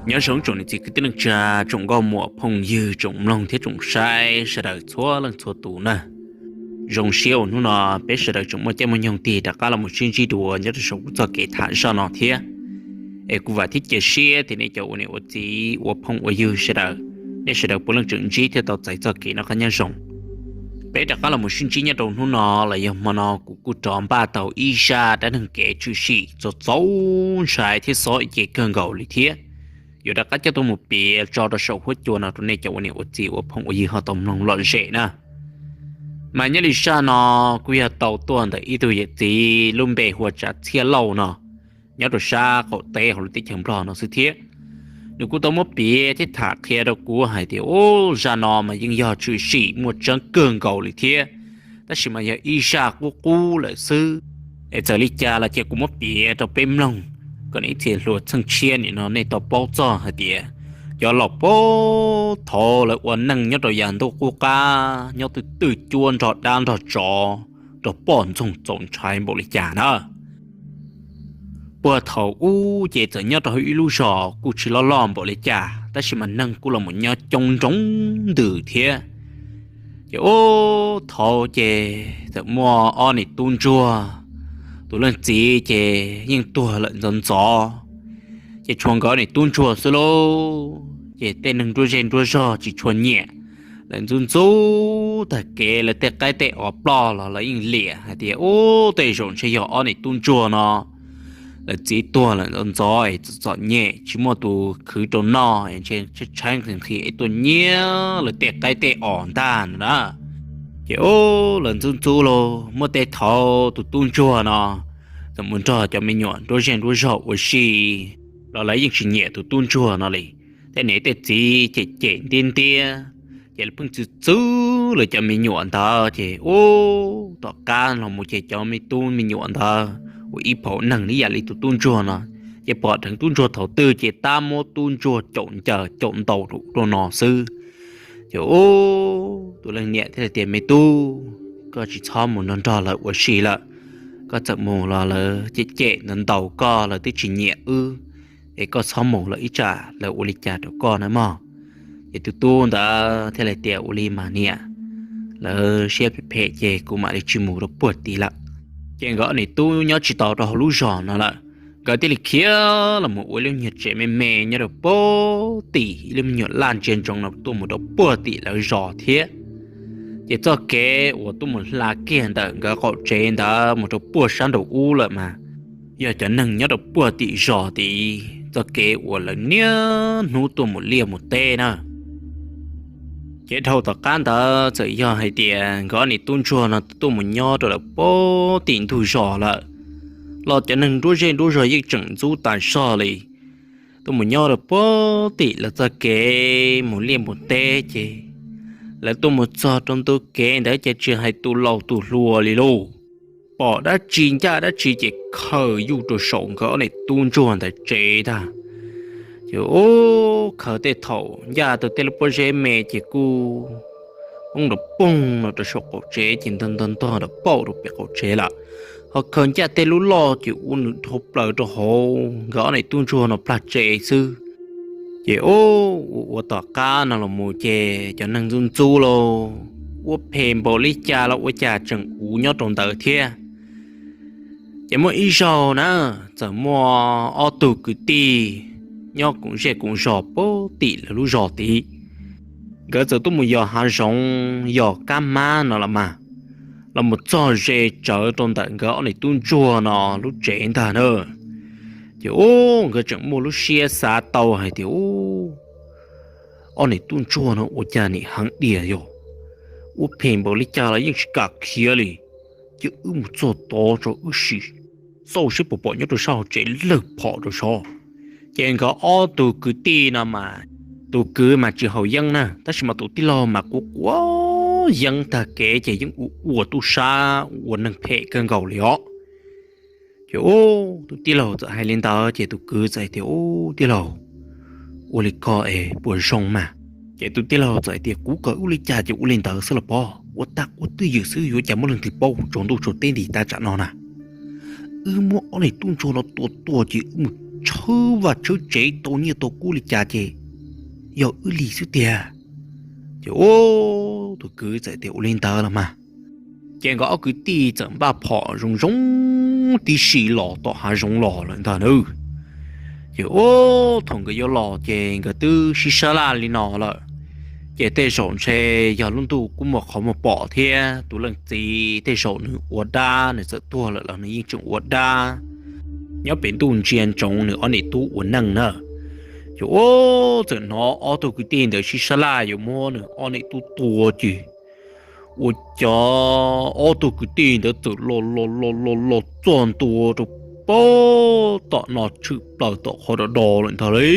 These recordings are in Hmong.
Nyob zoo tsoom niam txiv kwv tij neej tsa, tsoom nkauj muam phooj ywg, tsoom mloog thiab tsoom saib sawv daws txhua leej txhua tus na. Zoo siab uas hnub no peb sawv daws tseem muaj caij muaj nyoog tig rov qab los mus sib ntsib dua nyob rau saum kuv txoj kev tham zaj no thiab. Es kuv vam thiab cia siab tias nej cov ua niam ua txiv ua phooj ua ywg sawv daws, nej sawv daws puav leej tseem ntsib thiab tau txais txoj kev noj qab nyob zoo. Peb rov qab los mus sib ntsib nyob rau hnub no los yog hmo no kuv kuj rov npaj tau ib zaj dab neeg kev tshwm sim txaus txaus ntshai thiab xob ib ce kawg nkaus li thiab. Yuav rov qab coj tuaj mus piav tso rau saum huab cua no rau nej cov ua niam ua txiv ua phooj ua ywg ho tau mloog lom zem na. Mas nyob li zaj no kuj yog tau tuaj ntawm ib tug yawm txiv lub npe hu ua Tsav Txhiaj Lauj no, nyob rau sab qaum teb hauv lub teb chaws Nplog no xwb thiab. Nws kuj tau muab piav thiab tham qhia rau kuv hais tias, ub, zaj no mas yeej yog tshwm sim muaj tseeb kawg nkaus li thiab, tab sis mas yog ib zaj qub qub lawm xwb. Es txawm li cas los cia kuv muab piav rau peb mloog, kom nej ib txhia hluas txheej tshiab nim no nej tau paub txog hais tias cov laus puag thaud lawv ua neej nyob rau yav ntuj qub qab nyob twj twj cuab nrog dab nrog tsov, nrog poj ntxoog txaus ntshai npaum li cas na. Puag thaum ub ces txawm nyob rau hauv ib lub zos kuj tsis loj loj npaum li cas, tab sis mas neeg kuj los mus nyob coob nroog ntws thiab. Ces ub, thaud ces txawm muaj ob niam tub ntsuag, tus leej txiv ces yeej tuag lawm ntxov ntxov, ces tshuav nkawd ob niam tub ntsuag xwb lauj. Ces tej neeg nruab zej nruab zog tsis tshua nyiam, lawv ntxub ntxub tag kev, lawv tej qaib tej os ploj los lawv yeej liam hais tias, ub, tej zaum ntshe yog ob niam tub ntsuag no lawv txiv tuag lawm ntxov ntxov es txom txom nyem tsis muaj tus khwv rau noj es ntshe tshaib tshaib nqhis nqhis es tuaj nyiab lawv tej qaib tej os ntag no na. Ces ub, lawv ntxub ntxub lauj, muaj tej thaum tus tub ntsuag no txawm mus nrog cov me nyuam nruab zej nruab zog ua si los lawv yeej tsis nyiam tus tub ntsuag no li. Tej niam tej txiv cem cem ntiab ntiab, ces lawv pheej txwv txwv lawv cov me nyuam ntawd ces ub, tom qab los mus ces cov me tub me nyuam ntawd ua ib phaum neeg ib yam li tus tub ntsuag no, ces pom dheev tub ntsuag thaum twg ces tab muab tub ntsuag caum ncaws caum ntaus rau ub rau no xwb. Ces ub, tus leej niam thiaj li tias, me tub, koj tsis txhob mus nrog nrog lawv ua si lawm. Koj txawm mus los lawv cem cem ntaus ntaus koj, lawv twb tsis nyiam wb, es koj txhob mus lawm, ib tsam lawv ua li cas rau koj na mog. Ces tus tub ntawd thiaj li tias, ua li mas niam, lawv siab phem phem ces kuv mam li tsis mus rau puag tim lawm. Ces nkawd ob niam tub nyob tsis tau rau hauv lub zos no lawm, nkawd thiaj li khiav los mus ua ib lub nyuag tsev me me nyob rau puag tim ib lub me nyuam laj ntsia ntsoov no tuaj mus rau puag tim lawv zos thiab. Ces txoj kev uas tuaj mus hla kiag ntawm nkawd qaum tsev ntawd mus rau puag sab nraum ub lawm mas yog cov neeg nyob rau puag tim zos tid txoj kev uas lawv niaj hnub tuaj mus liaj mus teb na. Ces dhau tom qab ntawd txawm yog hais tias nkawd ob niam tub ntsuag no tuaj mus nyob rau lawm puag tim ntug zos lawm los cov neeg nruab zej nruab zog yeej tseem ntxub tas zog li. Tuaj mus nyob rau puag tim lawv txoj kev mus liaj mus teb ces lawv tuaj mus txog rau ntu kev ntawd ces tsis hais tus laus tus hluas li lauj, pom dab tsi ncaj dab tsi ces khaws yuj rau saum nkawd ob niam tub ntsuag ntawd tsev tag. Ces ub, khaws tej thaum ncaj tau tej lub pob zeb me ces kuj poob nrov poog no rau saum qaum tsev ces ntog ntog ntog nrov pauj rau pem qaum tsev lawm. Ho khaws ncaj tej lub loj ces ua nws dhau plaws rau hauv nkawd ob niam tub ntsuag no plag tsev xwb. Ces ub, ua ua tom qab no los mus ces cov neeg ntxub ntxub lauj, ua phem npaum li cas los ua cas tseem uv nyob rau ntawd thiab. Ces muaj ib zaug na, txawm muaj ob tug kwv tij nyob koom zej koom zos puag tim lawv lub zos tid. Nkawd txawm tuaj mus yos hav zoov yos kab mab no los mas, los mus txog ze tsawv rau ntawm nkawd ob niam tub ntsuag no lub tsev ntag na. Ces ub, nkawd tseem muaj lub siab xav tau hais tias, ub, ob niam tub ntsuag no ua cas nim heev diam yog, ua phem npaum li cas los yeej tsis kam khiav li. Ces wb mus txog tod tso wb sim xauj seb puas pom nyob rau sab hauv tsev lawg phom rau saud. Ces nkawd ob tug kwv tij no mas, tus kwv mas tsis haus yeeb na, tab sis mas tus tij laug mas quav quav yeeb tag kev ces yeej ua ua tub sab ua neeg phem kawg nkaus li os. Ces ub, tus tij laug txawm hais li ntawd ces tus kwv txawm hais tias, ub, tij laug, ua li ko es puas zoo mas? Ces tus tij laug txawm hais tias, kuv kom wb ua li cas ces ua li ntawd xwb los pob, ua tag ua twj ywm xwb yuav cas muaj leej twg paub tsaus ntuj tsaus teb nti tas tsam no na. Wb muab ob niag tub ntsuag no tua tuag ces wb mus tshawb vaj tshawb tsev tau nyiaj tau kub li cas ces yog wb li xwb tiag. Ces ub, tus kwv txawm tias ua li ntawd los mas. Ces nkawd ob kwv tij txawm npaj phom zoo zoo tib si los tom hav zoov los lawm ntag nawb. Ces ub, thaum nkawd yuav los ces nkawd twb sib sab laj li no lawm. Ces tej zaum ntshe yog lub ntuj kuj muaj qhov muag pom thiab, tus leej txiv tej zaum nws ua dab, nws txawm tuag lawm los nws yeej tseem ua dab nyob pem ntuj ntsia ntsoov nws ob niam tub ua neej na. Ces ub, txawm hnov ob tug kwv tij ntawd sib sab laj yuav muab nws ob niam tub tua ces ua cas ob tug kwv tij ntawd txawm los los los los los txog ntua rau puag tom no tshwm plaws tom qhov do do lawm ntag li.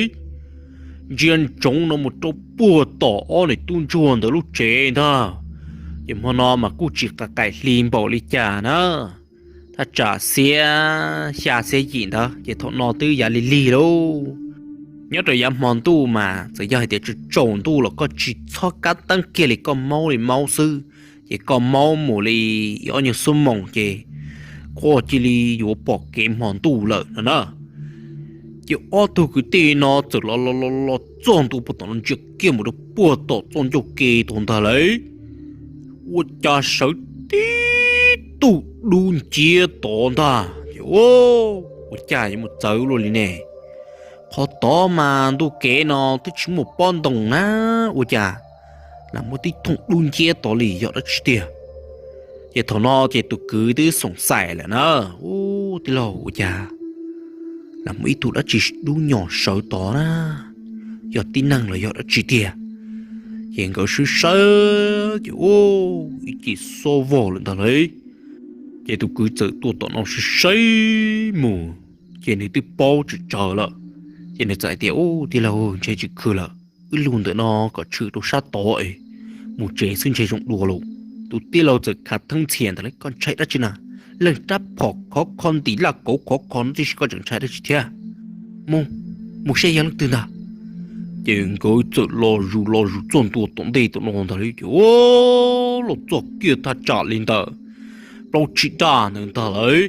Ntsia ntsoov no mus rau puag tom ob niam tub ntsuag ntawd lub tsev ntag. Ces hmo no mas kuj tsis qaim hli npaum li cas na, thaj tsam xiab xya xiab yim ntawd ces thaum no twb yav lig lig lauj. Nyob rau yav hmo ntuj mas txawm yog hais tias tsaus ntuj los koj tsis txhob kab teeb kiag li, koj maub li maub xwb, ces koj maub mus li ib ob nyuag xuab moos ces koj cia li yuav pom kev hmo ntuj lawm no na. Ces ob tug kwv tij no txawm los los los los txog ntua puag tom no ntsia kiag mus rau puag tom txoj ncauj ke tod ntag lauj. Ua cas sawv tib tug dub nciab tod ntag. Ces ua cas yuav mus txawv luaj li ne? Qhov tod mas ntu kev no twb tsis muaj pob ntoo na, ua cas lam muaj tib thooj dub nciab tod li, yog dab tsi tiag? Ces thaum no ces tus kwv twb xoom xaim lawm na, ub tij laug, ua cas lam muaj ib tug dab tsi dub nyos sawv tod na, yog tib neeg los yog dab tsi tiag? Ces nkawd sawv sawv ces ub, ib ce xob vog lawm ntag lauj. Ces tus kwv txawm tuaj tom no sawv sawv mus, ces nws twb paub tsawv tsawv lawm. Ces nws txawm hais tias, ub tij laug, ntshe tsis khw lawm, wb lug ntawm no kom tshwm rau sab tod es mus tsev xwb ntshe zoo dua lauj. Tus tij laug txawm khav theeb ntxhias ntag lauj, koj ntshai dab tsi na? Leej rab phom khov kho ntim laj kauv khov kho no tib si koj tseem ntshai dab tsi thiab? Mus, mus saib yog leej twg ntag. Ces nkawd txawm los zus los zus txog ntua tom ntej tom no ntag lauj, ces los txog kiag thaj tsam li ntawm plaub tsib raj ntawd ntag lauj.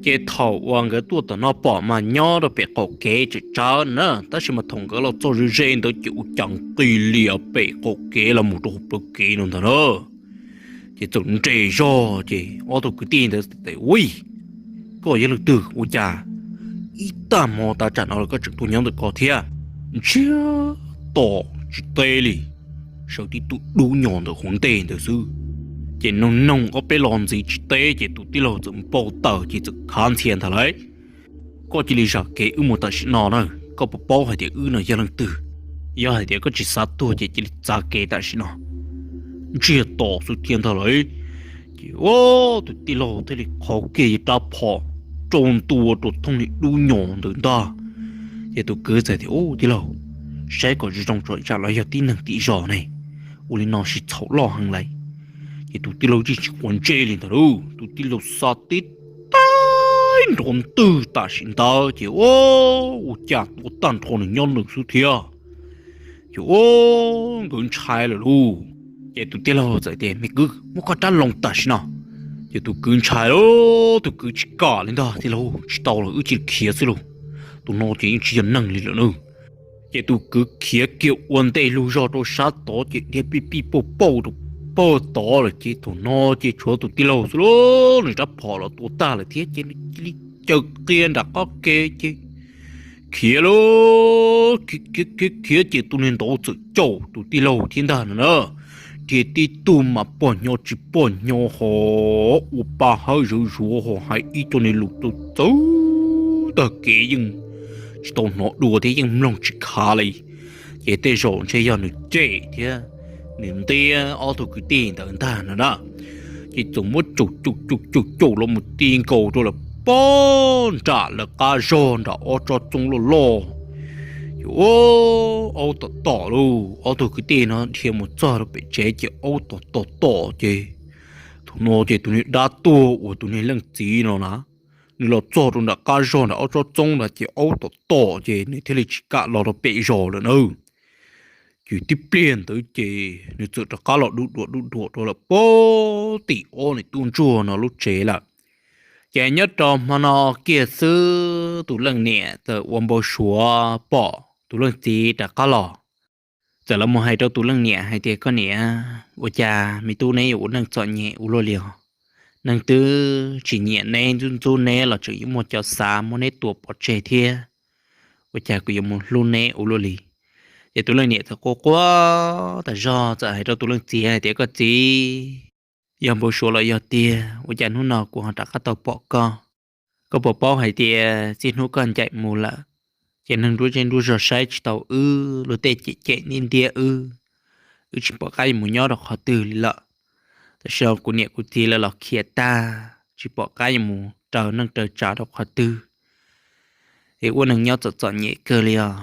Ces thaum uas nkawd tuaj tom no pom mas nyob rau pem qaum kev tsawv tsawv na, tab sis mas thaum nkawd los txog ze ze ntawd ces ua cas nqis lias pem qaum kev los mus rau hauv plawv kev no ntag na. Ces txawm nres zog ces ob tug kwv tij ntawd tias, ui, koj yog leej twg ua cas ib tag hmo tav tsam no los koj tseem tuaj nyob ntawm ko thiab? Ntsiag to tsis teb li, sawv tib tug dub nyos ntawm hauv ntej ntawd xwb. Ces noog noog ob peb lo ntxiv tsis teb ces tus tij laug txawm npau taws ces txawm khav ntxhias ntag lauj. Koj cia li zam kev wb mus tam sim no na, koj puas paub hais tias wb no yog leej twg? Yog hais tias koj tsis xav tuag ces cia li txav kev tam sim no. Ntsiag to xwb thiab ntag lauj. Ces tus tij laug thiaj li qhov kiag rab phom rau ntua rau thooj niag dub nyos ntawd ntag. Ces tus kwv txawm tias, ub tij laug, saib kom zoo zoo tso tsam los yog tib neeg tim zos ne, ua li no sib txhaum loj heev lauj. Ces tus tij laug yeej tsis quav ntsej li ntag lauj, tus tij laug xa tib tag nrho ntwg tam sim ntawd ces ua cas tua tag nrho nws nyob nws xwb thiab. Ces ua nkawd ntshai lawm lauj. Ces tus tij laug txawm tias, me kwv, muab koj rab loo tam sim no. Ces tus kwv ntshai lauj, tus kwv tsis kam li ntag, tij laug, tsis tau lawm, wb cia li khiav xwb lauj, tus no ces yeej tsis yog neeg li lawm na. Ces tus kwv khiav kiag ua ntej lug zog rau sab tod ces dhia pij pij pauj pauj rau pag tod lawm ces thaum no ces tshuav tus tij laug xwb lauj, nws rab phom los tua tag lawm thiab ces nws cia li caws qia nram qab ke ces khiav lauj, khiav khiav khiav ces tus niag ntawd txawm caum tus tij laug thiab ntag no na. Dhia tib tug mas pog nyo tsis pog nyo ho ua pa hawb zuav zuav ho hais ib co niag lus txawv txawv tag kev yeej tsis tau hnov dua thiab yeej mloog tsis khav li. Ces tej zaum ntshe yog nws cem thiab nws ntiab ob tug kwv tij ntawd ntag no na. Ces txawm muab caum caum caum caum caum los mus ti nkaus rau lawm pob nram lawv qab zog nram ob tsob txoob loj loj. Ces ua aub tom tom lauj, ob tug kwv tij no dhia mus txog rau pem tsev ces aub tom tom tom ces thaum no ces tus niag dab tuag uas tus niag leej txiv no na, nws los txog rau nram qab zog nram ob tsob txoob ntawd ces aub tom tom ces nws thiaj li tsis kam los rau pem zos lawm na. Ces tib pliag ntawd ces nws txawm rov qab los dub duam dub duam rau lawm pob tim ob niam tub ntsuag no lub tsev lawm. Ces nyob rau hmo no kiag xwb tus leej niam txawm ua npau suav pom tus leej txiv rov qab los. Txawm los mus hais rau tus leej niam hais tias, Koj niam, ua cas me tub neb yuav ua neej txom nyem ua luaj li os? Neeg twb tsis nyiam neb, ntxub ntxub neb los tseem yuav muaj cov xav muab neb tua pov tseg thiab. Ua cas kuv yuav mus hlub neb ua luaj li? Ces tus leej niam txawm quaj quaj tas zog txawm hais rau tus leej txiv hais tias, Koj txiv, yog npau suav los yog tiag, ua cas hnub no kuv ho rov qab tau pom koj? Koj puas paub hais tias txij hnub koj ncaim mus lawm, ces neeg nruab zej nruab zog saib tsis tau wb, luag tej cem cem ntiab ntiab wb, wb tsis pom qab yuav mus nyob rau qhov twg li lawm. Tam sim no kuv niam kuv txiv lawv los khiav tag, tsis pom qab yuav mus raws neej raws tsav rau qhov twg. Es ua neeg nyob txom txom nyem kawg li os.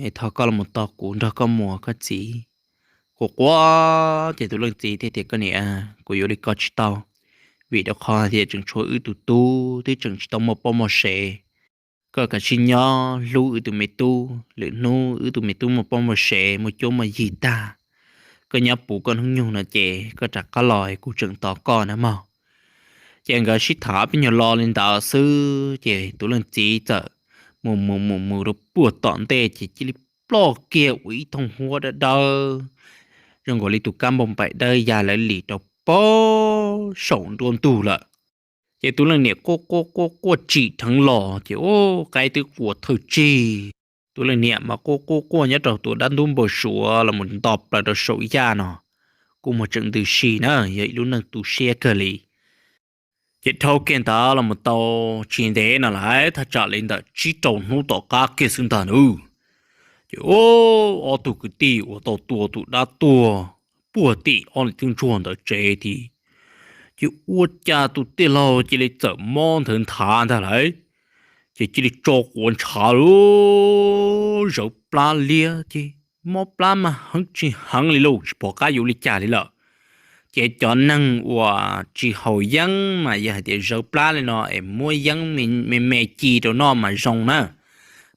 Es thov koj los mus tos kuv nrog koj mus koj txiv. Quaj quaj ces tus leej txiv thiaj tias, Koj niam, kuv yuav li koj tsis tau, vim rau qhov hais tias tseem tshuav wb tus tub twb tseem tsis tau muaj poj muaj sev. Koj kav tsij nyob hlub wb tus me tub, lwm hnub wb tus me tub muaj poj muaj sev muaj cuab muaj yig tag, koj nyob puv koj hnub nyoog no ces koj rov qab los kuv tseem tos koj na mog. Ces nkawd sib tham peb nyuag lo li ntawd xwb ces tus leej txiv txawm mus mus mus mus rau puag tom ntej ces cia li ploj kiag ua ib thooj huab dawb dawb zoo nkaus li tus kab npauj npaim dawb ya lawv lis rau pem saum nruab ntug lawm. Ces tus leej niam quaj quaj quaj quaj tsim dheev los ces ub qaib twb qua thawj tsig. Tus leej niam mas quaj quaj quaj nyob rau tus dab ntub npau suav los mus nto plaws rau saum yaj no, kuj muaj tseem ntws si na, yog ib lub neej tu siab kawg li. Ces dhau kiag ntawd los mus tau tsis ntev no lawm, thaj tsam li ntawm tsib rau hnub tom qab kiag xwb ntag nab, ces ob tug kwv tij uas tau tua tus dab tuag puag tim ob niam tub ntsuag ntawd tsev tid, ces ua cas tus tij laug cia li txawm mob nthawv nthav ntag lawm. Ces cia li tso quav ntshav lub zawv plab liab ces mob plab mas heev tsis heev li lauj, tsis pom qab yuav li cas li lawm. Ces cov neeg uas tsis haus yeeb mas yog hais tias zawv plab li no es muab yeeb me me ci rau noj mas zoo na.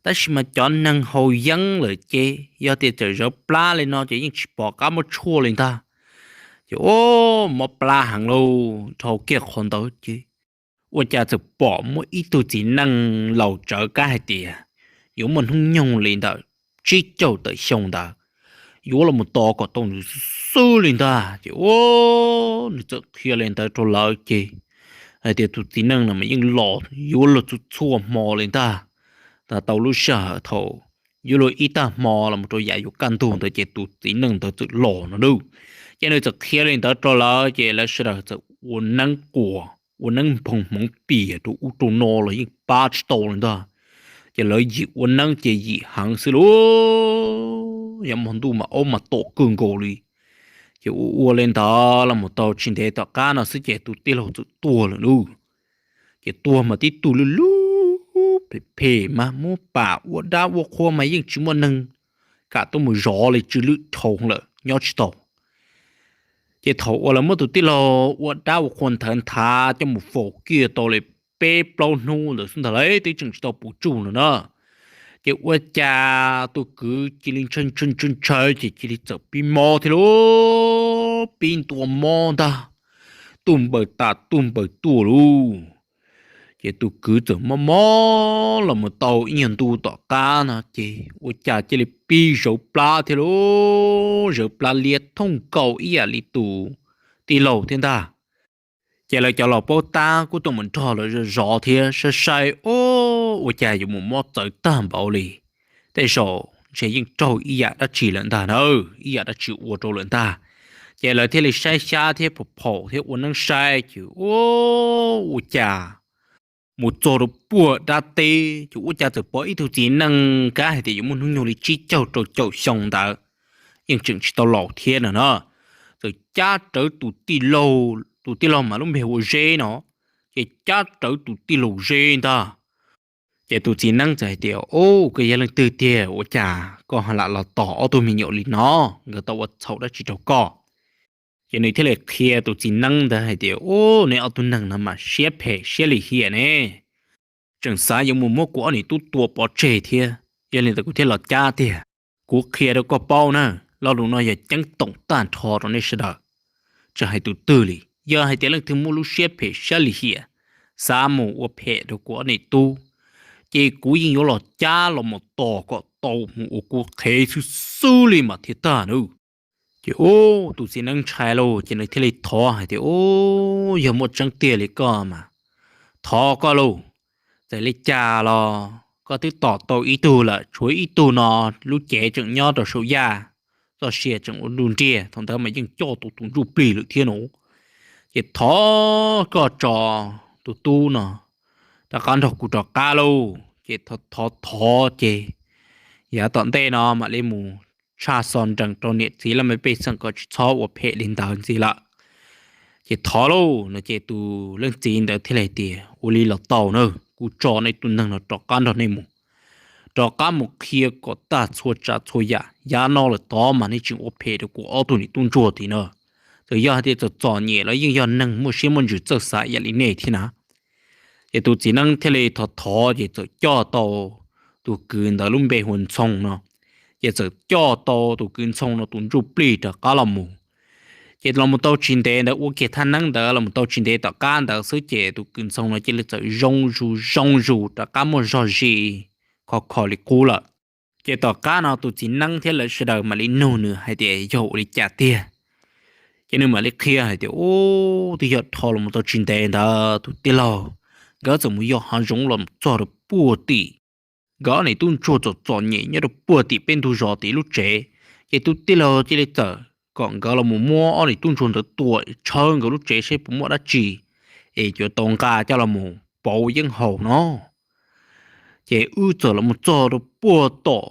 Tab sis mas cov neeg haus yeeb lawm ces yog tias txawm zawv plab li no ces yeej tsis pom qab muab tshuaj li ntag. Ces ub, mob plab heev lauj, dhau kiag qhov ntawd ces ua cas txawm pom muaj ib tug txiv neej laus tsawv kab hais tias yuav muaj hnub nyoog li ntawm tsib caug tawm xyoo ntawd, yuav los mus tos kom tau nws xwb li ntag. Ces ub, nws txawm qhia li ntawd rau lawv ces hais tias tus txiv neej no mas yeej los yuav luag txhua txhua hmo li ntag. Tau lub sij hawm thaum yuav luag ib tag hmo los mus rau yav yuav kaj ntug ntawd ces tus txiv neej ntawd txawm los no nab. Ces nws txawm qhia li ntawd rau lawv ces lawv sawv daws txawm ua neeb quas ua neeb nphoo hmoov pias rau ub rau no los yeej pab tsis tau li ntag. Ces lawv yim ua neeb ces yim heev xwb lauj, yog hmo ntuj mas aub mas tom kawg nkaus li. Ces ua ua li ntawd los mus tau tsis ntev tom qab no xwb ces tus tij laug txawm tuag lawm nab. Ces tuag mas tib tug lub lub phem phem mas muab pam ua dab ua qhua mas yeej tsis muaj neeg kam tuaj mus zov li, tsw lwj dhau lawm nyob tsis tau. Ces thaum uas lawv muab tus tij laug ua dab ua qhua nthawv nthav coj mus faus kiag tau li peb plaub hnub ntawd xwb ntag lawm twb tseem tsis tau puv tsuj no na. Ces ua cas tus kwv cia li ntshaw ntshaw ntshaw ntshaw ces cia li txawm pib mob thiab lauj, pib ntua mob ntag, tuaj npaws tas tuaj npaws tuaj lauj. Ces tus kwv txawm mob mob los mus tau ib nyuag ntu tom qab no ces ua cas cia li pib zawv plab thiab lauj, zawv plab liab thooj nkaus ib yam li tus tij laug thiab ntag. Ces lawv cov laus paub tab kuj tuaj mus nrog lawv zov zov thiab saib saib, ub, ua cas yuav mus mob txawv tag npaum li. Tej zaum ntshe yeej raug ib yam dab tsi lawm ntag na, ib yam dab tsi ua rau lawm ntag. Ces lawv thiaj li saib xyab thiab phaum phaum thiab ua neeb saib ces ub, ua cas mus txog rau puag dab teb ces ua cas txawm pom ib tug txiv neej kab hais tias yuav muaj hnub nyoog li tsib caug rau caum xyoo ntawd, yeej tseem tsis tau laus thiab no na. Txawm cab rawv tus tij laug, tus tij laug mas lub npe hu ua Zeb no, ces cab rawv tus tij laug Zeb ntag. Ces tus txiv neeb txawm hais tias, Ub, koj yog leej twg tiag ua cas koj ho lam los tos ob tug me nyuam li no? Nkawd tau ua txhaum dab tsi rau koj? Ces nws thiaj li qhia tus txiv neeb ntawd hais tias, Ub, neb ob tug neeg no mas siab phem siab lim hiam ne, tseem xav yuav mus muab kuv ob niam tub tua pov tseg thiab, yog li ntawd kuv thiaj los cab tiag. Kuv qhia rau koj paub na, lo lus no yog ceeb toom tag nrho rau nej sawv daws, tsis hais tus twg li. Yog hais tias leej twg muaj lub siab phem siab lim hiam, xav mus ua phem rau kuv ob niam tub, ces kuv yeej yuav los cab los mus tos kom tau mus ua kuv qhev xwb xwb li mas thiaj tag nawb. Ces ub, tus txiv neeb ntshai lauj, ces nws thiaj li thov hais tias, Ub, yog muaj tseeb tiag li koj mas thov koj lauj, txawm li cas los koj twb tom tau ib tug lawm, tshuav ib tug no lub cev tseem nyob rau saum yaj, txoj sia tseem ua nruj nriaj, thaum ntawd mas yeej coj tau tus ntsuj plig lawm thiab no. Ces thov koj tso tus tub no rov qab nrog kuv rov qab lauj. Ces thov thov ces yav tom ntej no mam li mus tshaj xo nrees rau niam txiv laj mej pej xeem kom tsis txhob ua phem li ntawd ntxiv lawm. Ces thov lauj no ces tus leej txiv ntawd thiaj li hais tias, Ua li los tau na, kuv tso nej tus neeg no rov qab nrog nej mus, rov qab mus qhia kom tag txhua tsav txhua yam. Yav no lawm tod mas nej tseem ua phem rau kuv ob tug niam tub ntsuag tim no. Txawm yog hais tias txom txom nyem los yeej yog neeg muaj siab muaj ntsws txawj xav ib yam li nej thiab na. Ces tus txiv neeb thiaj li thov thov ces txawm coj tau tus kwv ntawd lub npe hu ua Ntxhoo no. Ces txawm coj tau tus kwv Ntxhoo no tus ntsuj plig rov qab los mus. Ces los mus tau tsis ntev ntawd, ua kiag thaj neeb ntawd los mus tau tsis ntev tom qab ntawd xwb ces tus kwv Ntxhoo no cia li txawm zoo zus zoo zus rov qab muaj zog zis kho kho li qub lawm. Ces tom qab no tus txiv neeb thiab lawv sawv daws mam li nug nws hais tias yog ua li cas tiag. Ces nws mam li qhia hais tias, Ub, twb yog dhau los mus tau tsis ntev ntawd tus tij laug nkawd txawm mus yos hav zoov los mus txog rau puag tim nkawd ob niam tub ntsuag txom txom nyem nyob rau puag tim peb ntug zos tim lub tsev. Ces tus tij laug cia li txawm kom nkawd los mus muab ob niam tub ntsuag ntawd tua tshawb nkawd lub tsev saib puas muaj dab tsi es yuav tau nqa coj los mus pauv yeeb haus no. Ces wb txawm los mus txog rau puag tom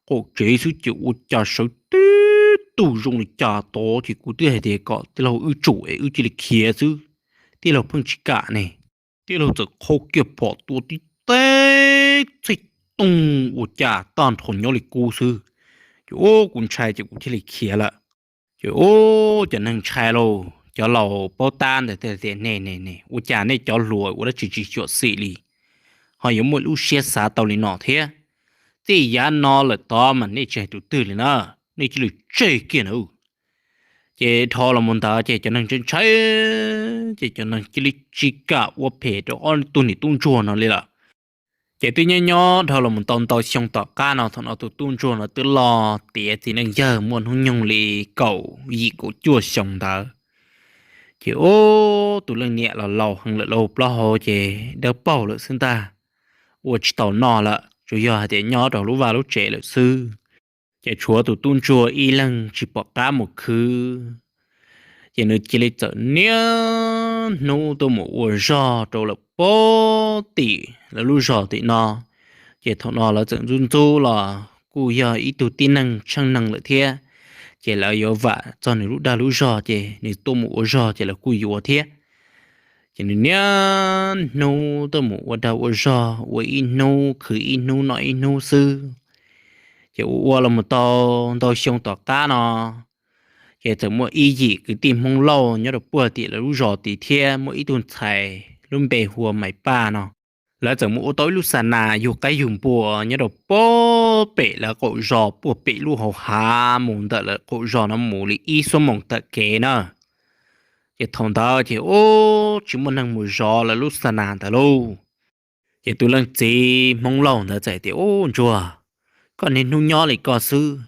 qaum tsev xwb ces ua cas sawv tib tug zoo li cas tod, ces kuv twb hais tias kom tij laug wb tsum es wb cia li khiav xwb, tij laug pheej tsis kam ne. Tij laug txawm qhau kiag phom tua tib teg txhij toog ua cas tag nrho nyob li qub xwb. Ces ub, kuv ntshai ces kuv thiaj li khiav lawm. Ces ub, cov neeg ntshai lauj, cov laus paub tab ntawd thiaj tias, Ne ne ne, ua cas nej cov hluas ua dab tsi tsis xyuam xim li, ho yuav muaj lub siab xav tau li no thiab? Txij yav no lawm tod mas nej tsis hais tus twg li na, nej cia li tseg kiag na. Ces dhau los mus ntawd ces cov neeg ntshai ntshai, ces cov neeg cia li tsis kam ua phem rau ob tug niam tub ntsuag no li lawm. Ces twb nyob nyob dhau los mus tau ntau xyoo tom qab no, thaum no tus tub ntsuag no twb loj tiav txiv neej yawg muaj hnub nyoog li kaum yim kaum cuaj xyoo ntawd. Ces ub, tus leej niam los laus heev lawm lauj, plaub hau ces dawb paug lawm xwb ntag, ua tsis tau noj lawm, tsuas yog hais tias nyob rau lub vaj lub tsev lawm xwb. Ces tshuav tus tub ntsuag ib leeg tsis pom qab mus khwv. Ces nws cia li txawm niaj hnub tuaj mus ua zog rau lawm puag tim lawv lub zos tim no. Ces thaum no lawv txawm ntxub ntxub los kuj yog ib tug tib neeg tsheej neeg lawm thiab, ces lawv yuav vam txog nws lub dag lub zog ces nws tuaj mus ua zog ces lawv kuj yuav thiab. Ces nws niaj hnub tuaj mus ua dag ua zog, ua ib hnub khwv ib hnub noj ib hnub xwb. Ces ua ua los mus tau ntau xyoo tom qab no, ces txawm muaj ib yim kwv tij Hmoob Lauj nyob rau puag tim lawv lub zos tid thiab, muaj ib tug ntxhais lub npe hu ua Maiv Paj no. Lawv txawm mus ua tau ib lub xa nas yug qaib yug npua nyob rau puag pem lawv qaum zos, puag pem lub hauv hav mus ntawm lawv qaum zos no mus li ib xuab moos tawm kev na. Ces thaum ntawd ces ub, tsis muaj neeg mus zov lawv lub xa nas ntawd lauj. Ces tus leej txiv Hmoob Lauj ntawd txawm tias, Ub, ntsuag, koj niaj hnub nyob li koj xwb,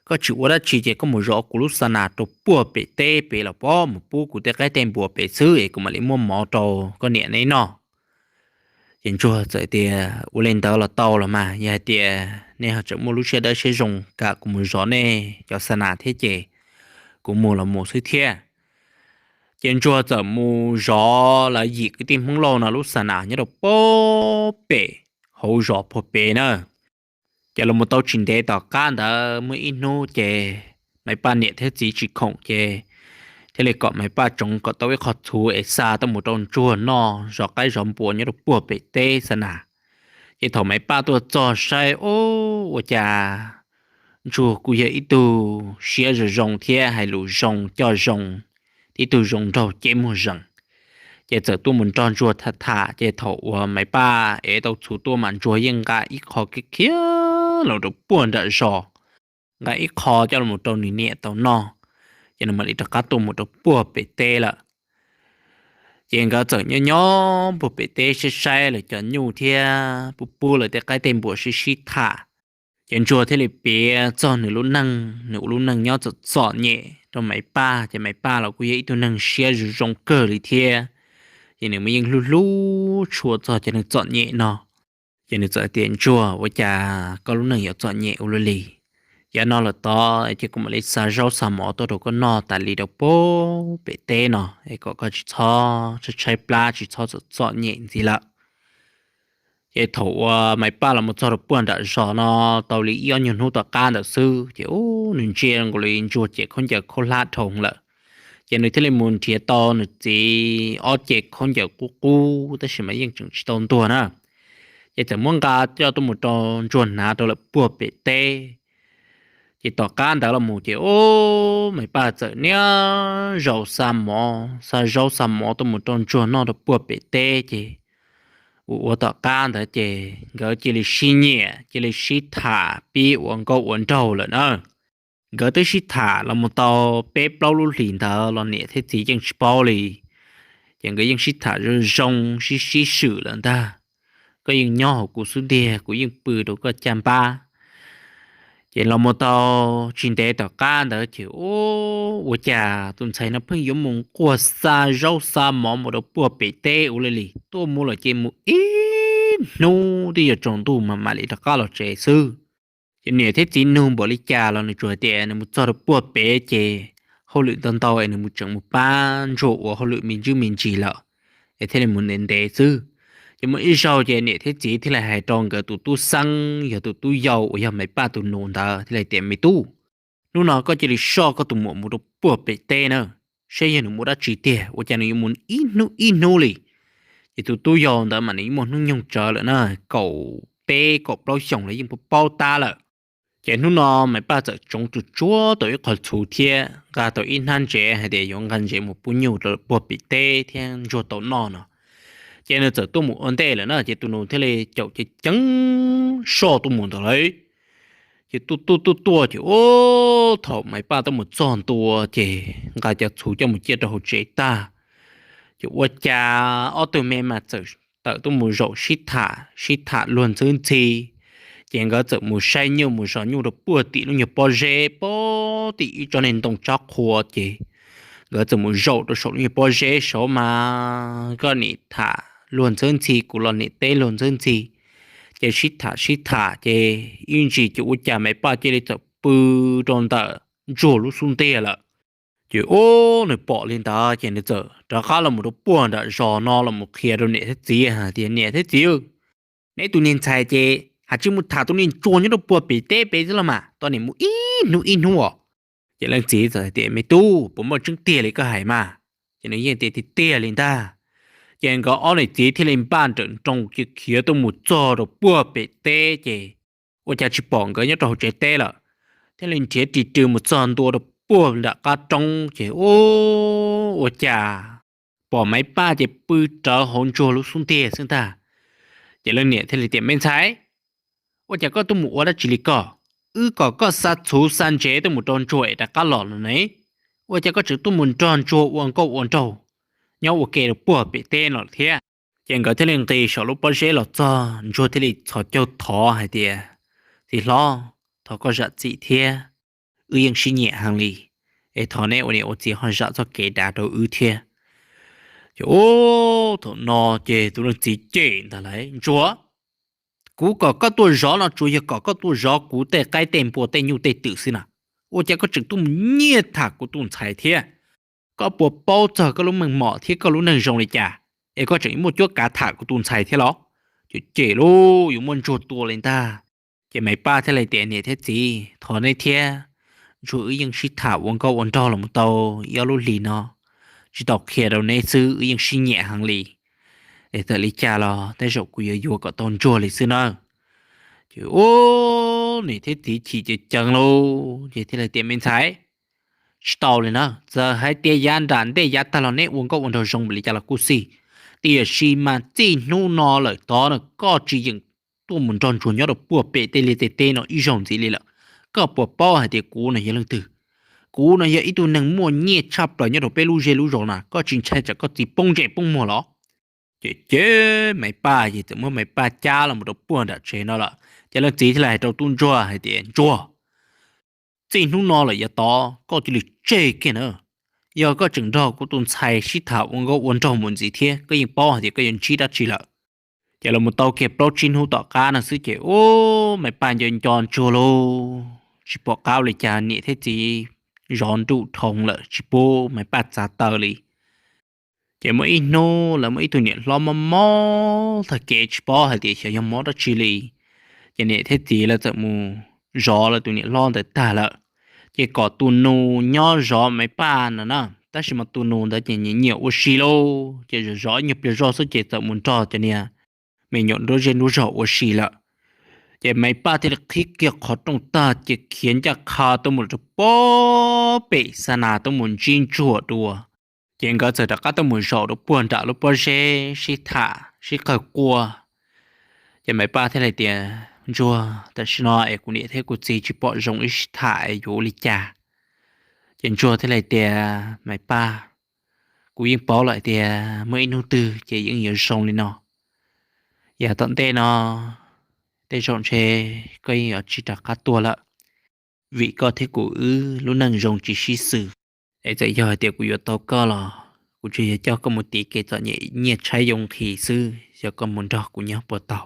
koj tsis ua dab tsi ces koj mus zov kuv lub xa nas rau puag pem teb pem los pob, mus pub kuv tej qaib tej npua pem xwb es kuv mam li muab mov rau koj niam neb noj. Ces ntsuag txawm tias, Ua li ntawd los tau los mas, yog hais tias nej ho tseem muaj lub siab dawb siab zoo kam kuv mus zov nej cov xa nas thiab ces kuv mus los mus xwb thiab. Ces ntsuag txawm mus zov lawv yim kwv tij Hmoob Lauj no lub xa nas nyob rau puag pem hauv zos puag pem na. Ces los mus tau tsis ntev tom qab ntawd muaj ib hnub ces Maiv Paj niam thiab txiv tsis khoom ces thiaj li kom Maiv Paj tsoov kom tau ib qho txhuv es xa tuaj mus rau ntsuag noj zov qaib zov npua nyob rau puag pem teb xa nas. Ces thaum Maiv Paj tuaj txog saib, ub, ua cas ntsuag kuj yog ib tug siab zoo zoo thiab hais lus zoo coj zoo, tib tug zoo nraug ceeb muag zees. Ces txawm tuaj mus nrog ntsuag tham tham, ces thaum uas Maiv Paj ev tau txhuv tuaj mas ntsuag yeej nqa ib qho kiag khiav los rau puag nram zos, nqa ib qho coj los rau nws niam tau noj, ces nws mam li rov qab tuaj mus rau puag pem teb lawm. Ces nkawd txawm nyob nyob puag pem teb saib saib lawv cov nyuj thiab pub pub lawv tej qaib tej npua sib sib tham. Ces ntsuag thiaj li piav txog nws lub neej, nws ua lub neej nyob txom txom nyem rau Maiv Paj, ces Maiv Paj los kuj yog ib tug neeg siab zoo zoo kawg li thiab. Ces nws mas yeej hlub hlub tshua txog cov neeg txom nyem no. Ces nws txawm tias, Ntsuag, ua cas koj lub neej yuav txom nyem ua luaj li? Yav no lawm tod ces kuv mam li xa zaub xa mov tuaj rau koj noj tas li rau puag pem teb no es kom koj tsis txhob tshaib plab, tsis txhob txom txom nyem ntxiv lawm. Ces thaum uas Maiv Paj los mus txog rau puag nram zos no tau li ib ob nyuag hnub tom qab ntawd xwb, ces ub, nws ntsia nkaus li ntsuag ces khaub ncaws khaub hlab dhau lawm. Ces nws thiaj li mus nrhiav tau nws txiv ob ce khaub ncaws qub qub, tab sis mas yeej tseem tsis tau ntuag na. Ces txawm muab nqa coj tuaj mus rau ntsuag hnav rau lawm puag pem teb. Ces tom qab ntawd los mus ces ub, Maiv Paj txawm niaj zaus xa mov, xa zaub xa mov tuaj mus rau ntsuag noj rau puag pem teb. Ces ua ua tom qab ntawd ces nkawd cia li sib nyiam, cia li sib tham pib ua nkauj ua nraug lawm na. Nkawd twb sib tham los mus tau peb plaub lub hlis ntawd los niam thiab txiv yeej tsis paub li. Ces nkawd yeej sib tham zoo zoo, sib sib swm lawm ntag. Koj yeej nyob hauv kuv xub ntiag, kuv yeej pw rau koj caj npab. Ces los mus tau tsis ntev tom qab ntawd ces ub, ua cas tus ntxhais no pheej yuav mus nquag xa zaub xa mov mus rau puag pem teb ua luaj li, tuaj mus los ces mus ib hnub twb yuav tsaus ntuj mas mam li rov qab los tsev xwb. Ces niam thiab txiv nug npaum li cas los nws tsuas hais tias nws mus txog rau puag pem ces hauj lwm ntau ntau es nws mus tseem mus pab ntsuag ua hauj lwm me ntsis me ntsis lawm, es thiaj li mus ntev ntev xwb. Ces muaj ib zaug ces niam thiab txiv thiaj li hais rau nkawd tus tub xeeb, yog tus tub yau uas yog Maiv Paj tus nus ntawd thiaj li tias, Me tub, hnub no koj cia li soj koj tus muam mus rau puag pem teb na, saib yog nws mus dab tsi tiag, ua cas nws yuav mus ib hnub ib hnub li. Ces tus tub yau ntawd mas nws yeej muaj hnub nyoog tsawv lawm na, kaum peb kaum plaub xyoos los yeej paub tab lawm. Ces hnub no Maiv Paj txawm tsoov tsuag tsuag tau ib qho txhuv thiab nqa tau ib hnab ntsev hais tias yuav nqa ntsev mus pub nyuj rau puag pem teb thiab ntsuag tau noj no. Ces nws txawm tuaj mus ua ntej lawm na, ces tus nus thiaj li caum ceev ceev soj tuaj mus ntawd lauj. Ces tuaj tuaj tuaj tuaj ces ub, thaum Maiv Paj tuaj mus txog ntua ces nqa cov txhuv coj mus ciaj rau hauv tsev tag, ces ua cas ob tug me mas txawm tawm tuaj mus zaum sib tham, sib tham luag ntxhwb ntxhi. Ces nkawd txawm mus saib nyuj mus zov nyuj rau puag tim lub nyuag pob zeb, puag tim ib tsob niag ntoo tsob qhua ces nkawd txawm mus zaum rau saum lub nyuag pob zeb saud mas koj niam tham luag ntxhwb ntxhi, kuv los niam teb luag ntxhwb ntxhi. Ces sib tham sib tham ces ib ntsis ces ua cas Maiv Paj cia li txawm pw rau ntawm ntsuag lub xub ntiag lawm. Ces ub, nws pom li ntawd ces nws txawm rov qab los mus rau puag nram zos no los mus qhia rau niam thiab txiv hais tias, Niam thiab txiv, neb tus niag ntxhais ces hais tsis mus tham tus niag ntsuag nyob rau puag pem teb pem xwb los mas, tos niam mus ib hnub ib hnub os. Ces leej txiv txawm hais tias, Me tub, puas muaj tseeb tiag li koj hais mas? Ces nws yeej tias tiag tiag li ntag. Ces nkawd ob niam txiv thiaj li npaj nrawm nroos khiav tuaj mus txog rau puag pem teb ces ua cas tsis pom nkawd nyob rau hauv tsev teb lawm, thiaj li nrhiav ris rw mus txog ntua rau puag nram qab roob ces ub, ua cas pom Maiv Paj ces pw rawv hauv ntsuag lub xub ntiag xwb ntag. Ces leej niam thiaj li tias, Me ntxhais, ua cas koj tuaj mus ua dab tsi li koj? Wb kom koj xa txhuv xa ntsev tuaj mus rau ntsuag es rov qab los no ne, ua cas koj tseem tuaj mus nrog ntsuag ua nkauj ua nraug nyob ua ke rau puag pem teb no thiab? Ces nkawd thiaj li nqis saum lub pob zeb los txog, ntsuag thiaj li txhos caug thov hais tias, Txiv hlob, thov koj zam txim thiab, wb yeej sib nyiam heev li, es thov neb ua niam ua txiv ho zam txoj kev dav rau wb thiab. Ces ub, thaum no ces tus leej txiv cem ntag lauj, Ntsuag, kuv kom koj tuaj zov no tsuas yog kom koj tuaj zov kuv tej qaib tej npua tej nyuj tej twm xwb na, ua cas koj tseem tuaj mus nyiag tham kuv tus ntxhais thiab? Koj puas paub txog koj lub meej mom thiab koj lub neej zoo li cas es koj tseem muaj cuab kav tham kuv tus ntxhais thiab los? Ces cem lauj, yuav muab ntsuag tua li ntag. Ces Maiv Paj thiaj li tias, Niam thiab txiv, thov neb thiab, ntsuag wb yeej sib tham ua nkauj ua nraug los tau ib ob lub hlis no, tsis tau qhia rau neb xwb, wb yeej sib nyiam heev li. Es txawm li cas los tej zaum kuv yuav yuav kom tau ntsuag li xwb nawb. Ces ub, niam thiab txiv chim ceev ceev lauj, ces thiaj li tias, Me ntxhais, tsis tau li na, txawm hais tias yav nram ntej yav tag los neb ua nkauj ua nraug zoo npaum li cas los kuj xij, tiam sis mas txij hnub no lawm tod no koj tsis yeem tuaj mus nrog ntsuag nyob rau puag pem tej liaj tej teb no ib zaug ntxiv li lawm. Koj puas paub hais tias kuv no yog leej twg? Kuv no yog ib tug neeg muaj nyiaj tshaj plaws nyob rau peb lub zej lub zos na, koj tsis ntshai tsam koj txiv poob ntsej poob muag los? Ces ces Maiv Paj ces txawm muab Maiv Paj cab los rau puag nram tsev no lawm. Ces leej txiv thiaj li hais rau tub ntsuag hais tias, Ntsuag, txij hnub no lawm yav tod koj cia li tseg kiag na. Yog koj tseem nrog kuv tus ntxhais sib tham ua nkauj ua nraug mus ntxiv thiab, koj yeej paub hais tias koj yuav ntsib dab tsi lawm. Ces los mus tau kiag plaub tsib hnub tom qab no xwb ces ub, Maiv Paj nco nco ntsuag lauj, tsis pom qab ua li cas, niam thiab txiv zov nruj dhoo lawm tsis pub Maiv Paj txav taw li. Ces muaj ib hnub lawv muaj ib tug niam hlob mob mob tag kev tsis paub hais tias xyov yog mob dab tsi li. Ces niam thiab txiv lawv txawm mus zov lawv tus niam hlob ntawd tag lawm, ces kom tus nus nyob zov Maiv Paj no na. Tab sis mas tus nus ntawd ces nyiam nyiam ua si lauj, ces zov zov ib nyuag pliag zog xwb ces txawm mus nrog cov niag me nyuam nruab zej nruab zog ua si lawm. Ces Maiv Paj thiaj li qhib kiag qhov rooj tag ces khiav ncaj qha tuaj mus rau puag pem xa nas tuaj mus ntsib ntsuag dua. Ces nkawd txawm rov qab tuaj mus zaum rau puag nram lub pob zeb sib tham sib qawg quaj. Ces Maiv Paj thiaj li tias, Ntsuag, tam sim no es kuv niam thiab kuv txiv tsis pom zoo wb sib tham es yuav ua li cas? Ces ntsuag thiaj li tias, Maiv Paj, kuv yeej paub lawm tias muaj ib hnub twg ces yeej yuav zoo li no. Yav tom ntej no tej zaum ntshe koj yeej yuav tsis rov qab tuaj lawm, vim koj thiab kuv wb lub neej zoo tsis sib xws. Es txawm yog hais tias kuv yuav tau koj los kuv tsuas yog coj koj mus tiv kev txom nyem nyiaj tshaib yoo nqhis xwb, yog koj mus nrog kuv nyob puas tau?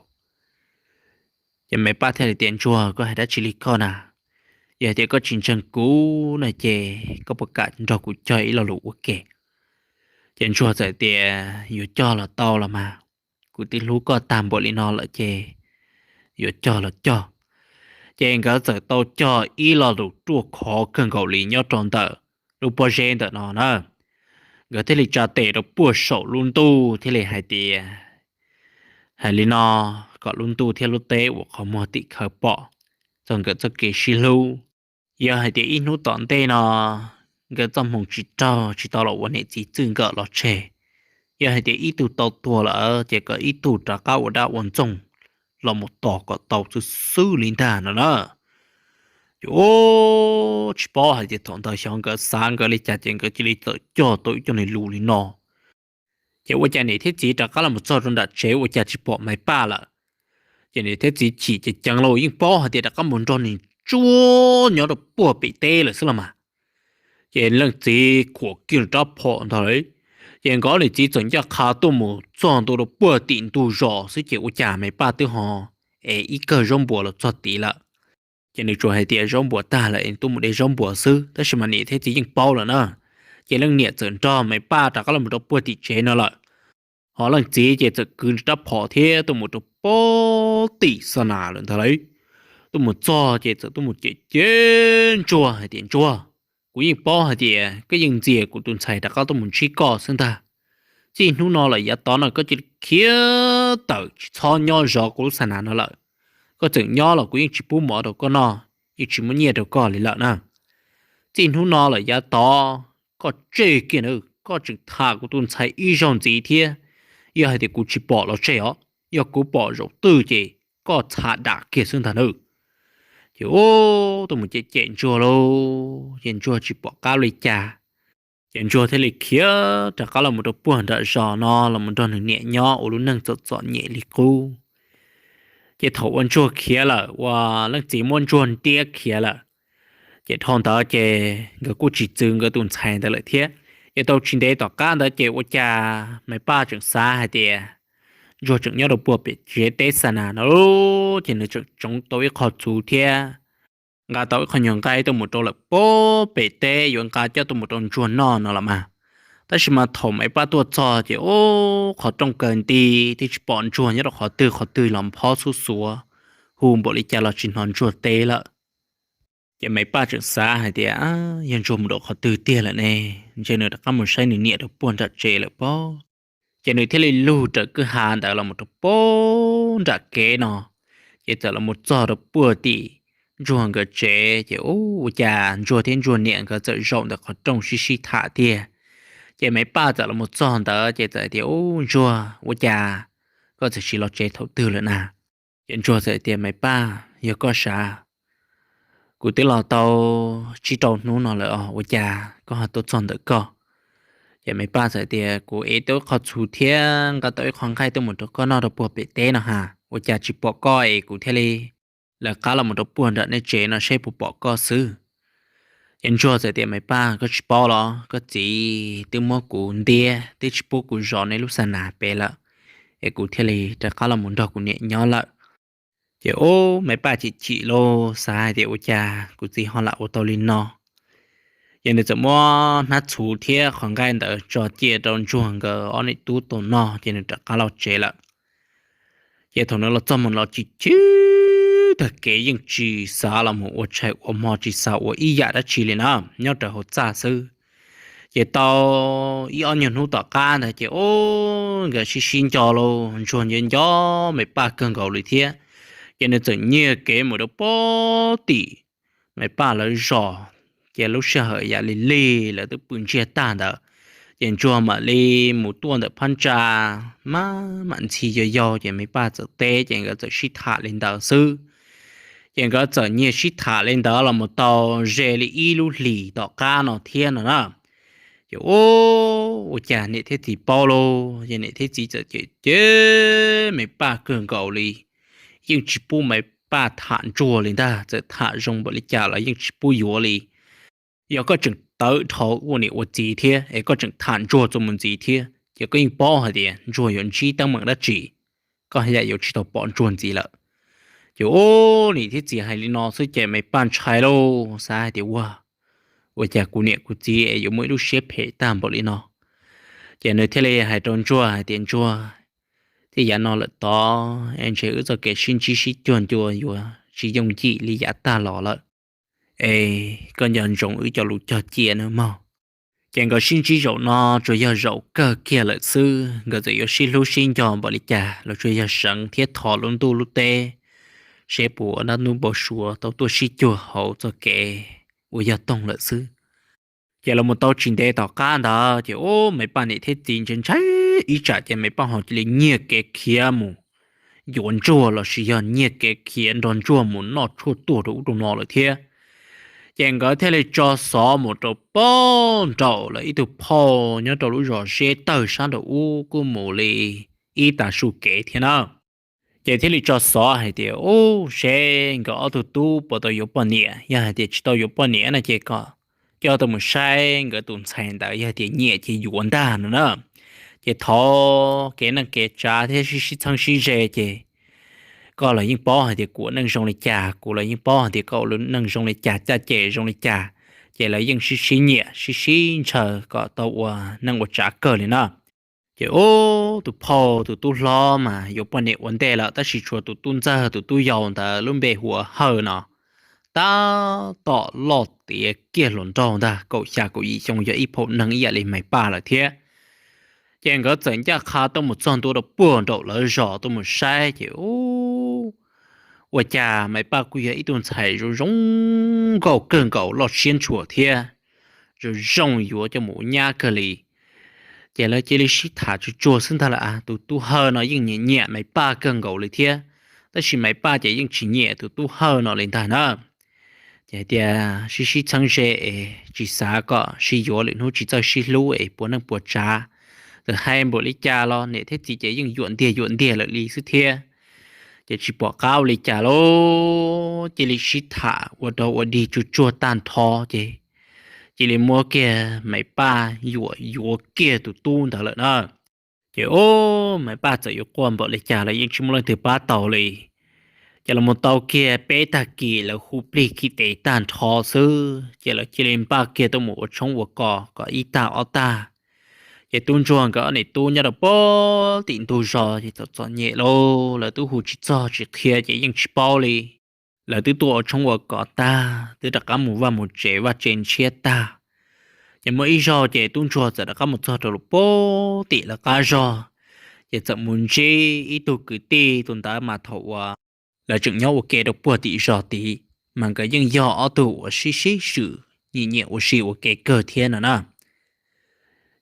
Ces Maiv Paj thiaj li tias, Ntsuag, koj hais dab tsi li koj na? Yog hais tias koj tsis ntseeg kuv no ces koj puas kam nrog kuv cog ib lo lus ua ke? Ces ntsuag txawm tias, Yuav cog los tau los mas, kuv twb hlub koj tag npaum li no lawm ces yuav cog los cog. Ces nkawd txawm tau cog ib lo lus ruaj khov kawg nkaus li nyob rau ntawm lub pob zeb ntawm no na. Nkawd thiaj li tsa tes rau puag saum lub ntuj thiaj li hais tias, Hais li no, kom lub ntuj thiab lub teb uas qhov muag tim khawv pom txog nkawd txoj kev sib hlub. Yog hais tias ib hnub tom ntej no nkawd txoj hmoo tsis raug tsis tau los ua niam txiv txij nkawm los tseg, yog hais tias ib tug tau tuag lawm ces kom ib tug rov qab ua dab ua ntxoog los mus tos kom tau xwb xwb li ntag no na. Ces tsis paub hais tias thaum ntawd xyov nkawd xav nkawd li cas ces nkawd cia li txawm cog tau ib co niag lus li no. Ces ua cas niam thiab txiv rov qab los txog rau nram tsev ua cas tsis pom Maiv Paj lawm. Ces niam thiab txiv chim ceev ceev los yeej paub hais tias rov qab mus nrog niag ntsuag nyob rau puag pem teb lawm xwb los mas. Ces leej txiv khuam kiag rab phom ntag lauj. Ces nkawd niam txiv txawm ncaj qha tuaj mus txog ntua rau puag tim ntug zos xwb ces ua cas Maiv Paj twb ho es ib kawm zaub npuas los txog tid lawm. Ces nws tsuas hais tias zaub npuas tag lawm es tuaj mus de zaub npuas xwb, tab sis mas niam thiab txiv yeej paub lawm na. Ces leej niam txawm nrog Maiv Paj rov qab los rau puag tim tsev no lawm. Ho leej txiv ces txawm kwv rab phom thiab tuaj mus rau puag tim xa nas lawm ntag lauj. Tuaj mus txog ces txawm tuaj mus cem cem ntsuag hais tias, Ntsuag, kuv yeej paub hais tias koj yeej ntxias kuv tus ntxhais rov qab tuaj mus ntsib koj xwb ntag. Txij hnub no lawm yav tod no koj cia li khiav tawm tsis txhob nyob zov kuv lub xa nas no lawm. Koj txawm nyob los kuv yeej tsis pub mov rau koj noj, yeej tsis muab nyiaj rau koj li lawm na. Txij hnub no lawm yav tod koj tseg kiag na, koj tseem tham kuv tus ntxhais ib zaug ntxiv thiab, yog hais tias kuv tsis pom los tseg os, yog kuv pom zaum twg ces koj txha dam kiag xwb ntag na. Ces ub, tuaj mus cem cem ntsuag lauj, ces ntsuag tsis pom qab li cas. Ces ntsuag thiaj li khiav rov qab los mus rau puag nram zos no los mus nrog nws niam nyob ua lub neej txom txom nyem li qub. Ces thaum uas ntsuag khiav lawm, uas leej txiv muab ntsuag ntiab khiav lawm, ces dhau ntawd ces nkawd kuj tsis txwv nkawd tus ntxhais ntawd lawm thiab. Ces tau tsis ntev tom qab ntawd ces ua cas Maiv Paj tseem xav hais tias ntsuag tseem nyob rau puag pem tsev teb xa nas no, ces nws tseem tsoov tau ib qho txhuv thiab nqa tau ib qho nyuag nqaij tuaj mus rau lawm puag pem teb yuav nqa coj tuaj mus rau ntsuag noj no los mas. Tab sis mas thaum Maiv Paj tuaj txog ces ub, qhov rooj kaw nti, twb tsis pom ntsuag nyob rau qhov twg, qhov twg los phob xub xuav, hu npaum li cas los tsis hnov ntsuag teb lawm. Ces Maiv Paj tseem xav hais tias, Yog ntsuag mus rau qhov twg tiag lawm ne? Ntshe nws rov qab mus saib nws niam rau puag nram tsev lawm pob. Ces nws thiaj li lug raws kwj ha ntawd los mus rau puag nram kev no, ces txawm los mus txog rau puag tim ntsuag nkawd tsev ces ub, ua cas ntsuag thiab ntsuag niam nkawd txawm zaum ntawm qhov rooj sib sib tham tiag. Ces Maiv Paj txawm los mus txog ntawd ces txawm tias, Ub ntsuag, ua cas koj txawm sim los tsev thaum twg lawm na? Ces ntsuag txawm tias, Maiv Paj, yog koj sav, Kuv twb los tau tsib rau hnub no lawm os, ua cas koj ho tuaj txog ntawm koj? Ces Maiv Paj txawm tias, Kuv ev tau ib qho txhuv thiab nqa tau ib qho nqaij tuaj mus rau koj noj rau puag pem teb no ha, ua cas tsis pom koj es kuv thiaj li lawv qab los mus rau puag nram nej tsev no saib puas pom koj xwb. Ces Ntsuag txawm tias, Maiv Paj, koj tsis paub los koj txiv twb muab kuv ntiab, twb tsis pub kuv zov nej lub xa nas pem lawm, es kuv thiaj li rov qab los mus nrog kuv niam nyob lawm. Ces ub, Maiv Paj chim chim lauj, xav hais tias ua cas kuv txiv ho lam ua tau li no. Ces nws txawm muab hnab txhuv thiab qhov nqaij ntawd tso cia rau Ntsuag nkawd ob niam tub tau noj ces nws rov qab los tsev lawm. Ces thaum nws los txog mus los chim chim tag kev, yeej tsis xav los mus ua tshais ua hmo, tsis xav ua ib yam dab tsi li na, nyob rawv hauv txaj xwb. Ces tau ib ob nyuag hnub tom qab ntawd ces ub, nkawd sib sib nco lauj, Ntsuag nco nco Maiv Paj kawg nkaus li thiab. Ces nws txawm nyiag kev mus rau puag tim Maiv Paj lawv zos. Ces lub sij hawm yam li lig lawv twb pw ntsiag tag ntawd, ces Ntsuag mam li mus tuaj ntawm phab ntsa, mam mam ntxhi yau yau ces Maiv Paj txawm teb ces nkawd txawm sib tham li ntawd xwb. Ces nkawd txawm nyiag sib tham li ntawd los mus tau ze li ib lub hlis tom qab no thiab no na. Ces ub, ua cas niam thiab txiv paub lauj, ces niam thiab txiv txawm cem cem Maiv Paj kawg nkaus li, yeej tsis pub Maiv Paj tham Ntsuag li ntag, txawm tham zoo npaum li cas los yeej tsis pub yuav li. Yog koj tseem tawv dhau ua niam ua txiv thiab es koj tseem tham Ntsuag txuas mus ntxiv thiab ces koj yeej paub hais tias Ntsuag yuav ntsib teeb meem dab tsi, koj yam yuav tsis tau pom Ntsuag ntxiv lawm. Ces ub, niam thiab txiv hais li no xwb ces Maiv Paj ntshai lauj, xav hais tias ua, ua cas kuv niam kuv txiv es yuav muaj ib lub siab phem tag npaum li no. Ces nws thiaj li hais rau Ntsuag hais tias, Ntsuag, thiaj yav no lawm tod es ntshe wb txoj kev sib ntsib sib cuag ncua yuav tsis yooj yim li yav tag los lawm. Es koj nco ntsoov wb cov lus cog cia nawb mog. Ces nkawd sib ntsib zaum no tsuas yog zaum kawg kiag lawm xwb, nkawd txawm yuav sib hlub sib nco npaum li cas los tsuas yog seev thiab thov lub ntuj lub teb, seb puas ua dab ntub npau suav tau tuaj sib cuag hauv txoj kev uas yog toog lawm xwb. Ces los mus tau tsis ntev tom qab ntawd ces ub, Maiv Paj niam thiab txiv ntshai ntshai ib tsam ces Maiv Paj ho cia li nyiag kev khiav mus yuav Ntsuag lossis yog nyiag kev khiav nrog Ntsuag mus noj tshuaj tuag rau ub rau no lawm thiab. Ces nkawd thiaj li tso xov mus rau pem nraum lawv ib tug phauj nyob rau lub zos Zeb Tawg sab nraum ub kuj mus li ib tag su kev thiab na. Ces thiaj li tso xov hais tias, Ub, seb nkawd ob tug tub puas tau yuav poj niam, yog hais tias tsis tau yuav poj niam no ces kom coj tau mus saib nkawd tus ntxhais ntawd, yog tias nyiam ces yuav ntag no na. Ces thov kev neej kev tsav thiab sib sib txheeb sib ze ces koj los yeej paub hais tias kuv ua neej zoo li cas, kuv los yeej paub hais tias koj ua neej zoo li cas, caj ces zoo li cas, ces lawv yeej sib sib nyiam sib sib ntshaw kom tau ua neej ua tsav kawg li na. Ces ub, tus phauj tus tub hlob mas yuav poj niam ua ntej lawm, tab sis tshuav tus tub ntxawg tus tub yau ntawd lub npe hu ua Hawj no, tab tom loj tiav kiag hluas nraug ntag, kaum xya kaum yim xyoo, yog ib phaum neeg ib yam li Maiv Paj lawm thiab. Ces nkawd txawm ncaj qha tuaj mus txog ntua rau puag nraum lawv zos tuaj mus saib ces ub, ua cas Maiv Paj kuj yog ib tug ntxhais zoo zoo nkauj kawg nkaus, loj siab ntshua thiab zoo zoo yuav coj mus ua nyab kawg li. Ces lawv cia li sib tham tsuag tsuag xwb ntag lawm, tus tub Hawj no yeej nyiam nyiam Maiv Paj kawg nkaus li thiab, tab sis Maiv Paj ces yeej tsis nyiam tus tub Hawj no li ntag na. Ces hais tias sib sib txheeb ze es tsis xav kom sib yuav, lwm hnub tsis txawj sib hlub es puas neej puas tsav. Txawm hais npaum li cas los niam thiab txiv ces yeej yuam ntiag yuam ntiag lawm li xwb thiab. Ces tsis pom qab ua li cas lauj, cia li sib tham ua rau ua dig tsuag tsuag tag nrho ces cia li muab kiag Maiv Paj yuam yuav kiag tus tub ntawd lawm na. Ces ub, Maiv Paj txawm yuav quaj npaum li cas los yeej tsis muaj leej twg pab tau li. Ces los mus tau kiag peb tag kis lawv hu plig khi tes tag nrho xwb ces lawv cia li npaj kiag tuaj mus ua tshoob ua kos kom ib tag ob tag. Ces tub ntsuag nkawd ob niam tub nyob rau puag tim ntug zos ces txom txom nyem lauj, lawv twb hu tsis txog tsis qhia ces yeej tsis paub li. Lawv twb tuaj ua tshoob ua kos tag, twb rov qab mus vaj mus tsev vaj tse ntshiab tag. Ces muaj ib zaug ces tub ntsuag txawm rov qab mus txog rau lawm puag tim lawv qab zos, ces txawm mus ntsib ib tug kwv tij, tus ntawd mas thaum uas lawv tseem nyob ua ke rau puag tim zos tid, mas nkawd yeej yog ob tug uas sib sib swm nyiam nyiam ua si ua ke kawg thiab no na.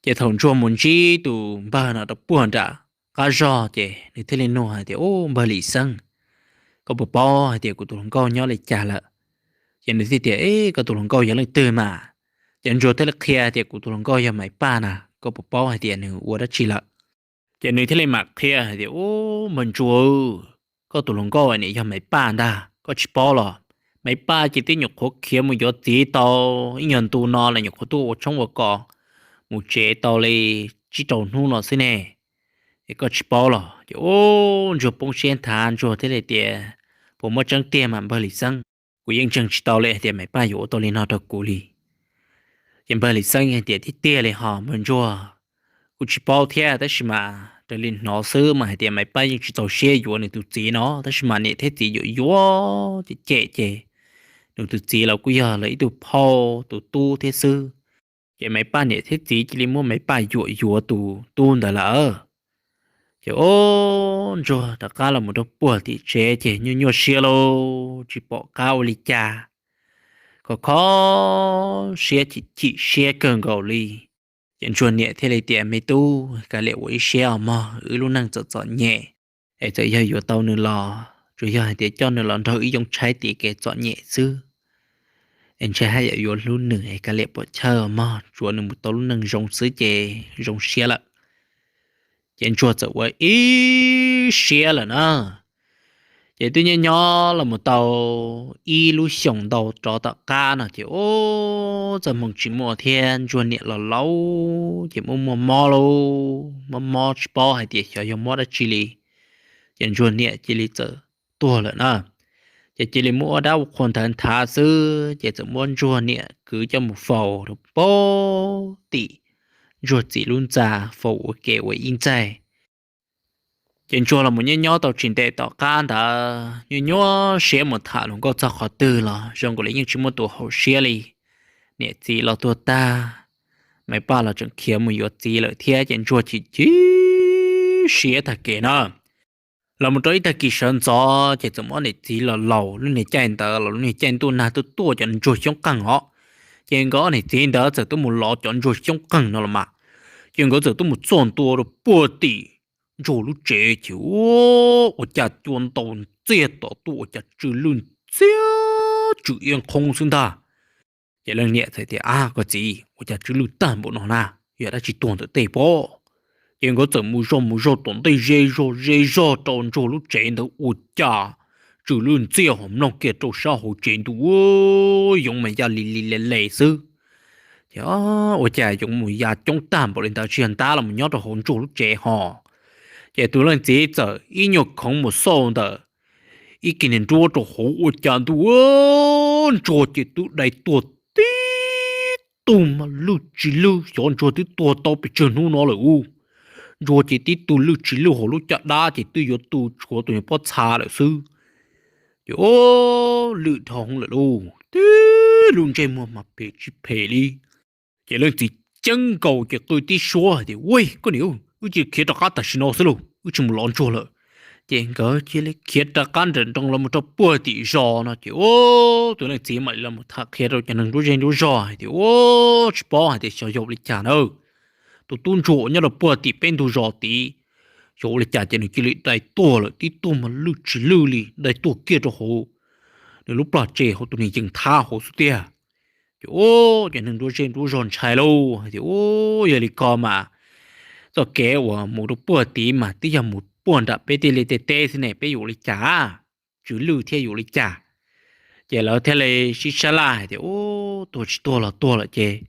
Ces thaum ntsuag mus ntsib tus npawg no rau puag nram qab zos ces nws thiaj li nug hais tias, Ub, npawg Lis Xeeb, koj puas paub hais tias kuv tus hluas nkauj nyob li cas lawm? Ces nws thiaj tias, Eb, koj tus hluas nkauj yog leej twg mas? Ces Ntsuag thiaj li qhia tias, Kuv tus hluas nkauj yog Maiv Paj na, koj puas paub hais tias nws ua dab tsi lawm? Ces nws thiaj li mam qhia hais tias, Ub, npawg Ntsuag, koj tus hluas nkauj niam yog Maiv Paj ntag, koj tsis paub los? Maiv Paj ces twb nyuam qhuav khiav mus yuav txiv tau ib nyuag ntu no lawm, nyuam qhuav tuaj ua tshoob ua kos mus tsev tau li tsib rau hnub no xwb ne, es koj tsis paub los? Ces ub, Ntsuag poob siab nthav, Ntsuag thiaj li tias, Puas muaj tseeb tiag mas npawg Lis Xeeb? Kuv yeej ntseeg tsis tau li hais tias Maiv Paj yuav ua tau li no rau kuv li. Ces npawg Lis Xeeb hais tias, Tiag tiag li hos npawg Ntsuag, kuv tsis paub thiab, tab sis mas raws li hnov xwb mas hais tias Maiv Paj yeej tsis txaus siab yuav nws tus txiv no, tab sis mas niam thiab txiv yuav yuav cem cem ces nws tus txiv los kuj yog lawv ib tug phauj tus tub thiab xwb. Ces Maiv Paj niam thiab txiv cia li muab Maiv Paj yuam yuav tus tub ntawd lawm. Ces ub, Ntsuag rov qab los mus rau puag tim tsev ces nyuaj nyuaj siab lauj, tsis pom qab ua li cas, kho kho siab chim chim siab kawg nkaus li. Ces Ntsuag niam thiaj li tias, Me tub, kav liam ua ib siab os mog, wb lub neej txom txom nyem es txawm yog yuav tau nws los tsuas yog hais tias coj nws los nrog wb yoo tshaib tiv kev txom nyem xwb. Es ntshe haj yam yuav hlub nws es kav liam pom chawj os mog, tsuav nws mus tau lub neej zoo xwb ces zoo siab lawm. Ces Ntsuag txawm ua ib siab lawm na. Ces twb nyob nyob los mus tau ib lub xyoos ntau rov tom qab no ces ub, txoj hmoo tsis muaj thiab, Ntsuag niam los laus ces muaj muaj mob lauj, mob mob tsis paub hais tias xyov yog mob dab tsi li. Ces Ntsuag niam cia li txawm tuag lawm na. Ces cia li muab ua dab ua qhua nthawv nthav xwb ces txawm muab Ntsuag niam kwv coj mus faus rau puag tim Ntsuag txiv lub ntxa, faus ua ke ua ib ntxaig. Ces Ntsuag los mus nyob nyob tau tsis ntev tom qab ntawd, nyuaj nyuaj siab mus tham hluas nkauj txog qhov twg los zoo nkaus li yeej tsis muaj tus haum siab li. Niam txiv los tuag tag, Maiv Paj los tseem khiav mus yuav txiv lawm thiab ces Ntsuag chim chim siab tag kev na. Los mus rau ib tag kis sawv ntxov ces txawm muaj ob niam txiv los laus, lub niag caij ntawd los lub niag caij ntuj nag tuaj tuaj cov ntsuag xyoob qeeg os. Ces nkawd ob niam txiv ntawd txawm tuaj mus lov cov ntsuag xyoob qeeg no los mas, ces nkawd txawm tuaj mus txog ntua rau puag tim Ntsuag lub tsev ces ua cas cua ntaus ntxiag tom tuaj ua cas tsw lwj ntxiag tsw iab nqhoob xwb ntag. Ces leej niam txawm tias, Ab, koj txiv, ua cas tsw lwj tag npaum no na, yog dab tsi tuag ntawm tej pob? Ces nkawd txawm mus zog mus zog tom ntej ze zog ze zog rau Ntsuag lub tsev ntawd ua cas tsw lwj ntxiag ho mloog kiag rau sab hauv tsev ntuj, yoov mas ya li li le le xwb. Ces ua cas yoov mus ya coob tag npaum li ntawd, tsis yog ntab los mus nyob rau hauv Ntsuag lub tsev ho. Ces tus leej txiv txawm ib nyuag khoov mus xauj ntawm ib kis niag nruab rau hauv ua cas ntuj, Ntsuag ces twb dai tuag tib tug mas lwj tsis lwj, xyov Ntsuag twb tuag tau pes tsawg hnub no lawm ub. Ntsuag ces tib tug lwj tsis lwj, hauv lub caj dab ces twb yuav tu tshuav tus niag pob txha lawm xwb. Ces lwj dhau hwv lawm lauj, tib lub ntsej muag mas phem tsis phem li. Ces leej txiv ceeb nkaus ces qw tib suab hais tias, Ua, koj niam, wb cia li khiav rov qab tam sim no xwb lauj, wb tsis mus lov Ntsuag lawm. Ces nkawd cia li khiav rov qab nrawm nroos los mus rau puag tim zos no ces tus leej txiv mam li los tham qhia rau cov neeg nruab zej nruab zog hais tias, Ua, tsis paub hais tias xyov yog ua li cas na, tus tub Ntsuag uas nyob rau puag tim peb ntug zos tid, xyov ua li cas ces nws cia li dai tuag lawm, tib tug mas lwj tsis lwj li, dai tuag kiag rau hauv nws lub plog tsev hauv tus niag yees thab hauv xwb tiag. Ces ua, cov neeg nruab zej nruab zog ntshai lauj hais tias, Ua, yog li ko mas txoj kev uas mus rau puag tid mas twb yog mus puag nram peb tij li tej teb xwb ne, peb yuav ua li cas? Tsw lwj thiab yuav ua li cas? Ces lawv thiaj li sib sab laj hais tias, Ua, tuag tsis tuag los tuag lawm ces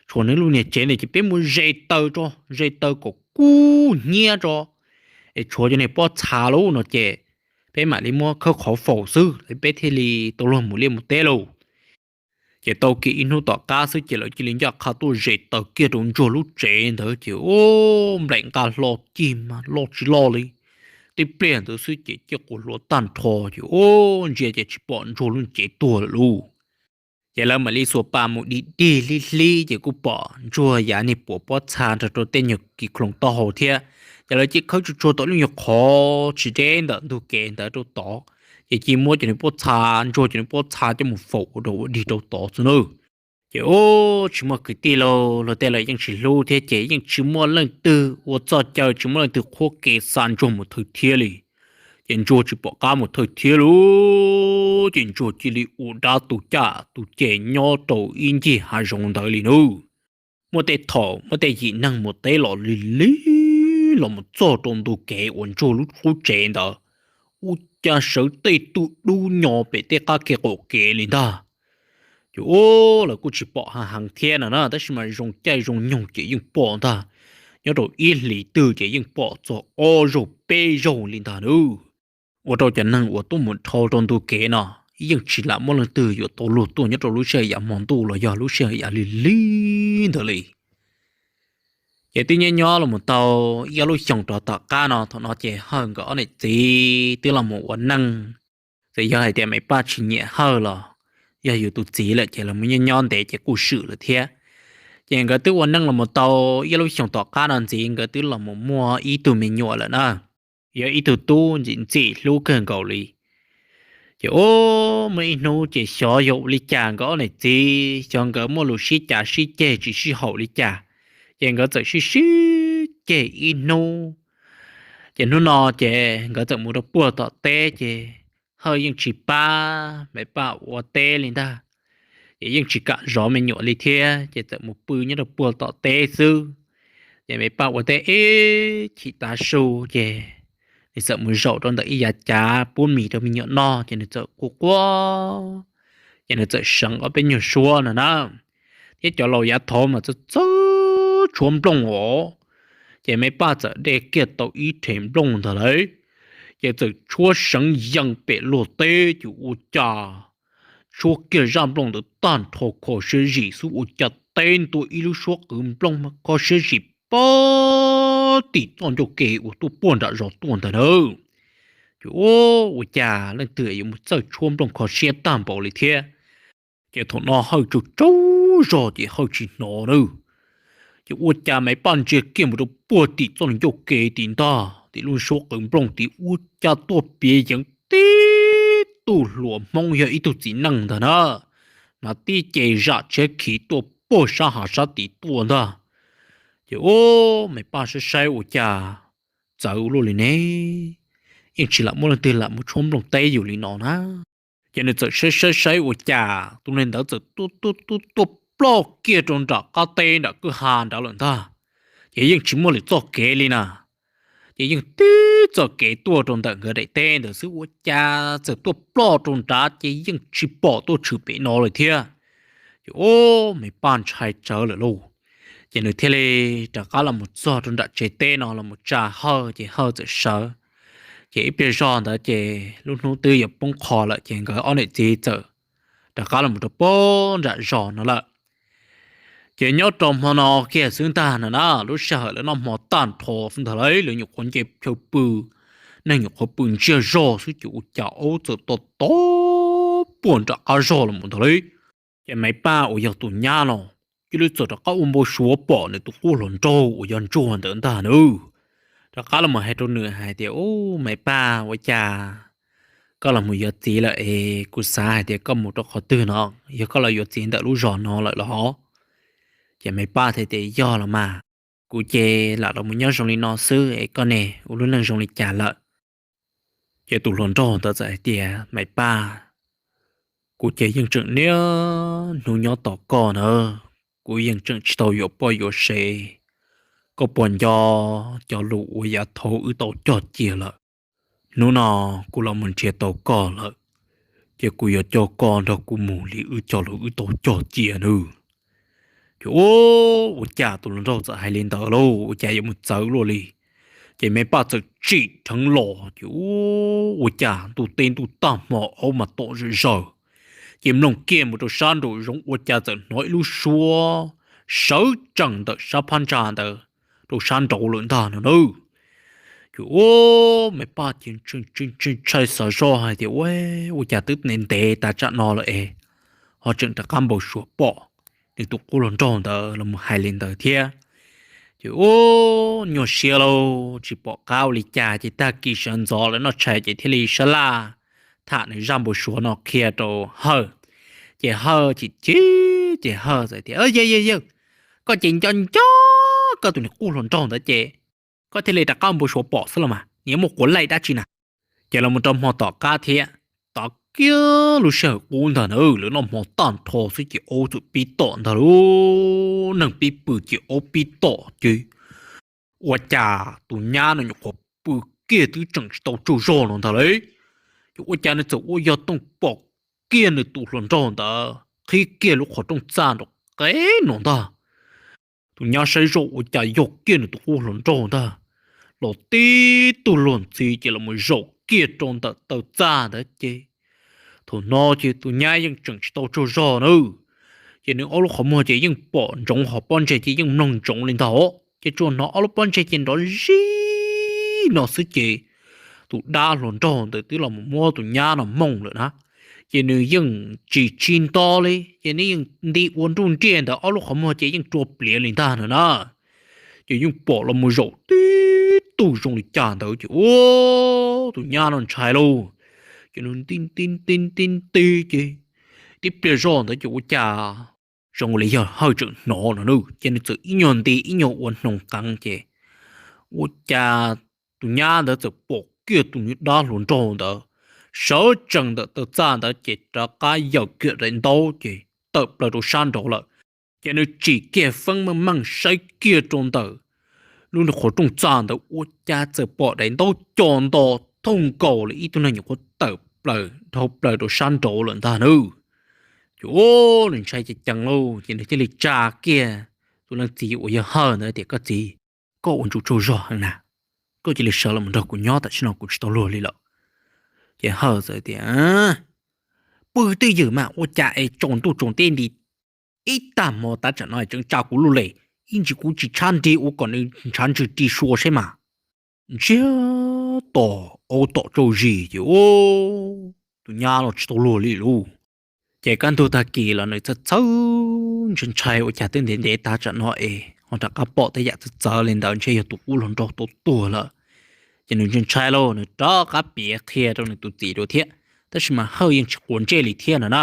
tshuav nws lub niag tsev ntawd ces peb mus zes taws tso, zes taws kom kub hnyiab tso, es tshuav cov niag pob txha lauj no ces peb mam li muab khawb qhov faus xwb, peb thiaj li tau luag mus liaj mus teb lauj. Ces tau kiag ib hnub tom qab xwb ces lawv cia li ncaj qha tuaj zes taws kiag rau Ntsuag lub tsev ntawd ces ua, nplaim nqa hlo cig mas loj tsis loj li. Tib pliag ntawd xwb ces ciaj quas hluav tag nrho ces ua, ntsia ces tsis pom Ntsuag lub cev tuag lawm lauj. Ces lawv mam li xuas pas mus dig dig hlib hlib ces kuj pom Ntsuag yav niag puas pob txha nrog rau tej nyuag kis khoom taub hau thiab. Ces lawv cia khawb tsuag tsuag tau lub nyuag qhov tsis deb ntawm ntug kev ntawd rau tod, ces cia muab cov niag pob txha, Ntsuag cov niag pob txha coj mus faus ua rau ua dig rau tod xwb na. Ces ua, tsis muaj kwv tij lauj, luag tej lawv yeej tsis hlub thiab ces yeej tsis muaj leej twg ua txoj caw, tsis muaj leej twg qhuab kev xa Ntsuag mus thwv thiab li. Ces ntsuag tsis pom qab mus thawj thiab lauj, ces ntsuag cia li ua dab tu caj tu ces nyob rau ib ncig hav zoov ntawd li nawb. Muaj tej thaum muaj tej yim neeg mus teb los lig lig los mus txog rau ntu kev uas ntsuag lub qub tsev ntawd, ua cas sawv tej tug dub nyo pem tej qab kev qaum kev li ntag. Ces ua lawv kuj tsis pom heev heev thiab no na, tab sis mas zoo caij zoo nyoog ces yeej pom ntag. Nyob rau ib hlis twg ces yeej pom txog ob zaug peb zaug li ntag nawb. Ua rau cov neeg uas tuaj mus dhau rau ntu kev no yeej tsis lam muaj leej twg yuav tau luag tuaj nyob rau lub sij hawm yav hmo ntuj los yog lub sij hawm yav lig lig ntawd li. Ces twb nyob nyob los mus tau ib ob lub xyoos rov tom qab no, thaum no ces Hawj nkawd ob niam txiv twb los mus ua neej. Txawm yog hais tias Maiv Paj tsis nyiam Hawj los yog yus tus txiv lawm ces los mus nyob nyob ntev ces kuj swm lawm thiab. Ces nkawd twb ua neej los mus tau ib lub xyoos tom qab no ntxiv nkawd twb los mus muaj ib tug me nyuam lawm na, yog ib tug tub ntxim ntxim hlub kawg nkaus li. Ces ua muaj ib hnub ces xyov yog ua li cas nkawd ob niam txiv xyov nkawd muaj lus sib cav sib ceg tsis sib haum li cas, ces nkawd txawm sib sib ceg ib hnub. Ces hnub no ces nkawd txawm mus rau puag tom teb ces Hawj yeej tsis pab Maiv Paj ua teb li ntag. Ces yeej tsis kam zov me nyuam li thiab ces txawm mus pw nyob rau puag tom teb xwb. Ces Maiv Paj ua teb ib chim tav su ces nws txawm mus zaum rau ntawm ib yav cav pub mis rau me nyuam noj ces nws txawm quaj quaj, ces nws txawm seev ob peb nyuag suab no na. Thiab cov laus yav thaud mas txawj txawj tshuab nplooj os. Ces Maiv Paj txawm de kiag tau ib rhe nplooj ntawd lawm, ces txawm tshuab seev yees pem luag teb ces ua cas tshuab kiag zaj nplooj ntawd tag nrho kho siab zim xwb ua cas teb ntua ib lub suab qwv nplooj mas kho siab zim pag tim txoj ncauj ke uas tuaj puag nram zos tuaj ntawd na. Ces ua, ua cas leej twg yuav mus txawj tshuab nplooj kho siab tag npaum li thiab. Ces thaum no Hawj tsaug tsaug zog ces Hawj tsis hnov na. Ces ua cas Maiv Paj ntsia kiag mus rau puag tim txoj ncauj ke tim ntag tim lub suab qwv nplooj tid ua cas tuaj piav yeev tib tug hluas Hmoob yog ib tug txiv neej ntag na, hnav tib ce zam tshiab khiv tuaj puag sab hav sab tid tuaj ntag. Ces ua, Maiv Paj saib saib ua cas txawv ua luaj li ne, yeej tsis lam muaj leej twg lam mus tshuab nplooj teb yus li no na. Ces nws txawm saib saib saib ua cas tus neeg ntawd txawm tuaj tuaj tuaj tuaj ploj kiag rau nram qab teb nram kwj ha nrad lawm ntag. Ces yeej tsis muaj lwm txoj kev li na, ces yeej tib txoj kev tuaj rau ntawm nkawd daim teb ntawd xwb ua cas txawm tuaj ploj rau nrad ces yeej tsis pom tuaj tshwm pem no lawm thiab. Ces ua, Maiv Paj ntshai tsawv lawm lauj. Ces nws thiaj li rov qab los mus txog rau nram tsev teb no los mus tsa Hawj ces Hawj txawm sawv. Ces ib pliag zog ntawd ces lub hnub twb yuav poob qho lawm ces nkawd ob niam txiv txawm rov qab los mus rau puag nram zos no lawm. Ces nyob rau hmo no kiag xwb ntag no na, lub sij hawm lawv noj hmo tag nrho xwb ntag lauj, lawv nyuam qhuav nce chaw pw, neeg nyuam qhuav pw ntsiag zog xwb ces ua cas aub txawm to to puag nram qab zog los mus ntag lauj. Ces Maiv Paj uas yog tus nyab no cia li txawm rov qab ua npau suav pom nws tus qub hluas nraug uas yog Ntsuag ntawd ntag na. Rov qab los mus hais rau nws hais tias, Ub, Maiv Paj, ua cas koj los mus yuav txiv lawm es kuv xav hais tias koj mus rau qhov twg no, yog koj los yuav txiv ntawm lub zos no lawm los? Ces Maiv Paj thiaj tias, Yog los mas, kuv ces lam los mus nyob zoo li no xwb es koj ne, ua lub neej zoo li cas lawm? Ces tus hluas nraug ntawd txawm hais tias, Maiv Paj, kuv ces yeej tseem niaj hnub nyob tos koj na, kuv yeej tseem tsis tau yuav poj yuav sev. Koj puas nco cov lus uas yav thaud wb tau cog cia lawm? Hnub no kuv los mus nrhiav tau koj lawm, ces kuv yuav coj koj nrog kuv mus li wb cog lus wb tau cog cia nawb. Ces ua, ua cas tus hluas nraug txawm hais li ntawd lauj, ua cas yuav mus txawv luaj li. Ces Maiv Paj txawm tsim dheev los ces ua, ua cas ntuj teb ntuj tag hmo aub mas tom zom zaws. Ces mloog kiag mus rau sab nraum zoov ua cas txawm hnov ib lub suab sawv tsees ntawm sab phab ntsa ntawd rau sab nraud lawm ntag no na. Ces ua, Maiv Paj ces ntshai xav zoj hais tias, Ua, ua cas twb ntev ntev tas tsam no lawm es ho tseem rov qab npau suav pom nws tus qub hluas nraug ntawd los mus hais li ntawd thiab. Ces ua, nyuaj siab lauj, tsis pom qab ua li cas ces tag kis sawv ntxov lawv noj tshais ces thiaj li sab laj tham nws zaj npau suav no qhia rau Hawj. Ces Hawj chim chim ces Hawj txawm tias, Yawg, yawg, yawg, koj ces nco nco koj tus niag qub hluas nraug ntawd ces koj thiaj li rov qab npau suav pom xwb los mas, nws yuav muaj quav laij dab tsi na? Ces los mus rau hmo tom qab thiab, tau kiag lub sij hawm qub ntag na, lawv noj hmo tag nrho xwb ces aub txawm pib tom ntag lauj. Neeg pib pw ces aub pib tom ces ua cas tus nyab no nyuam qhuav pw kiag twb tseem tsis tau tsaug zog no ntag lauj, ces ua cas nws txawm ua yog tooj pom kiag nws tus hluas nraug ntawd qhib kiag lub qhov rooj txaj nrov qev no ntag. Tus nyab saib zoj ua cas yog kiag nws tus qub hluas nraug ntag, los tib tug luag ntxhi ces los mus zaum kiag rau ntawm taw txaj ntawd ces thaum no ces tus nyab yeej tseem tsis tau tsaug zog na, ces nws ob lub qhov muag ces yeej pom ntsoov, hos pob ntseg ces yeej mloog ntsoov li ntag. Ces tsuas hnov ob lub pob ntseg ces nrov zig no xwb ces tus dab hluas nraug ntawd twb los mus muab tus nyab no mooj lawm na, ces nws yeej tsis tsis nto li, ces nws yeej nti ua nruj nriaj ntawd, ob lub qhov muag ces yeej rua pliav li ntag no na. Ces yeej pom los mus zaum tib tug zoo li cas ntawd ces ua tus nyab no ntshai lauj, ces nws nti nti nti nti nti ces tib pliag zoj ntawd ces ua cas zoo li yog Hawj tseem hnov no na, ces nws txawm ib nyuag nti ib nyuag ua hnoos qees ces ua cas tus nyab ntawd txawm pom kiag tus dab hluas nraug ntawd sawv tsees ntawm taw txaj ntawd ces rov qab yawm kiag daim ntaub ces tawm plaws rau sab nraud lawm. Ces nws tsim kiag feeb meej meej saib kiag rau ntawm lub qhov rooj txaj ntawd ua cas txawm pom daim ntaub co nto thooj nkaus li ib tug neeg nyuam qhuav tawm plaws dhau plaws rau sab nraud lawm ntag na. Ces nws ntshai ceev ceev lauj, ces nws thiaj li tsa kiag tus leej txiv uas yog Hawj ntawd tias, Koj txiv, koj ua ntsum tsaug zog heev na, koj cia li sawv los nrog kuv nyob tam sim no kuv tsis tau luag li lawm. Ces Hawj txawm tias, Pw twj ywm mas ua cas es tsaus ntuj tsaus teb nti ib tag hmo tav tsam no tseem tsa kuv luj li, ib ntsis kuv tsis tshab nrig ua kom nws ntshav ntswg ri sua seb mas. Ntsiag to, aub tom tsaug zis ces tus nyab los tsis tau luag li lauj. Ces kaj ntug tag kis los nws txhawj txhawj ntshai ntshai ua cas twb ntev ntev tav tsam no es ho rov qab pom tej yam txawv txawv li ntawd ntshe yog tus qub hluas nraug tau tuag lawm. Ces nws ntshai ntshai lauj, nws rov qab piav qhia rau nws tus txiv dua thiab, tab sis mas Hawj yeej tsis quav ntsej li thiab no na.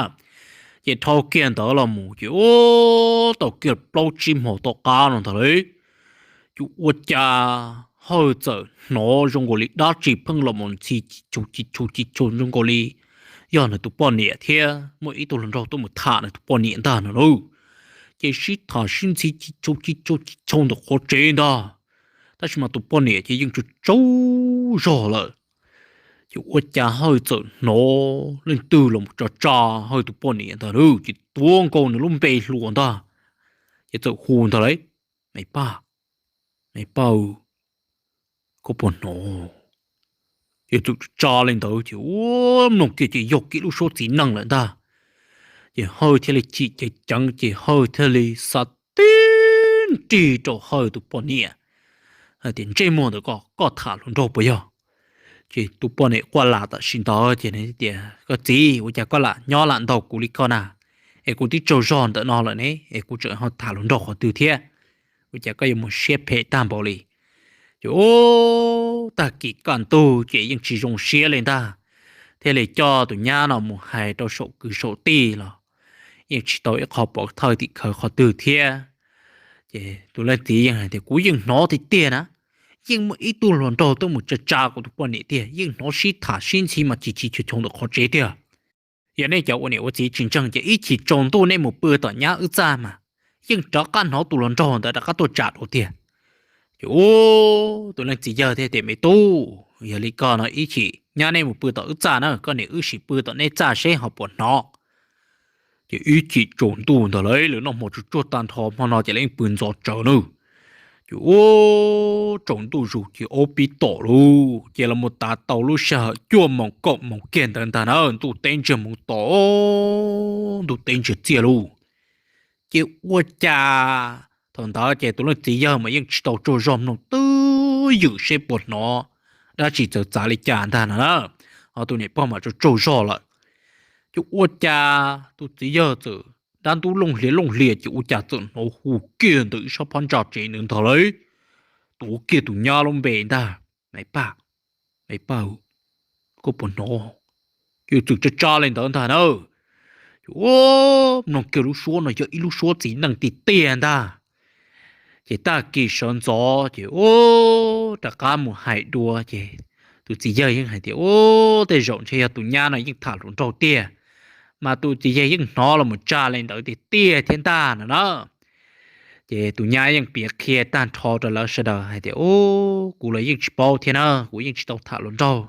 Ces dhau kiag ntawd los mus ces ua tau kiag plaub tsib hmo tom qab no ntag lauj, ces ua cas Hawj txawm hnov zoo nkaus li dab tsi pheej los mus ntxhi ci tshau ci tshau ci tshau zoo nkaus li yog nws tus poj niam thiab muaj ib tug hluas nraug tuaj mus tham nws tus poj niam ntag no lauj. Ces sib tham sib ntxhi ci tshau ci tshau ci tshau ntawm qhov tsev ntag, tab sis mas tus poj niam ces yeej tsaug tsaug zog lawm. Ces ua cas Hawj txawm hnov leej twg los mus tsa tsa Hawj tus poj niam ntag lauj, ces tuav nkaus nws lub npe hluas ntag, ces txawm hu ntag lauj, Me Paj, Me Paj, koj puas hnov? Ces txawm tsa li ntawd ces ua mloog kiag ces yog kiag lub suab txiv neej lawm ntag. Ces Hawj thiaj li chim ceev ceev ces Hawj thiaj li xa tib nrig rau Hawj tus poj niam hais tias, Ntsej muag ntawm koj, koj tham hluas nraug puas yog? Ces tus poj niam quaj lam tam sim ntawd ces nws tias, Koj txiv, ua cas koj lam nyob lam ntaus kuv li koj na? Es kuv twb tsaug zog ntawm no lawm ne, es kuv tseem ho tham hluas nraug qhov twg thiab? Ua cas koj yuav mus siab phem tag npaum li? Ces ua tag kis kaj ntug ces yeej tsis zoo siab li ntag, thiaj li coj tus nyab no mus hais rau saum kwv saum tij los yeej tsis tau ib qho pov thawj tim khawv qhov twg thiab. Ces tus leej txiv yeej hais tias, Kuv yeej hnov tiag tiag na, yeej muaj ib tug hluas nraug tuaj mus tsa tsa kuv tus poj niam tiag, yeej hnov sib tham sib ntxhi mas ci ci tshau tshau ntawm qhov tsev tiag. Yog nej cov ua niam ua txiv tsis ntseeg ces ib chim tsaus ntuj nej mus pw tom nyab wb txaj mas yeej rov qab hnov tus hluas nraug ntawd rov qab tuaj tsa dua tiag. Ces ua tus leej txiv yawg thiaj tias, Me tub, yog li koj no ib chim nyab nej mus pw tom wb txaj na, koj niam wb sim pw tom nej txaj seb ho puas hnov. Ces ib chim tsaus ntuj ntag lauj, lawv noj hmo tsuag tsuag tag nrho hmo no ces lawv yeej pw ntxov tsawv na. Ces ua tsaus ntuj zus ces aub pib tom lauj, ces los mus tav tau lub sij hawm cuaj moos kaum moos kiag ntawd ntag na, ntuj teb ntsiag moo to, ntuj teb ntsiag txiag lauj. Ces ua cas thaum ntawd ces tus leej txiv yawg mas yeej tsis tau tsaug zog mloog twj ywm seb puas hnov dab tsi txawv txav li cas ntag no na, ho tus niam pog mas tsaug tsaug zog lawm. Ces ua cas tus txiv yawg txawm dab ntub looj hlias looj hlias ces ua cas txawm hnov hu kiag ntawm ib sab phab ntsa tsev ntawd ntag lauj, tuav kiag tus nyab lub npe ntag, Me Paj, Me Paj, koj puas hnov? Ces txawm tsa tsa li ntawd ntag na. Ces ua mloog kiag lub suab no yog ib lub suab txiv neej tiag tiag ntag. Ces tag kis sawv ntxov ces ua rov qab mus hais dua ces tus txiv yawg yeej hais tias, Ub, tej zaum ntshe yog tus nyab no yeej tham hluas nraug tiag, mas tus txiv yawg yeej hnov los mus tsa li ntawd tiag tiag thiab ntag no na. Ces tus nyab yeej piav qhia tag nrho rau lawv sawv daws hais tias, Ub, kuv los yeej tsis paub thiab na, kuv yeej tsis tau tham hluas nraug.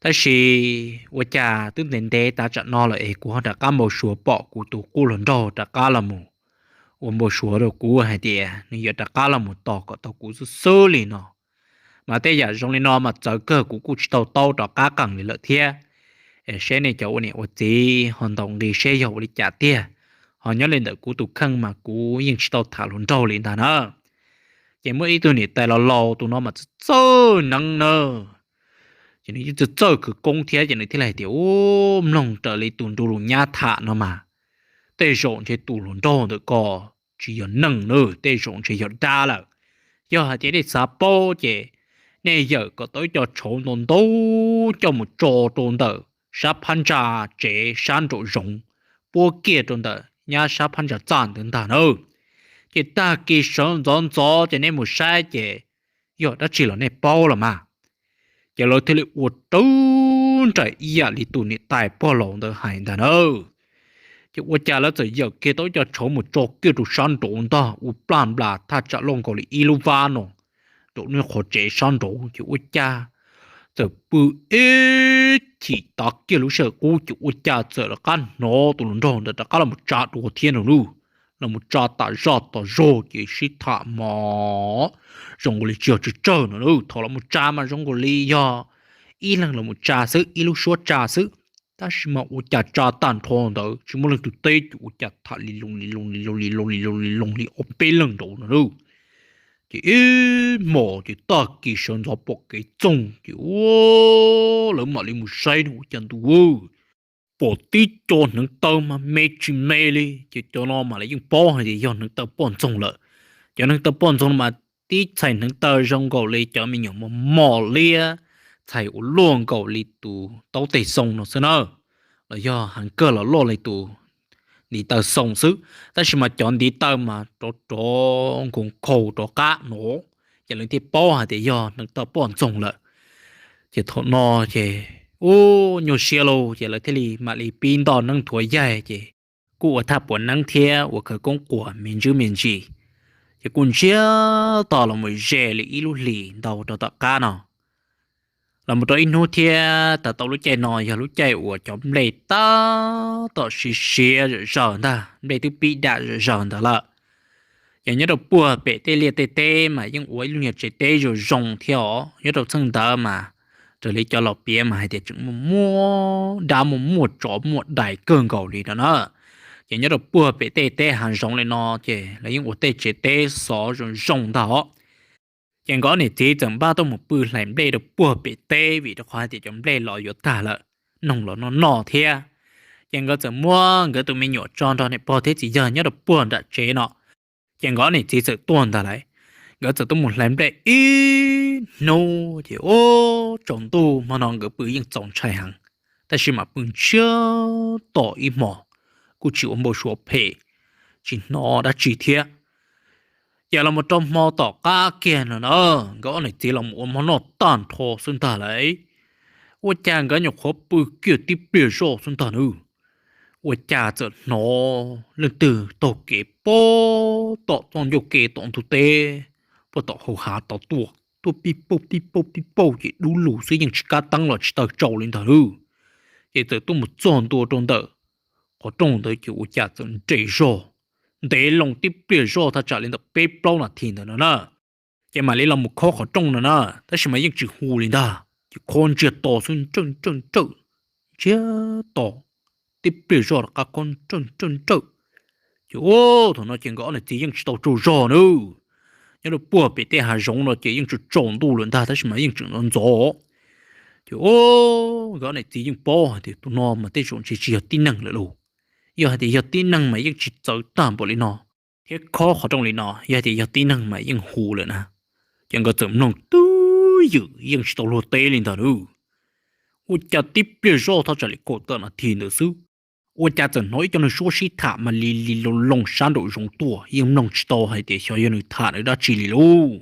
Tab sis ua cas twb ntev ntev tav tsam no lawm es kuv ho rov qab npau suav pom kuv tus qub hluas nraug rov qab los mus ua npau suav rau kuv hais tias nws yuav rov qab los mus tos kom tau kuv xwb xwb li no. Mas tej yam zoo li no mas txawv kawg kuv kuj tsis tau taub rov qab qees li lawm thiab. Seb nej cov ua niam ua txiv ho ntaus nqi seb yog ua li cas tiag. Ho nyob li ntawm kuv tus kheej mas kuv yeej tsis tau tham hluas nraug li ntag na. Ces muaj ib tug niam tais laus laus, tus no mas txawj txawj neeb na, ces nws yeej txawj txawj khawv koob thiab, ces nws thiaj li hais tias, Ub, mloog raws li tus nru lus nyab tham no mas tej zaum ntshe tus hluas nraug ntawm ko tsis yog neeg na, tej zaum ntshe yog dab lawm. Yog hais tias nej xav paub ces nej yawm kom tau ib co tshauv ntau ntau coj mus tso rau ntawm sab phab ntsa tsev sab nraum zoov, puab kiag rau ntawm nyab sab phab ntsa txaj ntawd ntag na. Ces tag kis sawv ntxov ntxov ces nej mus saib ces yog dab tsi los nej paub los mas. Ces lawv thiaj li ua raws nraim ib yam li tus niam tais pog laus ntawd hais ntag na. Ces ua cas lawv txawm yawm kiag tau ib co tshauv mus tso kiag rau sab nraud ntag, ua plaj nplas thaj tsam loj nkaus li ib lub vab no rau nws qhov tsev sab nraud, ces ua cas txawm pw ib chim tav kiag lub sij hawm qub ces ua cas txawm rov qab hnov tus hluas nraug ntawd rov qab los mus tsa dua thiab no lauj. Los mus tsa tas zaj tas zog ces sib tham mas zoo nkaus li tsis yog tsawg tsawg no lauj. Thaum los mus tsa mas zoo nkaus li yog ib leeg los mus tsa xwb, ib lub suab tsa xwb, tab sis mas ua cas tsa tag nrho ntawd tsis muaj leej twg teb ces ua cas tham li loo li loo li loo li loo li loo li loo li ob peb leeg nraud no lauj. Ces ib hmos ces tag kis sawv ntxov pom kev txoog ces ua lawv mam li mus saib no ua cas ntuj, pom tib co hneev taw mas me tsis me li, ces cov no mas lawv yeej paub hais tias yog hneev taw poj ntxoog lawm. Cov hneev taw poj ntxoog no mas tib txhais hneev taw zoo nkaus li cov me nyuam mos mos liab, txhais ua luaj nkaus li tus taub teg xoo no xwb na, los yog heev kawg los loj li tus ntiv taw xoo xwb, tab sis mas cov ntiv taw mas rov rov nkoos khaus rov qab no, ces lawv thiaj paub hais tias yog hneev taw poj ntxoog lawm. Ces thaum no ces ub nyuaj siab lauj, ces lawv thiaj li mam li pib ntoj neeb nthuav yaig, ces kuj ua thaj puav neeb thiab ua khawv koob quas me ntsis me ntsis, ces kuj ntsiag to los mus ze li ib lub hlis ntau rau tom qab no. Los mus rau ib hnub thiab, tas tau lub caij no yog lub caij uas cov nplej tab tom siav siav zom zaws ntag, nplej twb pib dam zom zaws ntawd lawm. Ces nyob rau puag pem tej liaj tej teb mas yeej ua ib lub nyuag tsev teb zoo zoo thiab os. Nyob rau txheej ntawd mas raws li cov laus piav mas hais tias tseem muaj muaj dab muaj muaj tsov muaj dais kawg nkaus li no na. Ces nyob rau puag pem tej teb hav zoov li no ces lawv yeej ua tej tsev teb xov zoo zoo ntag os. Ces nkawd niam txiv txawm npaj tuaj mus pw hlais nplej rau puag pem teb vim rau qhov hais tias cov nplej los yuav tag lawm, noog los noj noj thiab. Ces nkawd txawm muab nkawd tus me nyuam tso nrog niam pog thiab txiv yawg nyob rau puag nram tsev no. Ces nkawd niam txiv txawm tuaj ntag lauj. Nkawd txawm tuaj mus hlais nplej ib hnub ces ub tsaus ntuj hmo no nkawd pw yeej txaus ntshai heev, tab sis mas pw ntsiag to ib hmos kuj tsis ua npau suav phem, tsis hnov dab tsi thiab. Ces los mus rau hmo tom qab kiag no na, nkawd ob niam txiv los mus ua hmo noj tag nrho xwb ntag lauj. Ua cas nkawd nyuam qhuav pw kiag tib pliag zoj xwb ntag nab, ua cas txawm hnov leej twg taug kev puag tom txoj ncauj ke tom ntug teb, puag tom hauv hav tod tuaj, tuaj pib pauj pib pauj pib pauj ces dub lug xwb yeej tsis kab teeb los tsis tawg tsau li ntag nab. Ces txawm tuaj mus txog ntua rau ntawm qhov rooj ntawd ces ua cas txawm nres zog, ntev loo tib pliag zoj thaj tsam li ntawm peb plaub nas this ntawd no na. Ces mam li los mus khob qhov rooj no na, tab sis mas yeej tsis hu li ntag, ces khob ntsiag to xwb nrawj nrawj nrawj, ntsiag to, tib pliag zoj rov qab khob nrawj nrawj nrawj. Ces ub thaum no ces nkawd ob niam txiv yeej tsis tau tsaug zog nab. Nyob rau puag pem tej hav zoov no ces yeej tsaus tsaus ntuj lawm ntag tab sis mas yeej tseem ntxov ntxov. Ces ub nkawd ob niam txiv yeej paub hais tias tus no mas tej zaum ntshe tsis yog tib neeg lawm lauj. Yog hais tias yog tib neeg mas yeej tsis txawv tag npaum li no, thiab khob qhov rooj li no, yog hais tias yog tib neeg mas yeej hu lawm na. Ces nkawd txawm mloog twb ywm yeej tsis tau luag teb li ntag nab. Ua cas tib pliag zoj thaj tsam li kaum tawm nas this ntawd xwb, ua cas txawm hnov ib co neeg suab sib tham mas li li loo loo sab nraum zoov tuaj, yeej mloog tsis tau hais tias xyov yog nws tham nws dab tsi li lauj.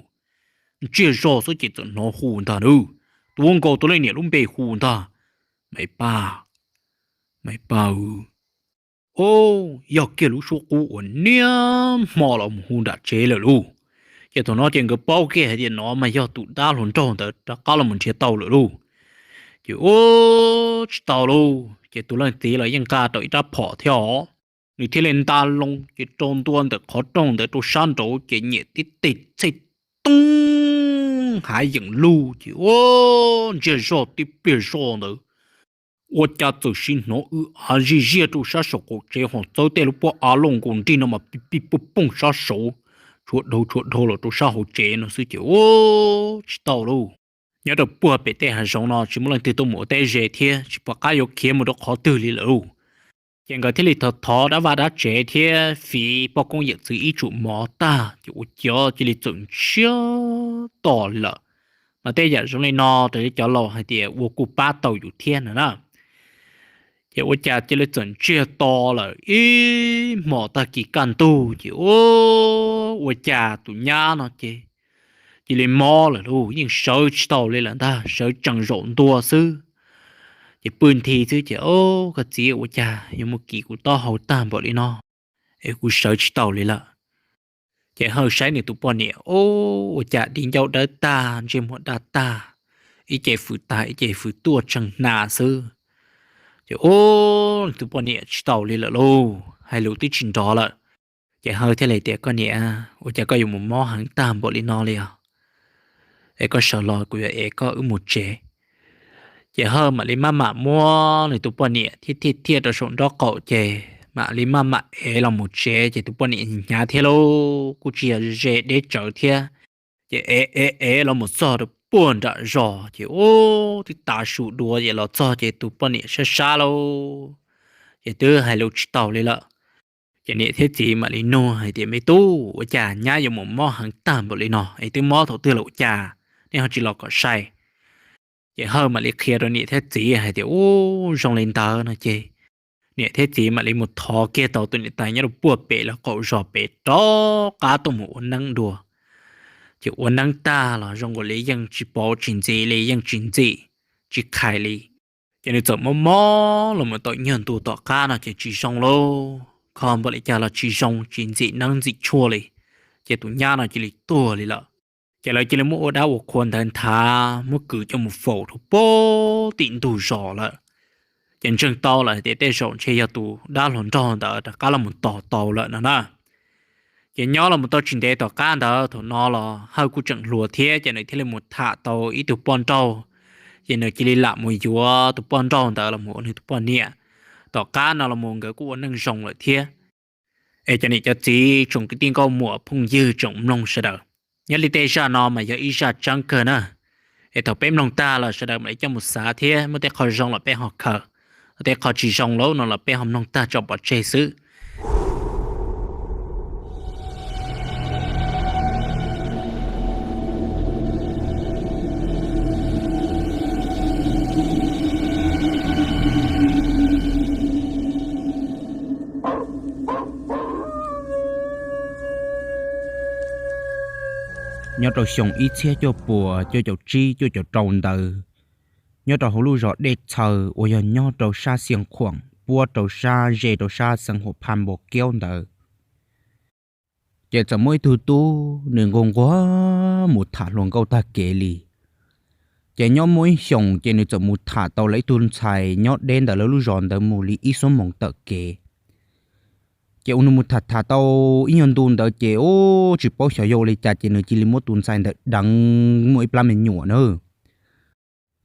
Ntsiag zog xwb ces txawm hnov hu ntag nab, tuav nkaus tus leej niam lub npe hu ntag, Maiv Paj, Maiv Paj. Ob, yog kiag lub suab qub uas niaj hmo los mus hu nram tsev lawm lauj. Ces thaum no ces nkawd paub kiag hais tias no mas yog tus dab hluas nraug ntawd rov qab los mus nrhiav tau lawm lauj. Ces ua tsis tau lauj, ces tus leej txiv los yeej nqa tau ib rab phom thiab os. Nws thiaj li nta loo ces rau ntua ntawm qhov rooj ntawd rau sab nraud ces nyiam tib teg txhej toob hav yeem lug ces ua ntsiag zog tib pliag zoj ntawd, ua cas txawm sim hnov w av zij ziag rau sab saum qaum tsev ho txawb tej lub pob av loj nkaus nrig no mas pij pij pooj pooj sab saud, tshuav dhau tshuav dhau los rau sab hauv tsev no xwb ces ua tsis tau lauj. Nyob rau puag pem tej hav zoov no tsis muaj leej twg tuaj mus ua teb ze thiab tsis pom qab yuav khiav mus rau qhov twg li lawm lauj. Ces nkawd thiaj li thov thov dab vaj dab tsev thiab fiv poj koob yawm txwv ib tsum mov tag ces ua ciav cia li txawm ntsiag to lawm. Mas tej yam zoo li no raws li cov laus hais tias ua kuj pab tau yus thiab no na. Ces ua cas cia li txawm ntsiag to lawm ib hmos tag kis kaj ntug ces ua, ua cas tus nyab no ces cia li mob lawm lauj, yeej sawv tsis tau li lawm ntag, sawv tsees zaum ntua xwb. Ces pw nthi xwb ces, Au, koj txiv, ua cas yuav muaj kis kuv taub hau tag npaum li no es kuv sawv tsis tau li lawm. Ces Hawj saib nws tus poj niam, Au, ua cas di ncauj dawb tag, ntsej muag daj tag, ib ce fwm tag ib ce fwm tuaj tseeg hna xwb. Ces, Au, nws tus poj niam tsis tau li lawm lauj, hais lus twb tsis nrov lawm. Ces Hawj thiaj li tias, Koj niam, ua cas koj yuav mus mob heev tag npaum li no li os? Es koj sawv los kuv yuav ev koj wb mus tsev. Ces Hawj mam li maj mam muab nws tus poj niam thiab thiaj thiaj rau saum nraub qaum ces mam li maj mam ev los mus tsev ces tus poj niam hnyav thiab lauj, kuj tsis yog ze deb tsawv thiab. Ces ev ev ev los mus txog rau puag nram zos ces ua twb tav su dua ces los txog ces tus poj niam sab sab lauj, ces twb hais lus tsis tau li lawm. Ces niam thiab txiv mam li nug hais tias, Me tub, ua cas nyab yuav mus mob heev tag npaum li no es twb mob thaum twg los ua cas nej ho tsis los kom sai? Ces Hawj mam li qhia rau niam thiab txiv hais tias, Ub, zoo li ntawd no ces niam thiab txiv mam li mus thov kiag tau tus niam tais nyob rau puag pem lawv qaum zos pem rov qab tuaj mus ua neeb dua. Ces ua neeb tag los zoo nkaus li yeej tsis pauv tsis ntxim li, yeej tsis ntxim tsis qhais li. Ces nws txawm mob mob los mus tau ib nyuag ntu tom qab no ces tsis zoo lauj, kho npaum li cas los tsis zoo, tsis ntxim neeb ntxim tshuaj li. Ces tus nyab no cia li tuag li lawm. Ces lawv cia li muab ua dab ua qhua ntawd nthav muab kwv coj mus faus rau puag tim ntug zos lawm. Ces ntseeg tau lawm hais tias tej zaum ntshe yog tus dab hluas nraug ntawd rov qab los mus tos tau lawm no na. Ces nyob los mus tau tsis ntev tom qab ntawd thaum no los Hawj kuj tseem hluas thiab ces nws thiaj li mus tham tau ib tug poj nraug. Ces nws cia li lam mus yuav tus poj nraug ntawd los mus ua nws tus poj niam. Tom qab no los mus nkawd kuj ua neej zoo lawm thiab. Es cov niam cov txiv tsoom kwv tij nkauj muam phooj ywg tsoom mloog sawv daws, nyob li tej zaj no mas yog ib zaj tseeb kawg na. Es thaum peb mloog tag los sawv daws mam li coj mus xav thiab muaj tej qho zoo los peb ho khaws, tej qho tsis zoo lauj no los peb ho mloog tag tso pov tseg xwb. Nyob rau xyoo ib txhiab cuaj puas cuaj caum tsib cuaj caum rau ntawd, nyob rau hauv lub zos Dej Txhaws uas yog nyob rau sab Xiav Khuam puab rau sab ze rau sab xeev Huam Phaj Npau Kiaub ntawd, ces txawm muaj ib tug tub nws nquag nquag mus tham hluas nkauj tag kev li. Ces nyob muaj ib xyoos ces nws txawm mus tham tau lawv ib tug ntxhais nyob deb ntawm lawv lub zos ntawd mus li ib xuab moos tawm kev. Ces ua nws mus tham tham tau ib nyuag ntu ntawd ces ub tsis paub xyov yog ua li cas ces nws cia li muab tus ntxhais ntawd deev muaj ib plab me nyuam na.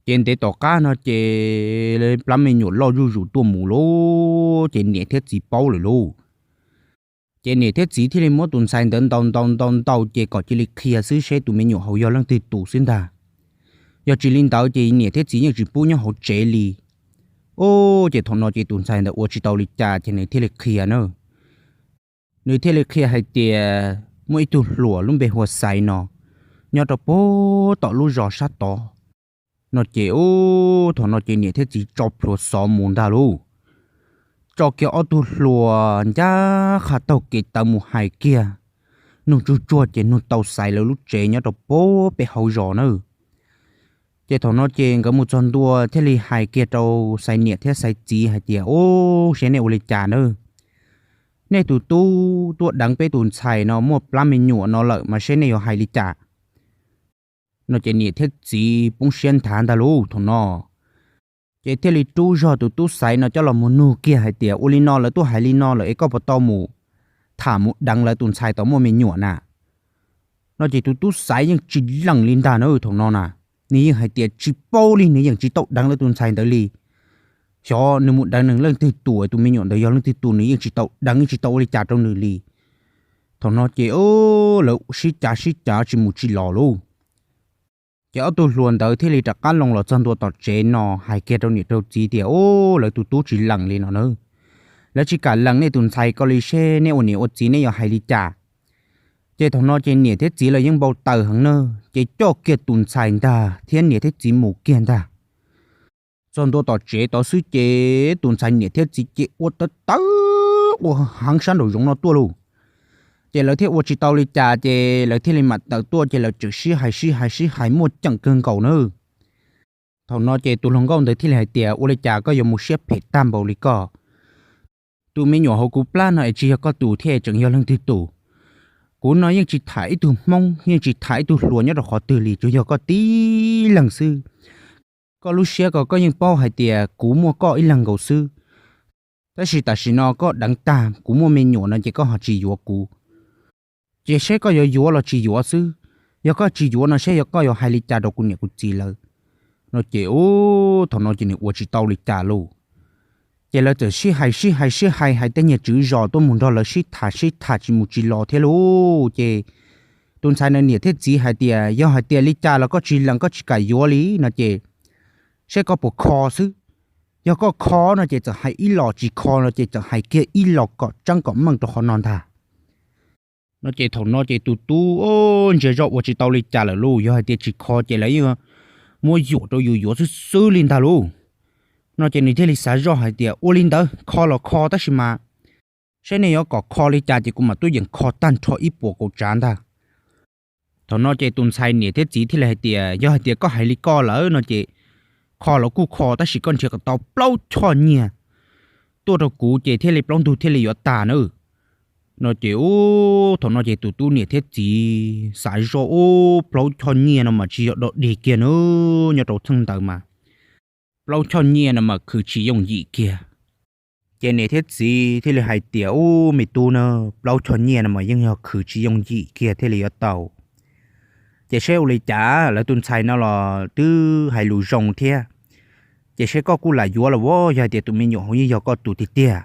Ces ntev tom qab no ces plab me nyuam loj zuj zus tuaj mus lauj, ces niam thiab txiv paub lawm lauj. Ces niam thiab txiv thiaj li muab tus ntxhais ntawd ntaus ntaus ntaus ntaus ces kom cia li qhia xwb seb tus me nyuam hauv yog leej twg tus xwb ntag. Yog tsis li ntawd ces niam thiab txiv yeej tsis pub nyob hauv tsev li. Ub, ces thaum no ces tus ntxhais ntawd ua tsis tau li cas ces nws thiaj li qhia na. Nws thiaj li qhia hais tias muaj ib tug hluas lub npe hu ua Xaiv no nyob rau puag tom lub zos sab tod no ces ub thaum no ces niam thiab txiv tso plhuav xov mus ntag lauj. Tso kiag ob tug hluas ncaj qha taug kev tawv mus hais kiag, nug tsuj tsuag ces nug tau Xaiv lawv lub tsev nyob rau puag pem hauv zos na. Ces thaum no ces nkawd mus txog ntua thiaj li hais kiag rau Xaiv niam thiab Xaiv txiv hais tias, Ub, seb nej ua li cas na? Nej tus tub tuaj deev peb tus ntxhais no muaj plab me nyuam no lawm mas seb nej yuav hais li cas? No ces niam thiab txiv poob siab nthav ntag lauj thaum no. Ces thiaj li rub zog tus tub Xaiv no coj los mus nug kiag hais tias, Ua li no lawv tuaj hais li no lawm es koj puas tau mus tham mus deev lawv tus ntxhais tau muaj me nyuam na? No ces tus tub Xaiv yeej tsis lees li ntag na thaum no na. Nws yeej hais tias tsis paub li, nws yeej tsis tau deev lawv tus ntxhais ntawd li. Xyov nws mus deev nws leej twg tus, tus me nyuam ntawd yog leej twg tus nws yeej tsis tau deev, yeej tsis tau ua li cas rau nws li. Thaum no ces lawv sib cav sib cav tsis mus tsis los lauj. Ces ob tug hluas ntawd thiaj li rov qab loo los txog ntua tom tsev no hais kiag rau niam rau txiv tias, Ub, lawv tus tub tsis lees li no na. Lawv tsis kam lees nej tus ntxhais ko li, seb nej ua niam ua txiv nej yuav hais li cas? Ces thaum no ces niam thiab txiv lawv yeej npau taws heev na, ces coj kiag tus ntxhais ntag thiab niam thiab txiv mus kiag ntag. Txog ntua tom tsev tod xwb ces tus ntxhais niam thiab txiv ces ua tawv tawv ua heev sab nraum zoov no tuaj lauj. Ces lawv thiaj ua tsis tau li cas ces lawv thiaj li mam tawm tuaj ces lawv tseem sib hais sib hais sib hais muaj ceem kawg nkaus na. Thaum no ces tus hluas nkauj ntawd thiaj li hais tias, Ua li cas koj yuav mus siab phem tag npaum li koj? Tus me nyuam hauv kuv plab no es tsis yog koj tus thiab tseem yog leej twg tus? Kuv no yeej tsis tham ib tug hmoob, yeej tsis tham ib tug hluas nyob rau qhov twg li, tsuas yog koj tib leeg xwb. Koj lub siab ko koj yeej paub hais tias kuv muaj koj ib leeg nkaus xwb. Tab sis tam sim no koj deev tag kuv muaj me nyuam no ces koj ho tsis yuav kuv. Ces seb koj yuav yuav los tsis yuav xwb. Yog koj tsis yuav no seb yog koj yuav hais li cas rau kuv niam kuv txiv lawv? No ces ub, thaum no ces nws ua tsis tau li cas lauj. Ces lawv txawm sib hais sib hais sib hais, hais tej niag tswv zos tuaj mus nrog lawv sib tham sib tham tsis mus tsis los thiab lauj. Ces tus ntxhais no niam thiab txiv hais tias, Yog hais tias li cas los koj tsis lees koj tsis kam yuav li no ces seb koj puas kho xwb. Yog koj kho no ces txawm hais ib los, tsis kho no ces txawm hais kiag ib los kom tseeb kom meej rau qhov no ntag. No ces thaum no ces tus tub ntsia zoj ua tsis tau li cas lawm lauj, yog hais tias tsis kho ces lawv yeej muab yuam rau yus yuav xwb xwb li ntag lauj. No ces nws thiaj li xav zoj hais tias, Ua li ntawd kho los kho tab sis mas seb nej yuav kom kho li cas ces kuv mam tuaj yeem kho tag nrho ib puas kaum tsav ntag. Thaum no ces tus ntxhais niam thiab txiv thiaj li hais tias, Yog hais tias koj hais li koj lawm no ces kho los kuj kho tab sis koj nrhiav kom tau plaub choj nyiaj tuaj rau kuv ces thiaj li plaub ntug thiaj li yuav tag na. No ces ub, thaum no ces tus tub niam thiab txiv xav zoj, Ub, plaub choj nyiaj no mas tsis yog dog dig kiag na, nyob rau txheej ntawd mas plaub choj nyiaj no mas khwv tsis yooj yim kiag. Ces niam thiab txiv thiaj li hais tias, Ub, me tub na, plaub choj nyiaj no mas yeej yog khwv tsis yooj yim kiag thiaj li yuav tau. Ces seb ua li cas lawv tus ntxhais no los twb hais lus zoo thiab, ces seb koj kuj lam yuav los as, yog hais tias tus me nyuam hauv yeej yog koj tus tiag tiag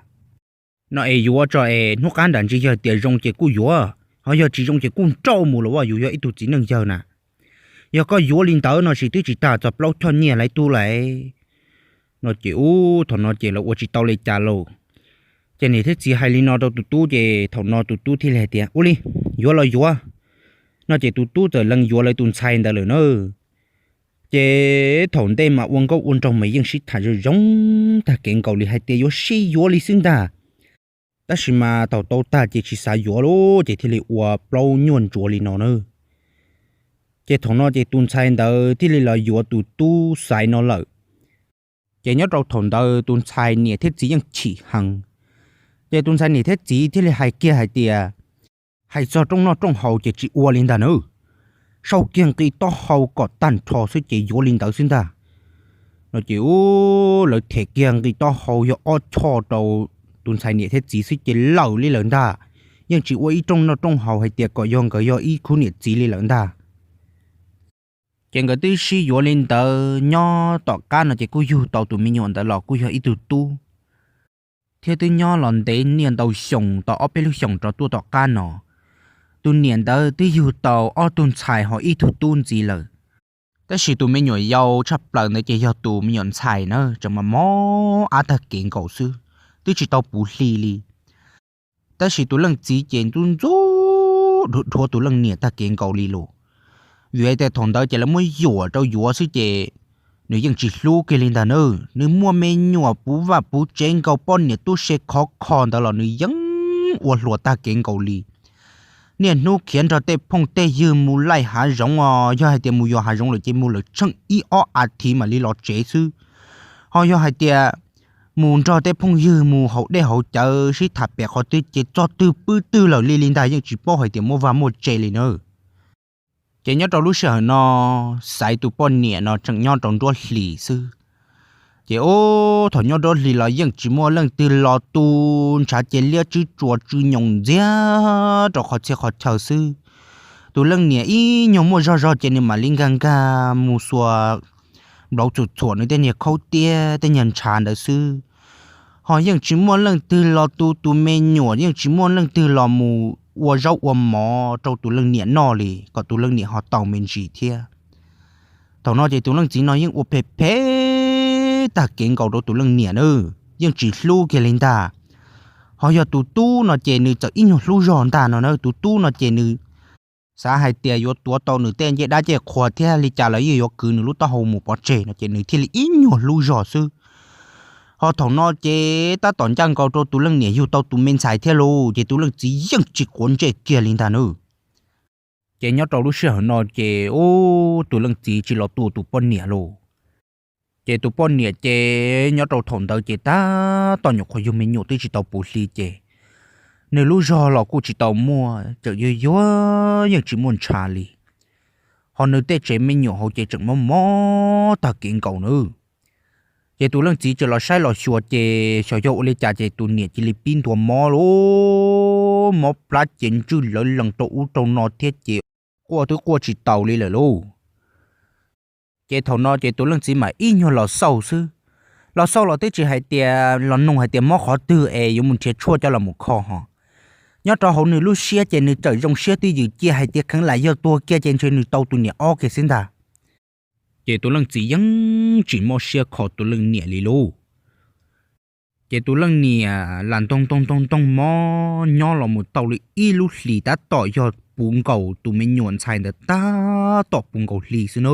no es yuav tso es hnub qab nram ntsis yog hais tias zoo ces kuj yuav, ho yog tsis zoo ces kuj nrauj mus los as, yus yog ib tug txiv neej yawg na. Yog koj yuav li ntawd no sis twb tsis tag txog plaub choj nyiaj lawv tub lawm. No ces ub, thaum no ces lawv ua tsis tau li cas lauj. Ces niam thiab txiv hais li no rau tus tub ces thaum no tus tub thiaj li hais tias, Ua li, yuav los yuav. No ces tus tub txawm lees yuav lawv tus ntxhais ntawd lawm na. Ces thaum ntej mas ua nkauj ua nraug mas yeej sib tham zoo zoo tag kev nkaus li hais tias yuav sib yuav li xwb ntag. Tab sis mas thaum tau tag ces tsis xav yuav lauj, ces thiaj li ua plaub nyuag ntsuav li no na. Ces thaum no ces tus ntxhais ntawd thiaj li los yuav tus tub Xaiv no lawm. Ces nyob rau thaum ntawd tus ntxhais niam thiab txiv yeej chim heev. Ces tus ntxhais niam thiab txiv thiaj li hais kiag hais tias, Hais txog rooj noj rooj haus ces tsis ua li ntag na. Sau kiag nqi taub hau kom tag nrho xwb ces yuav li ntawd xwb ntag. No ces ub, lawv them kiag nqi taub hau yog ob choj rau tus ntxhais niam thiab txiv xwb ces lawm li lawm ntag. Yeej tsis ua ib rooj noj rooj haus hais tias kom yog nkawd yog ib khub niam txiv li lawm ntag. Ces nkawd twb sib yuav li ntawd nyob tom qab no ces kuj yug tau tus me nyuam ntawd los kuj yog ib tug tub, thiab twb nyob los ntev niaj ntau xyoo tau ob peb lub xyoos rov tuaj tom qab no. Tus niam ntawd twb yug tau ob tug ntxhais ho ib tug tub ntxiv lawm. Tab sis tus me nyuam yau tshaj plaws ntawd ces yog tus me nyuam ntxhais na, tseem mas mob ab tag kev nkaus xwb, twb tsis tau puv hli li. Tab sis tus leej txiv ces ntxub ntxub dhuav dhuav tus leej niam tag kev nkaus li lus. Vim hais tias thaum ntawd ces lawv muab yuam rau yuav xwb ces nws yeej tsis hlub kiag li ntag na. Nws muaj me nyuam puv vaj puv tsev nkaus, poj niam tub se khov kho ntawd los nws yeej ua hluas tag kev nkaus li. niaj hnub khiav nrog tej phooj tej ywg mus laij hav zoov os, yog hais tias mus yos hav zoov lawm ces mus lawm tsheej ib ob as thiv mam li los tsev xwb. Ho yog hais tias mus nrog tej phooj ywg mus haus dej haus cawv sib tham pem qhov twg ces txog twg pw twg lawm li li ntag, yeej tsis paub hais tias muaj vaj muaj tse li na. Ces nyob rau lub sij hawm no, Xaiv tus poj niam no tseem nyob rau nruab hlis xwb. Ces ub, thaum nyob nruab hlis los yeej tsis muaj leej twg los tu, ntshav ces liab tswb tsuas tsw nyoos ntxiag rau qhov txhia qhov chaw xwb. Tus leej niam ib nyuag muaj zog zog ces nws mam li nkag nkag mus xuas nplauv txhuam txhuam nws tej niag khaub tiab tej niag ntshav ntawd xwb. Ho yeej tsis muaj leej twg los tu tus me nyuam, yeej tsis muaj leej twg los mus ua zaub ua mov rau tus leej niam noj li kom tus leej niam ho tau me ntsis thiab. Thaum no ces tus leej txiv no yeej ua phem phem tag kev nkaus rau tus leej niam na, yeej tsis hlub kiag li ntag. Ho yog tus tub no ces nws txawm ib nyuag hlub zog ntag no na, tus tub no ces nws xav hais tias yuav tuav tau nws tej ncej dab ncej qhua thiab li cas los yeej yuav kwv nws lub taub hau mus pov tseg no ces nws thiaj li ib nyuag hlub zog xwb. Ho thaum no ces tab tom ncaj nkaus rau tus leej niam yug tau tus me ntxhais thiab lauj, ces tus leej txiv yeej tsis quav ntsej kiag li ntag na. Ces nyob rau lub sij hawm no ces ub, tus leej txiv tsis los tu tus poj niam lauj. Ces tus poj niam ces nyob rau thaum ntawd ces tab tom nyuam qhuav yug me nyuam twb tsis tau puv hli ces nws lub zog los kuj tsis tau muaj, tseem yuag yuag yeej tsis muaj ntshav li. Ho nws tej tsev me nyuam hauv ces tseem mob mob tag kev nkaus na. Ces tus leej txiv tseem los saib los xyuas ces xyov yog ua li cas ces tus niam cia li pib ntuas mob lauj, mob plab ces ntswj lawv lees rau ub rau no thiab ces quaj twb quaj tsis taus li lawm lauj. Ces thaum no ces tus leej txiv mam ib nyuag los xauj xwb. Los xauj los twb tsis hais tias los nug hais tias mob qhov twg es yuav mus nrhiav tshuaj coj los mus kho ho. Nyob rau hauv nws lub siab ces nws txawm zoo siab twj ywm cia hais tias kheev lam yog tuag kiag ces ntshe nws tau tus niam ob kiag xwb ntag. Ces tus leej txiv yeej tsis mob siab kho tus leej niam li lauj. Ces tus leej niam lam ntoog ntoog ntoog ntoog mob nyob los mus tau li ib lub hlis tab tom yog puv nkaus tus me nyuam ntxhais ntawd tab tom puv nkaus hli xwb na.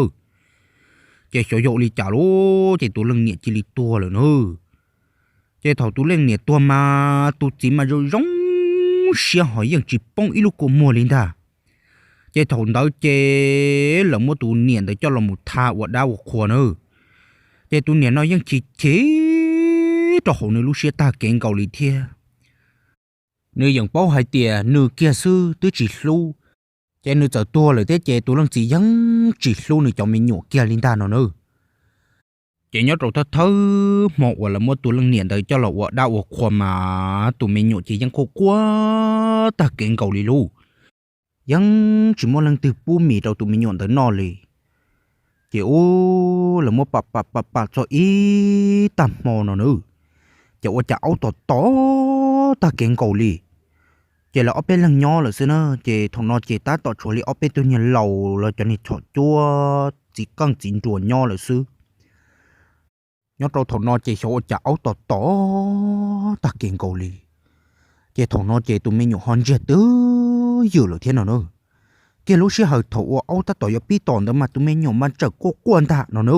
Ces xyov yog ua li cas lauj, ces tus leej niam cia li tuag lawm na. Ces thaum tus leej niam tuag mas tus txiv mas zoo zoo siab ho yeej tsis poob ib lub kua muag li ntag. Ces thaum ntawd ces lawv muab tus niam ntawd coj los mus tha ua dab ua qhua na. Ces tus niam no yeej chim chim rau hauv nws lub siab tag kev nkaus li thiab. Nws yeej paub hais tias nws kiag xwb twb tsis hlub, ces nws txawm tuag lawm thiab ces tus leej txiv yeej tsis hlub nws cov me nyuam kiag li ntag no na. Ces nyob rau thawj thawj hmo uas lawv muab tus leej niam ntawd coj los ua dab ua qhua mas tus me nyuam ces yeej quaj quaj tag kev nkaus li lauj. Yeej tsis muaj leej twg pub mis rau tus me nyuam ntawd noj li. Ces ub, lawv muab pam pam pam pam txog ib tag hmo no na, ces ua cas aub tom tom tag kev nkaus li. Ces lawv ob peb leeg nyob lawm xwb na, ces thaum no ces tab tom tshuav li ob peb tug niag laus los cov niag txhom cuab txiv qeej txiv nruas nyob lawm xwb. Nyob rau thaum no ces xyov ua cas aub tom tom tag kev nkaus li. Ces thaum no ces tus me nyuam ho ntsiag twb ywm lawm thiab no na. Kiag lub sij hawm thaum uas aub tab tom yuav pib tom ntawd mas tus me nyuam mas tseem quaj quaj ntag no na.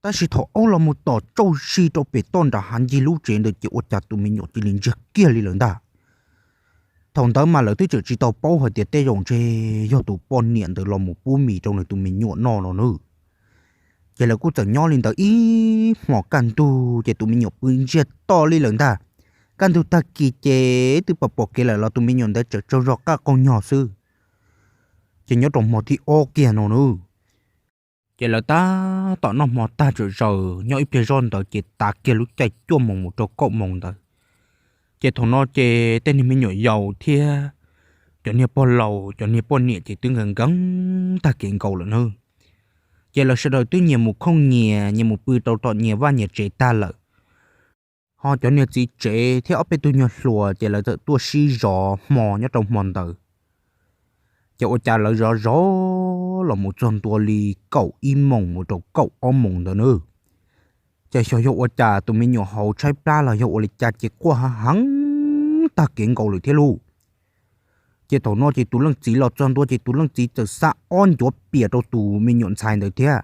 Tab sis thaum aub los mus tom tsauj zig rau pem toj nram hav ncig lub tsev ntawd ces ua cas tus me nyuam cia li ntsiag kiag li lawm ntag. Thaum ntawd mas lawv twb tseem tsis tau paub hais tias tej zaum ntshe yog tus poj niam ntawd los mus pub mis rau nws tus me nyuam noj no na. Ces lawv kuj txawm nyob li ntawd ib hmos kaj ntug ces tus me nyuam pw ntsiag to li lawm ntag. Kaj ntug tag kis ces twb pom pom kev lawm los tus me nyuam ntawd tseem tsaug zog qaj qaug nyog xwb. Ces nyob rau hmo thib ob kiag no na, ces lawv tab tom noj hmo tag tsam zaws nyob ib pliag zoj ntawd ces tav kiag lub caij cuaj moos mus rau kaum moos ntawd. Ces thaum no ces tej niag me nyuam yaus thiab cov niag pog laus cov niag poj niam ces twb nkees nkees tag kev nkaus lawm na. Ces lawv sawv daws twb nyias mus khooj nyias, nyias mus pw rau tom nyias vaj nyias tsev tag lawm. Ho cov niag txiv tsev thiab ob peb tug nyuag hluas ces lawv txawm tuaj sib zov hmo nyob rau hmo ntawd. Ces ua cas lawv zov zov los mus txog ntua li kaum ib moos mus rau kaum ob moos ntawd na, ces xyov yog ua cas tus me nyuam hauv tshaib plab los yog ua li cas ces quaj heev heev tag kev nkaus lawm thiab lauj. Ces thaum no ces tus leej txiv los txog ntua ces tus leej txiv txawm xa ob ncuav pias rau tus me nyuam ntxhais ntawd thiab,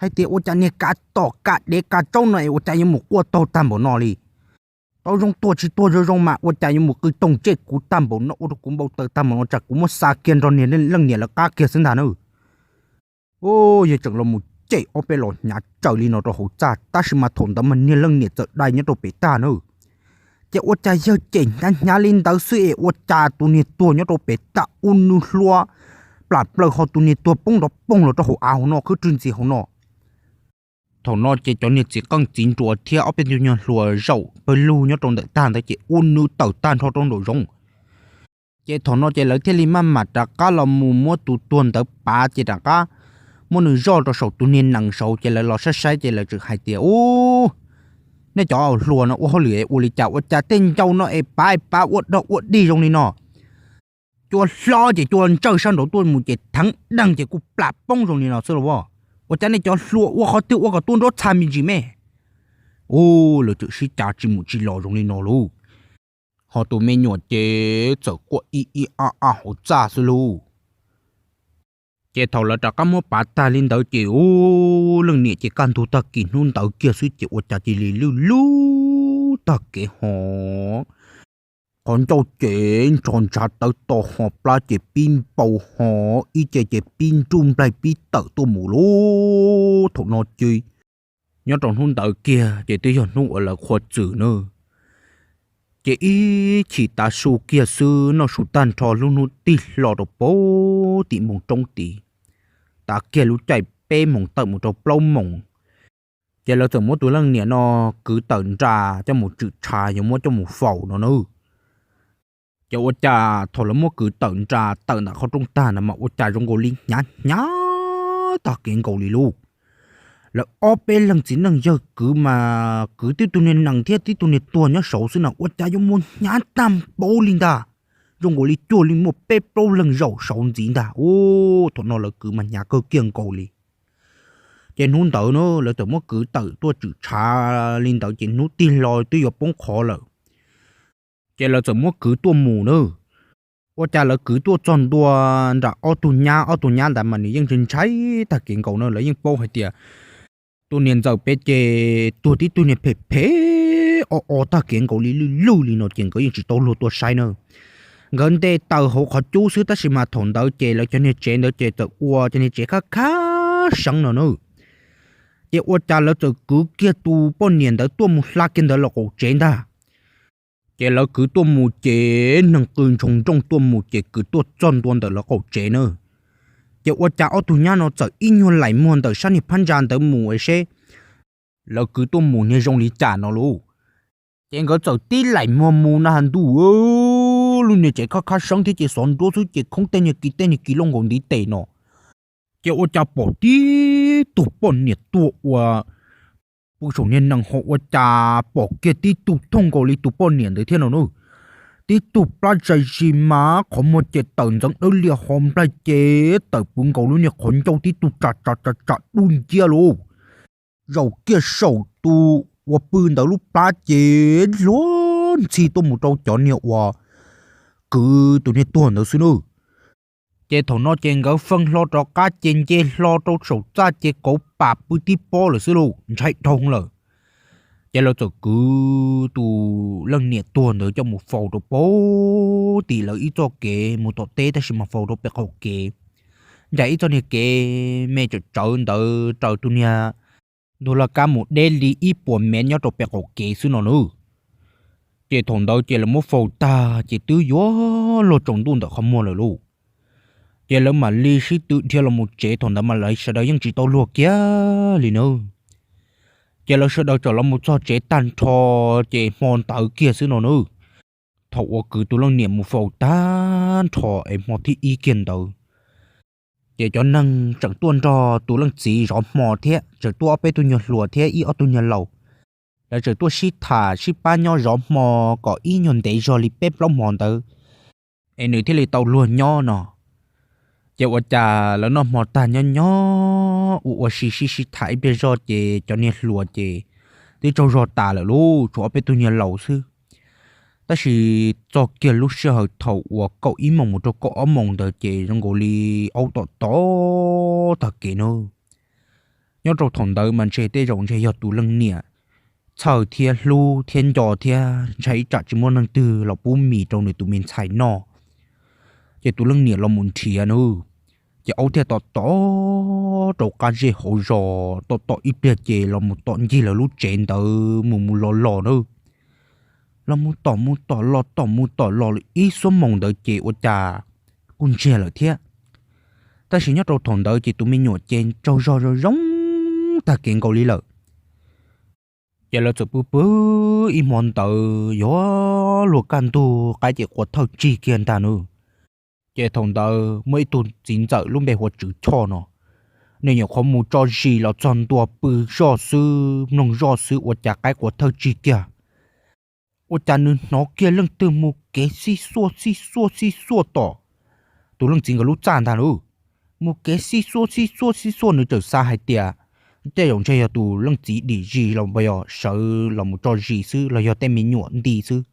hais tias ua cas niag kav tom kav dev kav tsaub no es ua cas yuav mus quaj taug tag npaum no li. Tau zoo tuag tsis tuag zoo zoo mas ua cas yuav mus qw toog cem kuv tag npaum no, ua rau kuv npau taws tag npaum no, tsam kuv muab xa kiag nrog niag leej niam lawv qab kiag xwb ntag na. Yog tseem los mus cem ob peb los hnyav tsawv li no rau hauv txaj, tab sis mas thaum ntawd mas niag leej niam txawm dai nyob rau pem tag na. Ces ua cas yawg cem hnyav hnyav li ntawd xwb es ua cas tus niag tuag nyob rau pem tag ua nws hlua plam plaws ho tus niag tuag poob nrov poog los rau hauv av hauv no khwb rwg ntxiv hauv no. Thaum no ces cov niag txiv qeej txiv nruas thiab ob peb tug nyuag hluas zaum pawg lug nyob rau ntawm tag ntawd ces ua nws tawm tag nrho rau nraum zoov. Ces thaum no ces lawv thiaj li maj mam rov qab los mus muab tus tuag ntawd pav ces rov qab muab nws zoj rau saum tus niag nees saud ces lawv los saib saib ces lawv tseem hais tias, Ub, nej cov hluas no ua hauj lwm ua li cas ua cas tej ncau no es pav es pav ua dog ua dig zoo li no? Cua hlob ces cua ntsawj sab nraud tuaj mus ces theev deeg ces kuj plam poob zoo li no xwb los as. Ua cas nej cov hluas ua qhov twg ua kom tuaj nruab txha me ntsis me? Ub, lawv tseem sib cav tsis mus tsis los zoo li no lauj. Ho tus me nyuam ces txawm quaj ib ib ab ab hauv txaj xwb lauj. Ces thaum lawv rov qab muab pav tag li ntawd ces ub, leej niam ces kaj ntug tag kis hnub ntawd kiag xwb ces ua cas cia li lwj lub tag kev ho qhov ncauj ces nrho ntshav tawv to ho plab ces pib npau ho ib ce ces pib nruj nplaig pib tawm tuaj mus lauj. Thaum no ces nyob rau hnub ntawd kiag ces twb yog hnub uas lawv qhua txwm na. Ces ib chim tav su kiag xwb noj su tag nrho lub hnub tig hlo rau pem tim npoo roob tid, tav kiag lub caij peb moos tawm mus rau plaub moos, ces lawv txawm muab tus leej niam no kwv tawm nra coj mus tswm tshav yuav muab coj mus faus no na. Ces ua cas thaum lawv muab kwv tawm nra tawm ntawm qhov rooj tag ntawd mas ua cas zoo nkaus li hnyav hnyav tag kev nkaus li lauj. Lawv ob peb leeg txiv neej yawg kwv mas kwv tib tug niag nees thiab tib tug niag tuag nyob saud xwb na ua cas yuav muaj hnyav tag npaum li ntag. Zoo nkaus li cuag li muaj peb plaub leeg zaum saud ntxiv ntag. Ub, thaum no lawv kwv mas hnyav kawg kiag nkaus li. Ces hnub ntawd na lawv txawm muab kwv tawm tuaj tswm tshav li ntawd ces hnub tig hlo twb yuav poob qho lawm. Ces lawv txawm muab kwv tuaj mus na. Ua cas lawv kwv tuaj txog ntua nram ob tug nyab, ob tug nyab ntawd mas nws yeej ntshai ntshai tag kev nkaus na, lawv yeej paub hais tias tus niam ntxawm pem ces tuag tib tug niag phem phem o o tag kev nkaus li lwj lwj li no ces nkawd yeej tsis tau luag tuaj saib na. Nkawd nte taws hauv qhov cub xwb tab sis mas thaum ntawd ces lawv cov niag tsev ntawd ces txawm ua cov niag tsev khab khab seeb no na. Ces ua cas lawv txawm kwv kiag tus poj niam ntawd tuaj mus hla kiag ntawd lawv qaum tsev ntag. Ces lawv kwv tuaj mus ces neeg qw ntshoo nrooj tuaj mus ces kwv tuaj txog ntua ntawm lawv qaum tsev na. Ces ua cas ob tug nyab no txawm ib nyuag laim muag ntawm sab niag phab ntsa ntawd mus es seb lawv kwv tuaj mus niag zoo li cas no lauj. Ces nkawd txawm tib laim muag mus na has ntuj, lub niag tsev khab khab seeb thiab ces xov nruab xwb ces khoob tej niag kis tej niag kis loj nkaus ntiv tes no. Ces ua cas pom tib tug poj niam tuag ua pw saum niag nees ho ua cas pom kiag tib tug thooj nkaus li tus poj niam ntawd thiab no na. Tib tug plab zais zis mas qhov muag ces tawm ntxeev dawb lias ho nplaig ces tawm pw nkaus lub niag qhov ncauj tib tug tsam tsam tsam tsam dub nciab lauj. Zaum kiag saum tus uas pw ntawd lub plab ces luag ntxhi tuaj mus rau cov niag uas kwv tus niag tuag ntawd xwb na. Ces thaum no ces nkawd feej hlo rov qab ces nce hlo rau saum txaj ces kauv pam pw tib pob lawm xwb lauj, ntshai dhau lawm. Ces lawv txawm kwv tus leej niam tuag ntawd coj mus faus rau pem tim lawv ib txoj kev mus tom teb tab sis mas faus rau pem qaum kev, ncaim ib txoj niag kev me tsawm tsawv ntawd raws tus niag ntug laj kab mus deb li ib puas mev nyob rau pem qaum kev xwb no na. Ces thaum ntawd ces lawv muab faus tag ces twb yuav luag tsaus ntuj ntawm qhov muag lawm lauj. Ces lawv mam li sib tw dhia los mus tsev, thaum ntawd mas lawv sawv daws yeej tsis tau luag kiag li na. Ces lawv sawv daws txawm los mus txog tsev tag nrho ces hmo ntawd kiag xwb no na. Thaum uas kwv tus leej niam mus faus tag nrho es hmo thib ib kiag ntawd, ces cov neeg tseem tuaj nrog tus leej txiv zov hmo thiab tseem tuaj ob peb tug nyuag hluas thiab ib ob tug nyuag laus. Lawv tseem tuaj sib tham sib pab nyob zov hmo kom ib nyuag ntev zog li peb plaub hmo ntawd es nws thiaj li tau luag nyob no. Ces ua cas lawv noj hmo tag nyob nyob ua ua si sib sib tham ib pliag zog ces cov niag hluas ces twb tsaug zog tas lawm lauj, tshuav ob peb tug nyuag laus xwb. Tab sis txog kiag lub sij hawm thaum uas kaum ib moos mus rau kaum ob moos ntawd ces zoo nkaus li aub tom tom tag kev na. Nyob rau thaum ntawd mas ntshe tej zaum ntshe yog tus leej niam txhawj thiab hlub thiab nco thiab ntshai ib tsam tsis muaj neeg twg los pub mis rau nws tus me ntxhais noj. Ces tus leej niam los mus nrhiav na, ces aub thiaj tom tom rau qab zej hauv zos, tom tom ib pliag ces los mus tom ncig lawv lub tsev ntawd mus mus los los na. Los mus tom mus tom los tom mus tom los li ib xuab moos ntawd ces ua cas kuj ntsiag lawm thiab. Tab sis nyob rau thaum ntawd ces tus me nyuam ces tsaug zog zoo zoo tag kev nkaus li lawm. Ces lawv txawm pw pw ib hmo ntawd yuav luag kaj ntug qaib ces qua thawj tsig kiag ntag na. Ces thaum ntawd muaj ib tug txiv ntxawm lub npe hu ua Tswv Choj no, nws nyuam qhuav mus tso zis los txog ntua pw zoj xwb mloog zoj xwb ua cas qaib qua thawj tsig kiag. Ua cas nws hnov kiag leej twg mus kev xib xuaj xib xuaj xib xuaj tom tus leej txiv nkawd lub txaj ntag lauj. Mus kev xib xuaj xib xuaj xib xuaj, nws txawm xav hais tias tej zaum ntshe yog tus leej txiv dim zis los yog sawv los mus tso zis xwb los yog tej me nyuam nti xwb.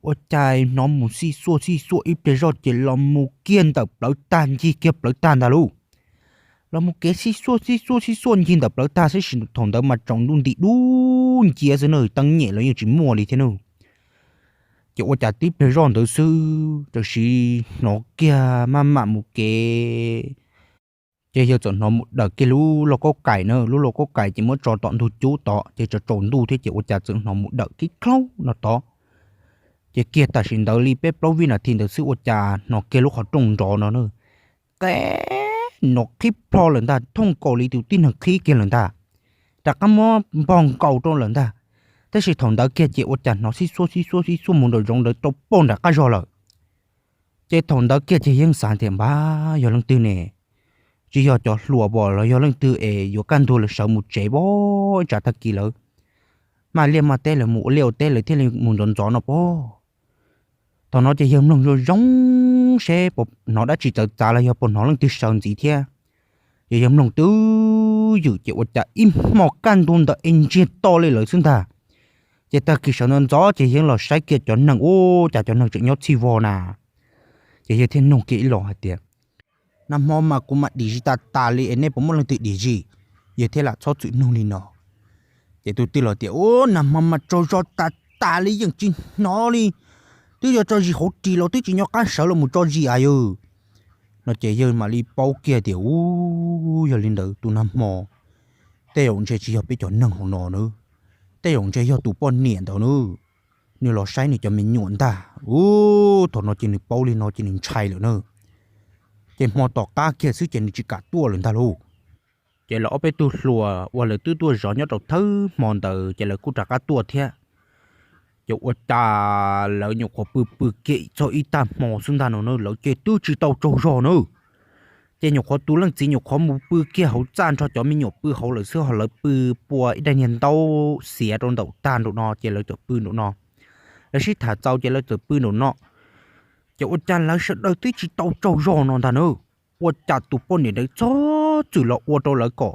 Ua cas hnov mus xib xuaj xib xuaj ib pliag zoj ces los mus kiag ntawm plawv tag, ncig kiag plawv tag ntag lauj. Los mus kev xib xuaj xib xuaj xib xuaj ncig ntawm plawv tag xwb, thaum ntawd mas tsaus ntuj nti dub nciab xwb na, teeb nyem los yeej tsis muaj li thiab na. Ces ua cas tib pliag zoj ntawd xwb tam sim hnov kiag maj mam mus kev, ces yawg txawm hnov mus dawm kiag lub lauj kaub kais na, lub lauj kaub kais ces muab tso tom ntug cub tod ces tsaus tsaus ntuj thiab ces ua cas txawm hnov mus dawm kib klaub no tod. Ces kiag tam sim ntawd li peb plaub vib nas this ntawd xwb ua cas hnov kiag lub qhov rooj nrov no na, qe, nrov qhib plho lawm ntag, thooj nkaus li tus tib neeg qhib kiag lawm ntag, rov qab muab npog nkaus rau lawm ntag. Tab sis thaum ntawd kiag ces ua cas hnov xib xuaj xib xuaj xib xuaj mus nraum zoov ntawd rau pem nram qab zog lawm. Ces thaum ntawd kiag ces yeej xav tias npab yog leej twg ne, tsis yog cov hluas pom los yog leej twg es yuav kaj ntug lawv sawv mus tsev pom ib tsam tag kis lawv maj liaj maj teb, lawv mus ua liaj ua teb lawv thiaj li mus ntxov ntxov no pom. Thaum no ces yawg mloog zoo zoo seb puas hnov dab tsi txawv txav los yog puas hnov leej twg sawv ntxiv thiab. Ces yawg mloog twb ywm ces ua cas ib hmo kaj ntug ntawd es ntsiag to li lawm xwb ntag. Ces tag kis sawv ntxov ntxov ces yeej los saib kiag cov neeg, ua cas cov neeg tseem nyob txhij vog na. Ces yawg thiaj nug kiag ib los hais tias, nag hmo mas kuv mam dim zis tas tas li es nej puas muaj leej twg dim zis? Yawg thiaj lam txhob txwm nug li no. Ces tus twg los tias, ua nag hmo mas tsaug zog tas tas li yeej tsis hnov li, twb yuav tso zis hauv ris los twb tsis nco qab sawv los mus tso zis a yawg. No ces yawg mam li paub kiag tias, u, yog li ntawd tus nag hmo tej zaum ntshe tsis yog peb cov neeg hauv no na, tej zaum ntshe yog tus poj niam ntawd na, nws los saib nws cov me nyuam ntag. U, thaum no ces nws paub li no ces nws ntshai lawm na. Ces hmo tom qab kiag xwb ces nws tsis kam tuaj lawm ntag lauj. Ces lawv ob peb tug hluas uas lawv twb tuaj zov nyob rau thawj hmo ntawd ces lawv kuj rov qab tuaj thiab. Ces ua cas lawv nyuam qhuav pw pw kiag txog ib tag hmo xwb ntag no na, lawv ces twb tsis tau tsaug zog na. Ces nyuam qhuav tus leej txiv nyuam qhuav mus pw kiag hauv txaj nrog cov me nyuam pw hauv lawm xwb, ho lawv pw pua ib daim niag ntaub xiav rau nraum tag nraum no ces lawv txawm pw nraum no. Lawv sib tham txaus ces lawv txawm pw nraum no. Ces ua cas lawv sawv daws twb tsis tau tsaug zog no ntag na, ua cas tus poj niam ntawd txhob txwm los ua rau lawv kom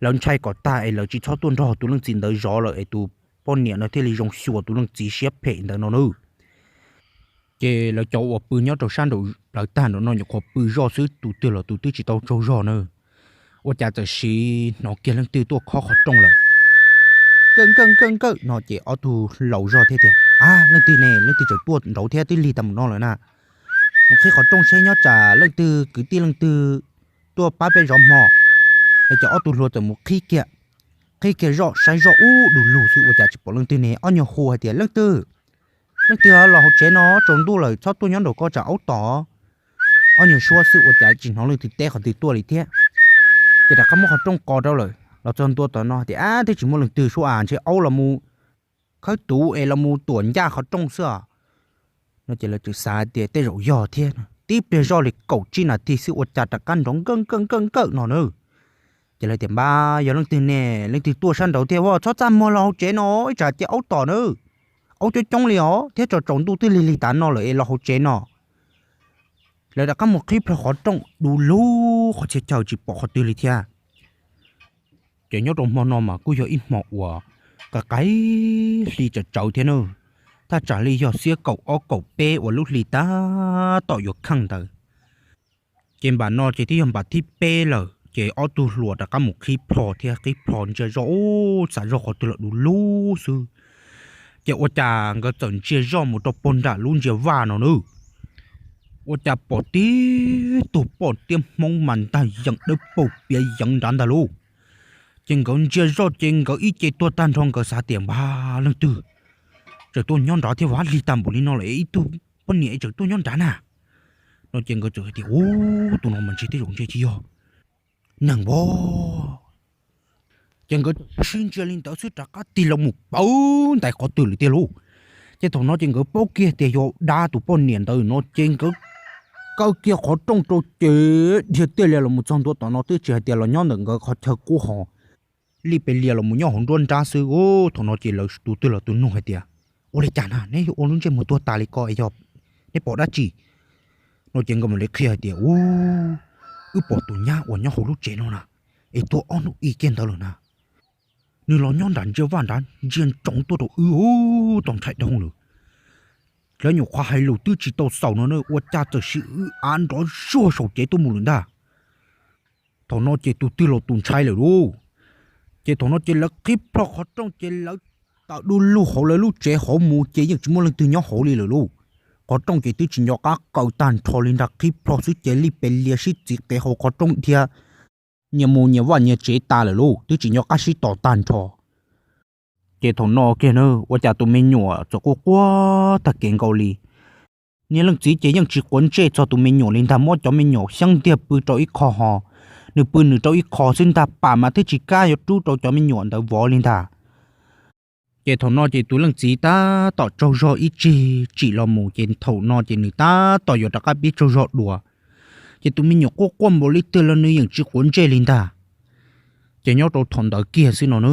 lawv ntshai kom tag es lawv tsis txhob tuaj nrog tus leej txiv ntawd zov lawm es tus poj niam no thiaj li zoo xyuas tus leej txiv siab phem ntawd no na. Ces lawv cov uas pw nyob rau sab nraum plawv tag nraum no nyuam qhuav pw zoj xwb, tus twg los tus twb tsis tau tsaug zog na. Ua cas txawm sim hnov kiag leej twg tuaj khob qhov rooj lawm, nkawj nkawj nkawj nkawj no ces ob tug laus zog thiab tias, a, leej twg ne, leej twg tseem tuaj nraud thiab, twb lig tag mus no lawm na. Mus qhib qhov rooj seb nyob tsam leej twg kwv tij leej twg tuaj pab peb zov hmo. Ces ob tug hluas txawm mus qhib kiag, qhib kiag zoj saib zoj ub du lug xwb ua cas tsis pom leej twg ne, ob nyuag hu hais tias, leej twg, leej twg los hauv tsev no, tsaus ntuj lawm txhob tuaj nyob nraum ko tsam aub tom. Ob nyuag suab xwb ua cas tsis hnov leej twg teb qhov twg tuaj li thiab. Ces rov qab muab qhov rooj qos rau lawm, los txog ntua tom no tias, a, twb tsis muaj leej twg, suab as ntshe aub los mus khawb tuv es los mus tuam ncaj qhov rooj xwb os. No ces lawv txawm xav tias tej zaum yog thiab. Tib pliag zoj li kaum tsib nas this xwb ua cas rov qab nrov nkawj nkawj nkawj nkawj no na. Ces lawv tias, npab yog leej twg ne, leej twg tuaj sab nraud thiab, txhob txaj muag los hauv tsev no ib tsam ces aub tom na. Aub coob coob li os thiab, tsaus tsaus ntuj twb lig lig tav no lawm es los hauv tsev no. Lawv rov qab mus qhib plho qhov rooj du lug qhov txhia chaw tsis pom qhov twg li thiab. Ces nyob rau hmo no mas kuj yog ib hmo uas qaim qaim hli tsawv tsawv thiab na, thaj tsam li yog xiab kaum ob kaum peb uas lub hli tab tom yuav kheej ntawd. Ces npam no ces twb yog npam thib peb lawm. Ces ob tug hluas rov qab mus qhib plho thiab qhib plho ntsia zoj, ub, xav zoj qhov twg los du lug xwb. Ces ua cas nkawd txawm ntsia zoj mus rau pog nram lub ntsiav vaj no na, ua cas pom tib tug poj tiab Hmoob mas ntag yees dawb paug piav yeev nrad ntag lauj. Ces nkawd ntsia zoj ces nkawd ib ce tuag tag nrho, nkawd xav tias npag leej twg tseem tuaj nyob nrad thiab, ua li tag npaum li no lawm ib tug poj niam tseem tuaj nyob nrad na. No ces nkawd txawm hais tias, ub, tus no mas ntshe tej zaum ntshe tsis yog neeg os. Ces nkawd sib ntsia li ntawd xwb rov qab tig los mus pawv ntais qhov twg lawm tiag lauj. Ces thaum no ces nkawd paub kiag tias yog dab tus poj niam ntawd no ces nkawd kaw kiag qhov rooj rau ces dhia tiaj lias los mus txog ntua tom no twb tsis hais tias los nyob ntawm nkawd qhov chaw qub ho, li pes lias los mus nyob hauv nruab nrab xwb. Thaum no ces lawv tus twg los tus nug hais tias, ua li cas na, neb yuav ua lub ntsej muag tuag tas li ko es yog neb pom dab tsi? No ces nkawd mam li qhia hais tias, ub, wb pom tus nyab uas nyob hauv lub tsev no na, es tuag ob hnub ib kiag ntawd lawm na. Nws los nyob nram ntsiav vaj nrad ntsia ntsoov tuaj rau wb, ub, tau ntshai dhau lawm. Lawv nyuam qhuav hais lus twb tsis tau xaus no na, ua cas txawm sim wb av nrov zuag saum cev tuaj mus lawm ntag. Thaum no ces tus twg los tus ntshai lawm lauj. Ces thaum no ces lawv qhib plho qhov rooj ces lawv tawm du lug hauv lawv lub tsev hauv mus ces yeej tsis muaj leej twg nyob hauv li lawm lauj. Qhov rooj ces twb tsis nco qab kaw tag nrho li ntag, qhib plho xwb ces li pes lias sib txiv qev hauv qhov rooj dhia nyias mus nyias vaj nyias tsev tas lawm lauj, twb tsis nco qab sib tos tag nrho. Ces thaum no kiag na, ua cas tus me nyuam txawm quaj quaj tag kev nkaus li. Niag leej txiv ces yeej tsis quav ntsej txog tus me nyuam li ntag, muab cov me nyuam xyeeb ntiag pw rau ib qho ho, nws pw nws rau ib qho xwb ntag, pam mas twb tsis kam yuav rub rau cov me nyuam ntawd vov li ntag. Ces thaum no ces tus leej txiv tab tom tsaug zog ib tsig tsim los mus, ces thaum no ces nws tab tom yuav rov qab pib tsaug zog dua. Ces tus me nyuam quaj quaj npaum li twg los nws yeej tsis quav ntsej li ntag. Ces nyob rau thaum ntawd kiag xwb no na,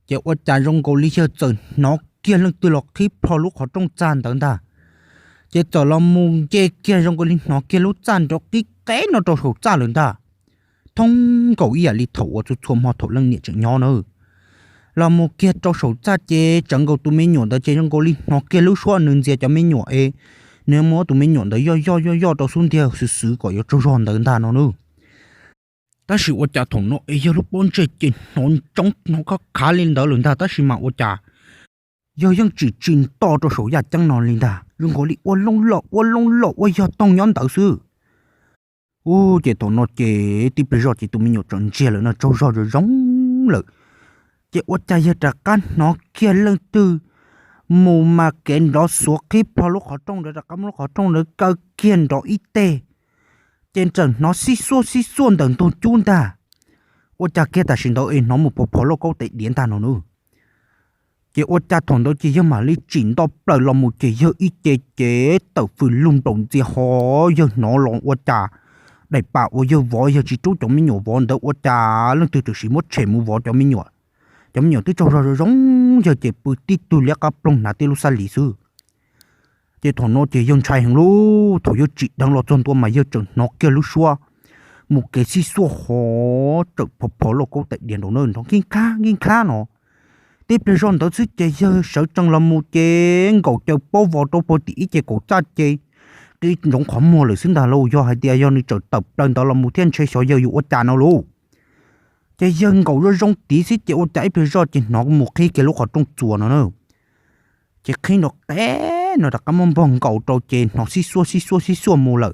ces ua cas zoo nkaus li yawg txawm hnov kiag leej twg los qhib plho lub qhov rooj txaj ntawd ntag. Ces txawm los mus nce kiag zoo nkaus li hnov kiag lub txaj nrov qib qeb no rau saum txaj lawm ntag. Thoob nkaus ib yam li thaum uas txhua txhua hmo thaum leej niam tseem nyob na, los mus kiag rau saum txaj ces tseev nkaus tus me nyuam ntawd ces zoo nkaus li hnov kiag lub suab nws ntxias cov me nyuam es nws muab tus me nyuam ntawd yoj yoj yoj yoj rau xub ntiag xwb xwb kom yuav tsaug zog ntawd ntag no na. Tab sis ua cas thaum no es yawg lub pob ntseg ces hnov ntsoov hnov khav khav li ntawd lawm ntag, tab sis mas ua cas yawg yeej tsim tsis nto rau saum yaj ceeb no li ntag, zoo nkaus li ua loo lom ua loo lom ua yog toog nyob ntawd xwb. Ub, ces thaum no ces tib pliag zoj ces tus me nyuam tseem ntsiag lawm no, tsaug zog zoo zoo lawm. Ces ua cas yawg rov qab hnov kiag leej twg mus mas kev nrov xuav qhib plho lub qhov rooj ntawd, rov qab muab lub qhov rooj ntawd kaw kiag nrov ib teg, ces tseem hnov xib xuaj xib xuaj ntawm ntug cub ntag. Ua cas kiag tam sim ntawd es hnov mus phov phov lauj kaub tais diav ntag no na. Ces ua cas thaum ntawd ces yawg mam li tsim nto plaws los mus ces yawg ib ce ces tawm fws lug nplaum ntxias ho, yawg hnov los ua cas daim pam uas yawg vov yawg tsis rub cov me nyuam vov ntawd ua cas leej twg tam sim muab tshem mus vov cov me nyuam. Cov me nyuam twb tsaug zog zoo zoo, yawg ces pw tib tug liab qab ploog hnav tib lub xab lis xwb. Ces thaum no ces yawg ntshai heev lauj, thaum yawg tsim dheev los txog ntua mas yawg tseem hnov kiag lub suab mus kev xib xuaj ho, tseem phov phov lauj kaub tais diav nraum no nrov nkij nkaj nkij nkaj no. Tib pliag zoj ntawd xwb ces yawg sawv tsees los mus ces nkaum caws paub vos rau puag tim ib ce kaum txaj ces qi ntsoov qhov muag lawm xwb ntag lauj, yog hais tias yog nws tseem tawm plaws ntawd los mus thiab ntshe xyov yawg yuav ua cas no lauj. Ces yawg nkaum zoo zoo tid xwb ces ua cas ib pliag zoj ces hnov mus qhib kiag lub qhov rooj txuas no na. Ces qhib nrov qeb no rov qab muab npog nkaus rau ces hnov xib xuaj xib xuaj xib xuaj mus lawm.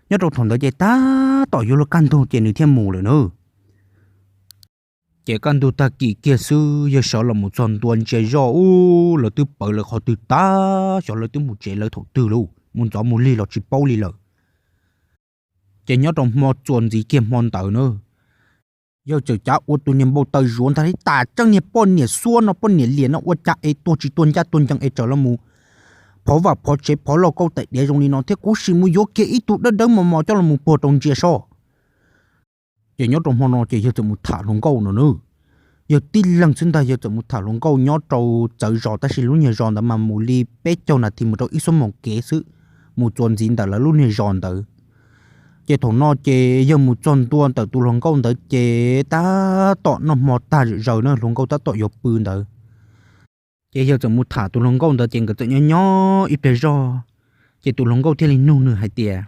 Nyob rau thaum ntawd ces tab tom yuav luag kaj ntug ces nws thiaj mus lawm na. Ces kaj ntug tag kis kiag xwb yawg sawv los mus txog ntua ntsia zoj ub, lawv twb pawv lawv qhov twg tag, xyov lawv twb mus tsev lawv thaum twg lauj, mus ntxov mus lig los tsis paub li lawm. Ces nyob rau hmo txuas ntxiv kiag hmo ntawd na, yawg txawm cav ua tus niag npau taws zuav ntag li, tas tseeb niag poj niam xuab no poj niam liam no ua cas es tuag tsis tuag ncaj tuag ncees es txawm los mus phov vaj phov tsev phov lauj kaub tais diav zoo li no thiab, kuv sim mus yuav kiag ib tug dawb dawb mos mos coj los mus puag rau ntsia soj. Ces nyob rau hmo no ces yawg txawm mus tham hluas nkauj no na. Yawg tib leeg xwb ntag, yawg txawm mus tham hluas nkauj nyob rau txawv zos, tab sis lub niag zos ntawd mas mus li peb caug nas this mus rau ib xuab moos kev xwb, mus txuas ntxiv ntawm lawv lub niag zos ntawd. Ces thaum no ces yawg mus txog ntua ntawm tus hluas nkauj ntawd ces tab tom noj hmo tag zom zaws na, hluas nkauj tab tom yuav pw ntawd. Ces yawg txawm mus tham tus hluas nkauj ntawd ces nkawd txawm nyob nyob ib pliag zog, ces tus hluas nkauj thiaj li nug nws hais tias,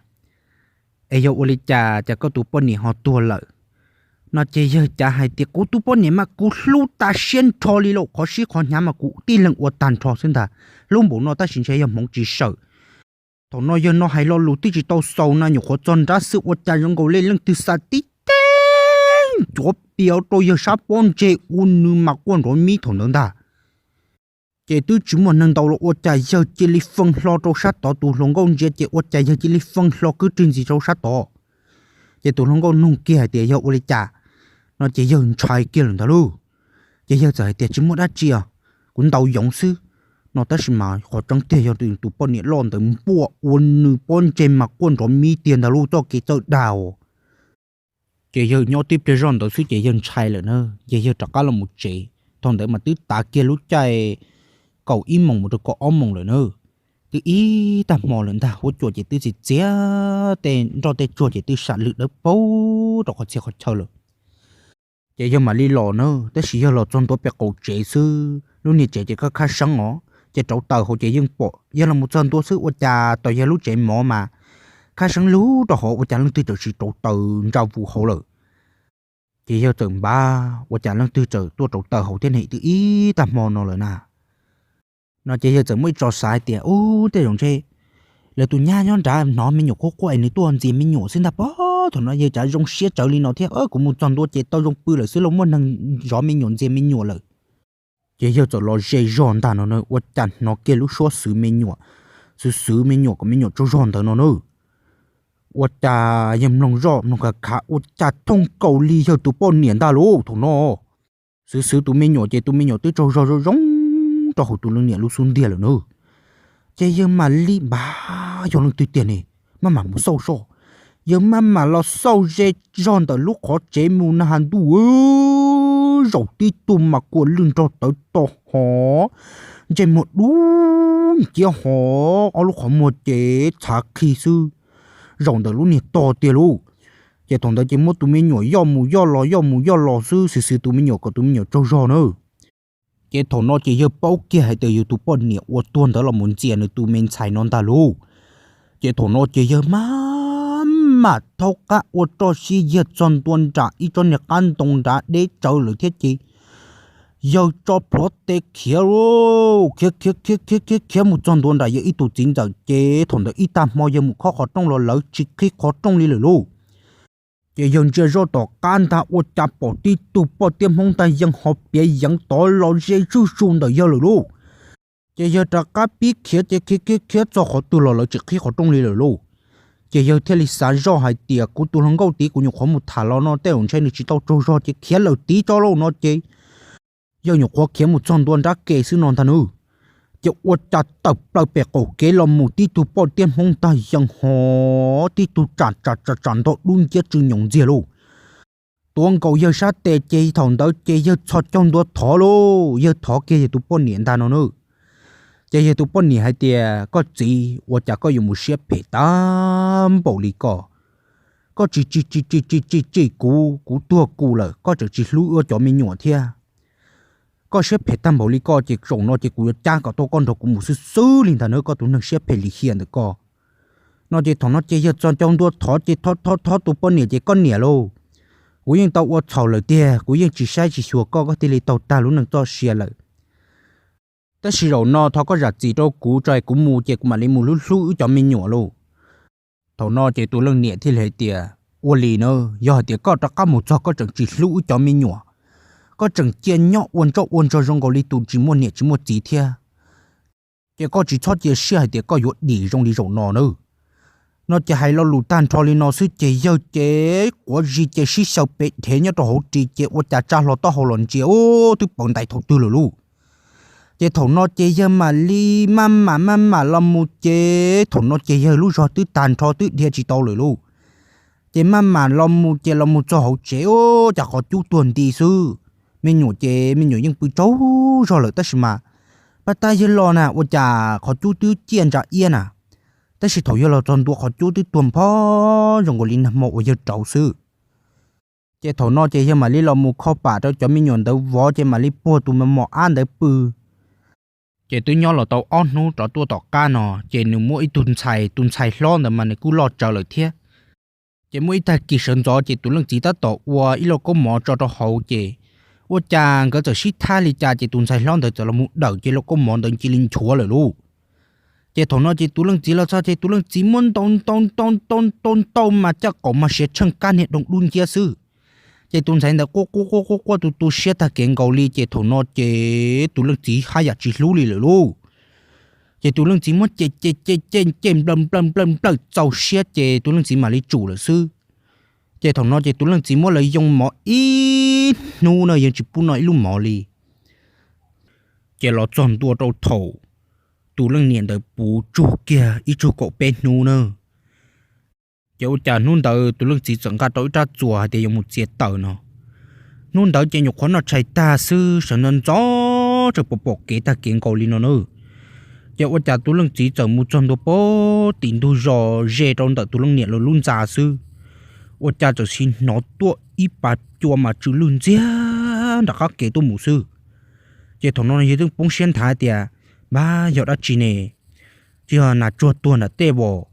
es yog ua li cas cas koj tus poj niam ho tuag lawm? No ces yawg cav hais tias, Kuv tus poj niam mas kuv hlub tas siab nrho li lauj, qhov sib qhov hnyav mas kuv tib leeg ua tag nrho xwb ntag. Hlub npaum no tab sis ntshe yog hmoov tsis sawm. Thaum no yawg no hais lo lus twb tsis tau xaus na, nyuam qhuav txog nrab xwb ua cas zoo nkaus li leej twg xa tib teg ncuav pias rau yawg sab pob ntseg ua nws mas quaj nrov mib thaum ntawd ntag. Ces twb tsis muaj neeg ntau los ua cas yawg cia li fee hlo rau sab tod, tus hluas nkauj ntsia ces ua cas yawg cia li fee hlo kwb rwg ntxiv rau sab tod. Ces tus hluas nkauj nug kiag hais tias, Yog ua li cas? No ces yawg ntshai kiag lawm ntag lauj. Ces yawg txawm hais tias, Tsis muaj dab tsi os, kuv ntaus yoov xwb. No tab sis mas qhov tseeb tiag yog tus poj niam loj ntawd npuaj ua nws pob ntseg mas quaj nrov mib tiag ntag lauj, txoj kev txawj dag os. Ces yawg nyob tib pliag zoj ntawd xwb ces yawg ntshai lawm na, ces yawg rov qab los mus tsev. Thaum ntawd mas twb tav kiag lub caij kaum ib moos mus rau kaum ob moos lawm na. Twb ib tag hmo lawm ntag, huab cua ces twb txias txias, tej nroj tej tsuag ces twb sam lwm dawb paug rau qhov txhia qhov chaw lawm. Ces yawg mam li los na, tab sis yawg los txog ntua pem qaum tsev xwb, lub niag tsev ces khab khab seeb os, ces rauv taws hauv ces yeej pom yawg los mus txog ntua xwb ua cas tom yawg lub tsev mov mas khab seeb lug rau hauv ua cas leej twg txawm sim rauv taws ntsa vus hauv lawm. Ces yawg txawm npab ua cas leej twg txawm tuaj rauv taws hauv thiab ne, twb ib tag hmo no lawm na. No ces yawg txawm muaj ib tso xav hais tias, Ub, tej zaum ntshe lawv tus nyab nyob nrad hnov me nyuam quaj quaj es nws tuaj ntxias me nyuam xwb ntag pob. Thaum no yawg cav zoo siab tsawv li no thiab, Kuv mus txog ntua ces tau zoo pw lawm xwb lauj, muaj neeg zov me nyuam ntxias me nyuam lawm. Ces yawg txawm los ze zog ntag no na, ua cas hnov kiag lub suab xwv me nyuam, xwv xwv me nyuam kom me nyuam tsaug zog ntawd no na. Ua cas yawg mloog zoj mloog khav khav ua cas thooj nkaus li yawg tus poj niam ntag lauj thaum no. Xwv xwv tus me nyuam ces tus me nyuam twb tsaug zog zoo zoo rau hauv tus leej niam lub xub ntiag lawm na. Ces yawg mam li npab, Yog leej twg tiag ne, maj mam mus xauj soj. Yawg maj mam los xauj ze zog ntawm lub qhov tsev mus na has ntuj, zaum tib tug mas kua lwj nrog tawv to hov, ntsej muag dub nciab hov, ob lub qhov muag ces txhav qhi xwb, zaum ntawm lub niag tog tiag lauj. Ces thaum ntawd ces muab tus me nyuam yoj mus yoj los yoj mus yoj los xwb, xwv xwv tus me nyuam kom tus me nyuam tsaug zog na. Ces thaum no ces yawg paub kiag hais tias yawg tus poj niam uas tuag ntawd los mus ntxias nws tus me ntxhais no ntag lauj. Ces thaum no ces yawg maj mam thaub qab ua roj sib yawg txog ntua nram ib tsob niag qab ntoo nrad deb tsawv lawm thiab ces yawg tso plhuav tes khiav lauj, khiav khiav khiav khiav khiav khiav mus txog ntua nram yawg ib tug txiv ntxawm ces thaum ntawd ib tag hmo yawg mus khob qhov rooj los lawv tsis qhib qhov rooj li lawm lauj. Ces yawg ntsia zoj tom qab ntag ua cas pom tib tug poj tiab Hmoob ntag yeej ho piav yeev tod los ze zuj zus ntawm yawg lawm lauj. Ces yawg rov qab pib khiav ces khiav khiav khiav txog qhov twg los lawv tsis qhib qhov rooj li lawm lauj. Ces yawg thiaj li xav zoj hais tias, Kuv tus hluas nkauj tid kuv nyuam qhuav mus tham los no tej zaum ntshe nws tsis tau tsaug zog ces khiav lawm tid tso lauj no ces yawg nyuam qhuav khiav mus txog ntua nrab ke xwb no ntag nawb. Ces ua cas tawm plaws pem qaum kev los mus tib tug poj tiab Hmoob ntag yeej ho tib tug tsam tsam tsam tsam ntog dub nciab tsw nyoos ntxiag lauj. Tuav nkaus yawg sab tes ces thaum ntawd ces yawg txhos caug ntua thov lauj, yawg thov kiag yawg tus poj niam ntag no nawb. Ces yawg tus poj niam hais tias, Koj txiv, ua cas koj yuav mus siab phem tag npaum li ko? Koj tsis tsis tsis tsis tsis tsis tsim kuv, kuv tuag kuv lawm koj tseem tsis hlub wb cov me nyuam thiab. Koj siab phem tag npaum li ko ces zaum no ces kuv yuav cab kom tau koj nrog kuv mus xwb xwb li ntag nawb, koj tus neeg siab phem lim hiam ntawm ko. No ces thaum no ces yawg txhos caug ntua thov ces thov thov thov tus poj niam ces, Koj niam lauj, kuv yeej tau ua txhaum lawm tiag, kuv yeej tsis saib tsis xyuas koj, koj thiaj li tau tag lub neej txoj sia lawm. Tab sis zaum no thov koj zam txim rau kuv tso es kuv mus ces kuv mam li mus hlub hlub wb cov me nyuam lauj. Thaum no ces tus leej niam thiaj li hais tias, Ua li na, yog hais tias koj rov qab mus txog koj tseem tsis hlub wb cov me nyuam, koj tseem cia nyob ua ntsoj ua ntsuag zoo nkaus li tus tsis muaj niam tsis muaj txiv thiab, ces koj tsis txhob cia siab hais tias koj yuav dim zoo li zaum no nawb. No ces hais lo lus tag nrho li no xwb ces yawg ces quav zis ces sib xyaw pes dhev nyob rau hauv ris ces ua cas tsa hlo taub hau los ntsia ub twb pawv ntais thaum twg lawm lauj. Ces thaum no ces yawg mam li maj mam maj mam los mus ces thaum no ces yawg lub zog twb tag nrho twb dhia tsis tau lawm lauj. Ces maj mam los mus ces los mus txog hauv tsev ub cas qhov cub tuag nti xwb. Me nyuam ces me nyuam yeej pw tsaug zog lawm tab sis mas pab tab yawg los na ua cas qhov cub twb ciaj ntsa iab na. Tab sis thaum yawg los txog ntua qhov cub twb tuag npho zoo nkaus li nag hmo uas yawg rauv xwb. Ces thaum no ces yawg mam li los mus kho pam rau cov me nyuam ntawd vov ces mam li puag tus mos mos ab ntawd pw. Ces twb nyob los tau ob hnub rov tuaj tom qab no ces nws muaj ib tug ntxhais, tus ntxhais hlob ntawd mas nws kuj loj tsawv lawm thiab. Ces muaj ib tag kis sawv ntxov ces tus leej txiv tab tom ua ib lauj kaub mov tso rau hauv ces ua cas nkawd txawm sib thab li cas ces tus ntxhais hlob ntawd txawm los mus dawm ces lauj kaub mov ntawd cia li nchuav lawm lauj. Ces thaum no ces tus leej txiv los txog ces tus leej txiv muab ntaus ntaus ntaus ntaus ntaus ntaus mas caj qaum mas siav tsheej kab niag doog dub nciab xwb. Ces tus ntxhais ntawd quaj quaj quaj quaj quaj tu tu siab tag kev nkaus li ces thaum no ces tus leej txiv haj yam tsis hlub li lawm lauj. Ces tus leej txiv muab cem cem cem cem cem nplawm nplawm nplawm nplawm txaus siab ces tus leej txiv mam li tsum lawm xwb. Ces thaum no ces tus leej txiv muab lawv yoo mov ib hnub na yeej tsis pub noj ib lub mov li. Ces los txog ntua rau thaum tus leej niam ntawd puv tsug kiag ib tsug kaum peb hnub na, ces ua cas hnub ntawd tus leej txiv txawm nqa rau ib rab txuas hais tias yuav mus txiav taws no. Hnub ntawd ces nyuam qhuav noj tshais tag xwb sawv ntxov ntxov tseem pom pom kev tag kev nkaus li no na. Ces ua cas tus leej txiv txawm mus txog ntua pem tim ntug zos ze rau ntawm tus leej niam lawv lub ntxa xwb, ua cas txawm sim hnov tuaj ib pas cua mas tsw lwj ntxiag nram qab kev tuaj mus xwb. Ces thaum no yawg yeej poob siab nthav tias, Npab, yog dab tsi ne? Tsis yog nas tsuag tuag nram tej vos?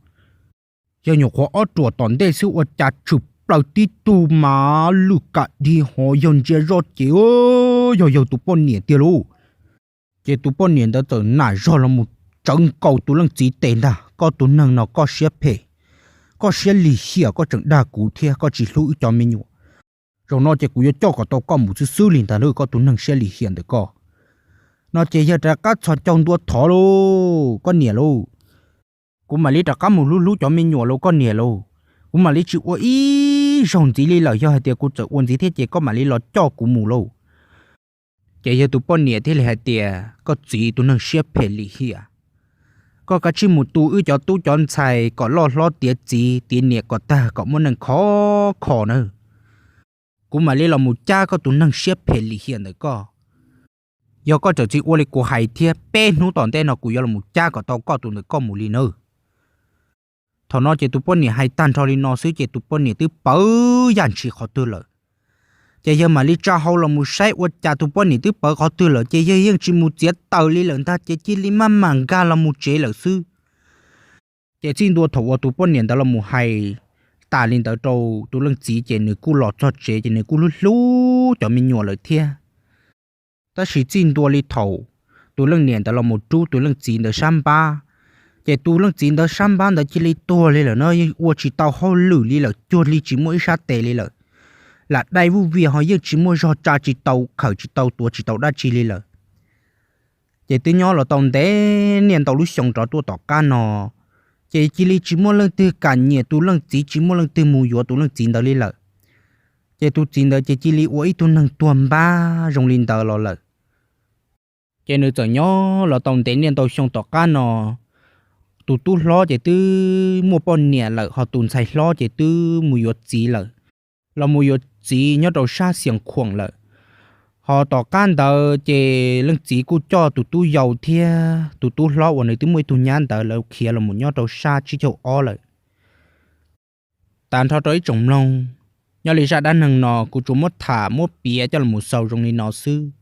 Yawg nyuam qhuav ob ruam tom ntej xwb ua cas tshwm plaws tib tug mas lwj kam dhi ho yawg ntsia zoj ces yog yawg tus poj niam tiag lauj. Ces tus poj niam ntawd txawm nam zog los mus tsawv nkaus tus leej txiv tes ntag, Koj tus neeg no koj siab phem, koj siab lim hiam, koj tseem dag kuv thiab koj tsis hlub wb cov me nyuam. Zaum no ces kuv yuav coj kom tau koj mus xwb xwb li ntag lauj, koj tus neeg siab lim hiam ntawm koj. No ces yawg rov qab txhos caug ntua thov lauj, Koj niam lauj, kuv mam li rov qab mus hlub hlub cov me nyuam lauj koj niam lauj. Kuv mam li tsis ua ib zaug ntxiv li lawm, yog hais tias kuv txawm ua ntxiv thiab ces koj mam li los coj kuv mus lauj. Ces yawg tus poj niam thiaj li hais tias, Koj txiv tus neeg siab phem lim hiam, koj kav tsij mus tu wb cov tub cov ntxhais kom loj hlob tiav txiv tiav niam kom tag kom muaj neej khov kho nawb. Kuv mam li los mus cab koj tus neeg siab phem lim hiam ntawm koj. Yog koj txawm tsis ua li kuv hais thiab peb hnub tom ntej no kuv yuav los mus cab kom tau koj tus ntawm koj mus li nawb. Thaum no ces tus poj niam hais tag nrho li no xwb ces tus poj niam twb pawv yaj ntshis qhov twg lawm. Ces yawg mam li tsa hau los mus saib ua cas tus poj niam twb pawv qhov twg lawm ces yawg yeej tsis mus txiav taws li lawm ntag ces cia li maj mam nkag los mus tsev lawm xwb. Ces txij ntua thaum uas tus poj niam ntawd los mus hais tas li ntawd rau tus leej txiv ces nws kuj los txog tsev ces nws kuj hlub hlub cov me nyuam lawm thiab. Tab sis txij ntua li thaum tus leej niam ntawd los mus rub tus leej txiv ntawd sab npab, ces tus leej txiv ntawd sab npab ntawd cia li tuag li lawm no, yeej ua tsis tau hauj lwm li lawm, cuag li tsis muaj ib sab tes li lawm. Lam dai vuj vias ho yeej tsis muaj zog, tsa tsis tau, khawm tsis tau, tuav tsis tau dab tsi li lawm. Ces twb nyob los tau ntev niaj ntau lub xyoo rov tuaj tom qab no, ces cia li tsis muaj leej twg kam nyiam tus leej txiv, tsis muaj leej twg mus yuav tus leej txiv ntawd li lawm. Ces tus txiv ntawd ces cia li ua ib tug neeg tuag npab zoo li ntawd los lawm. Ces nws txawm nyob los tau ntev niaj ntau xyoo tom qab no, tus tub hlob ces twb muaj poj niam lawm, ho tus ntxhais hlob ces twb mus yuav txiv lawm, los mus yuav txiv nyob rau sab Xias Khuam lawm. Ho tom qab ntawd ces leej txiv kuj coj tus tub yau thiab tus tub hlob uas nws twb muaj ib tug nyab ntawd lawv khiav los mus nyob rau sab tsib caug ob lawm. Tas nrho rau ib tsoom mloog, nyob li zaj dab neeg no kuv tsuas muab tham muab piav coj los mus xaus zoo li no xwb.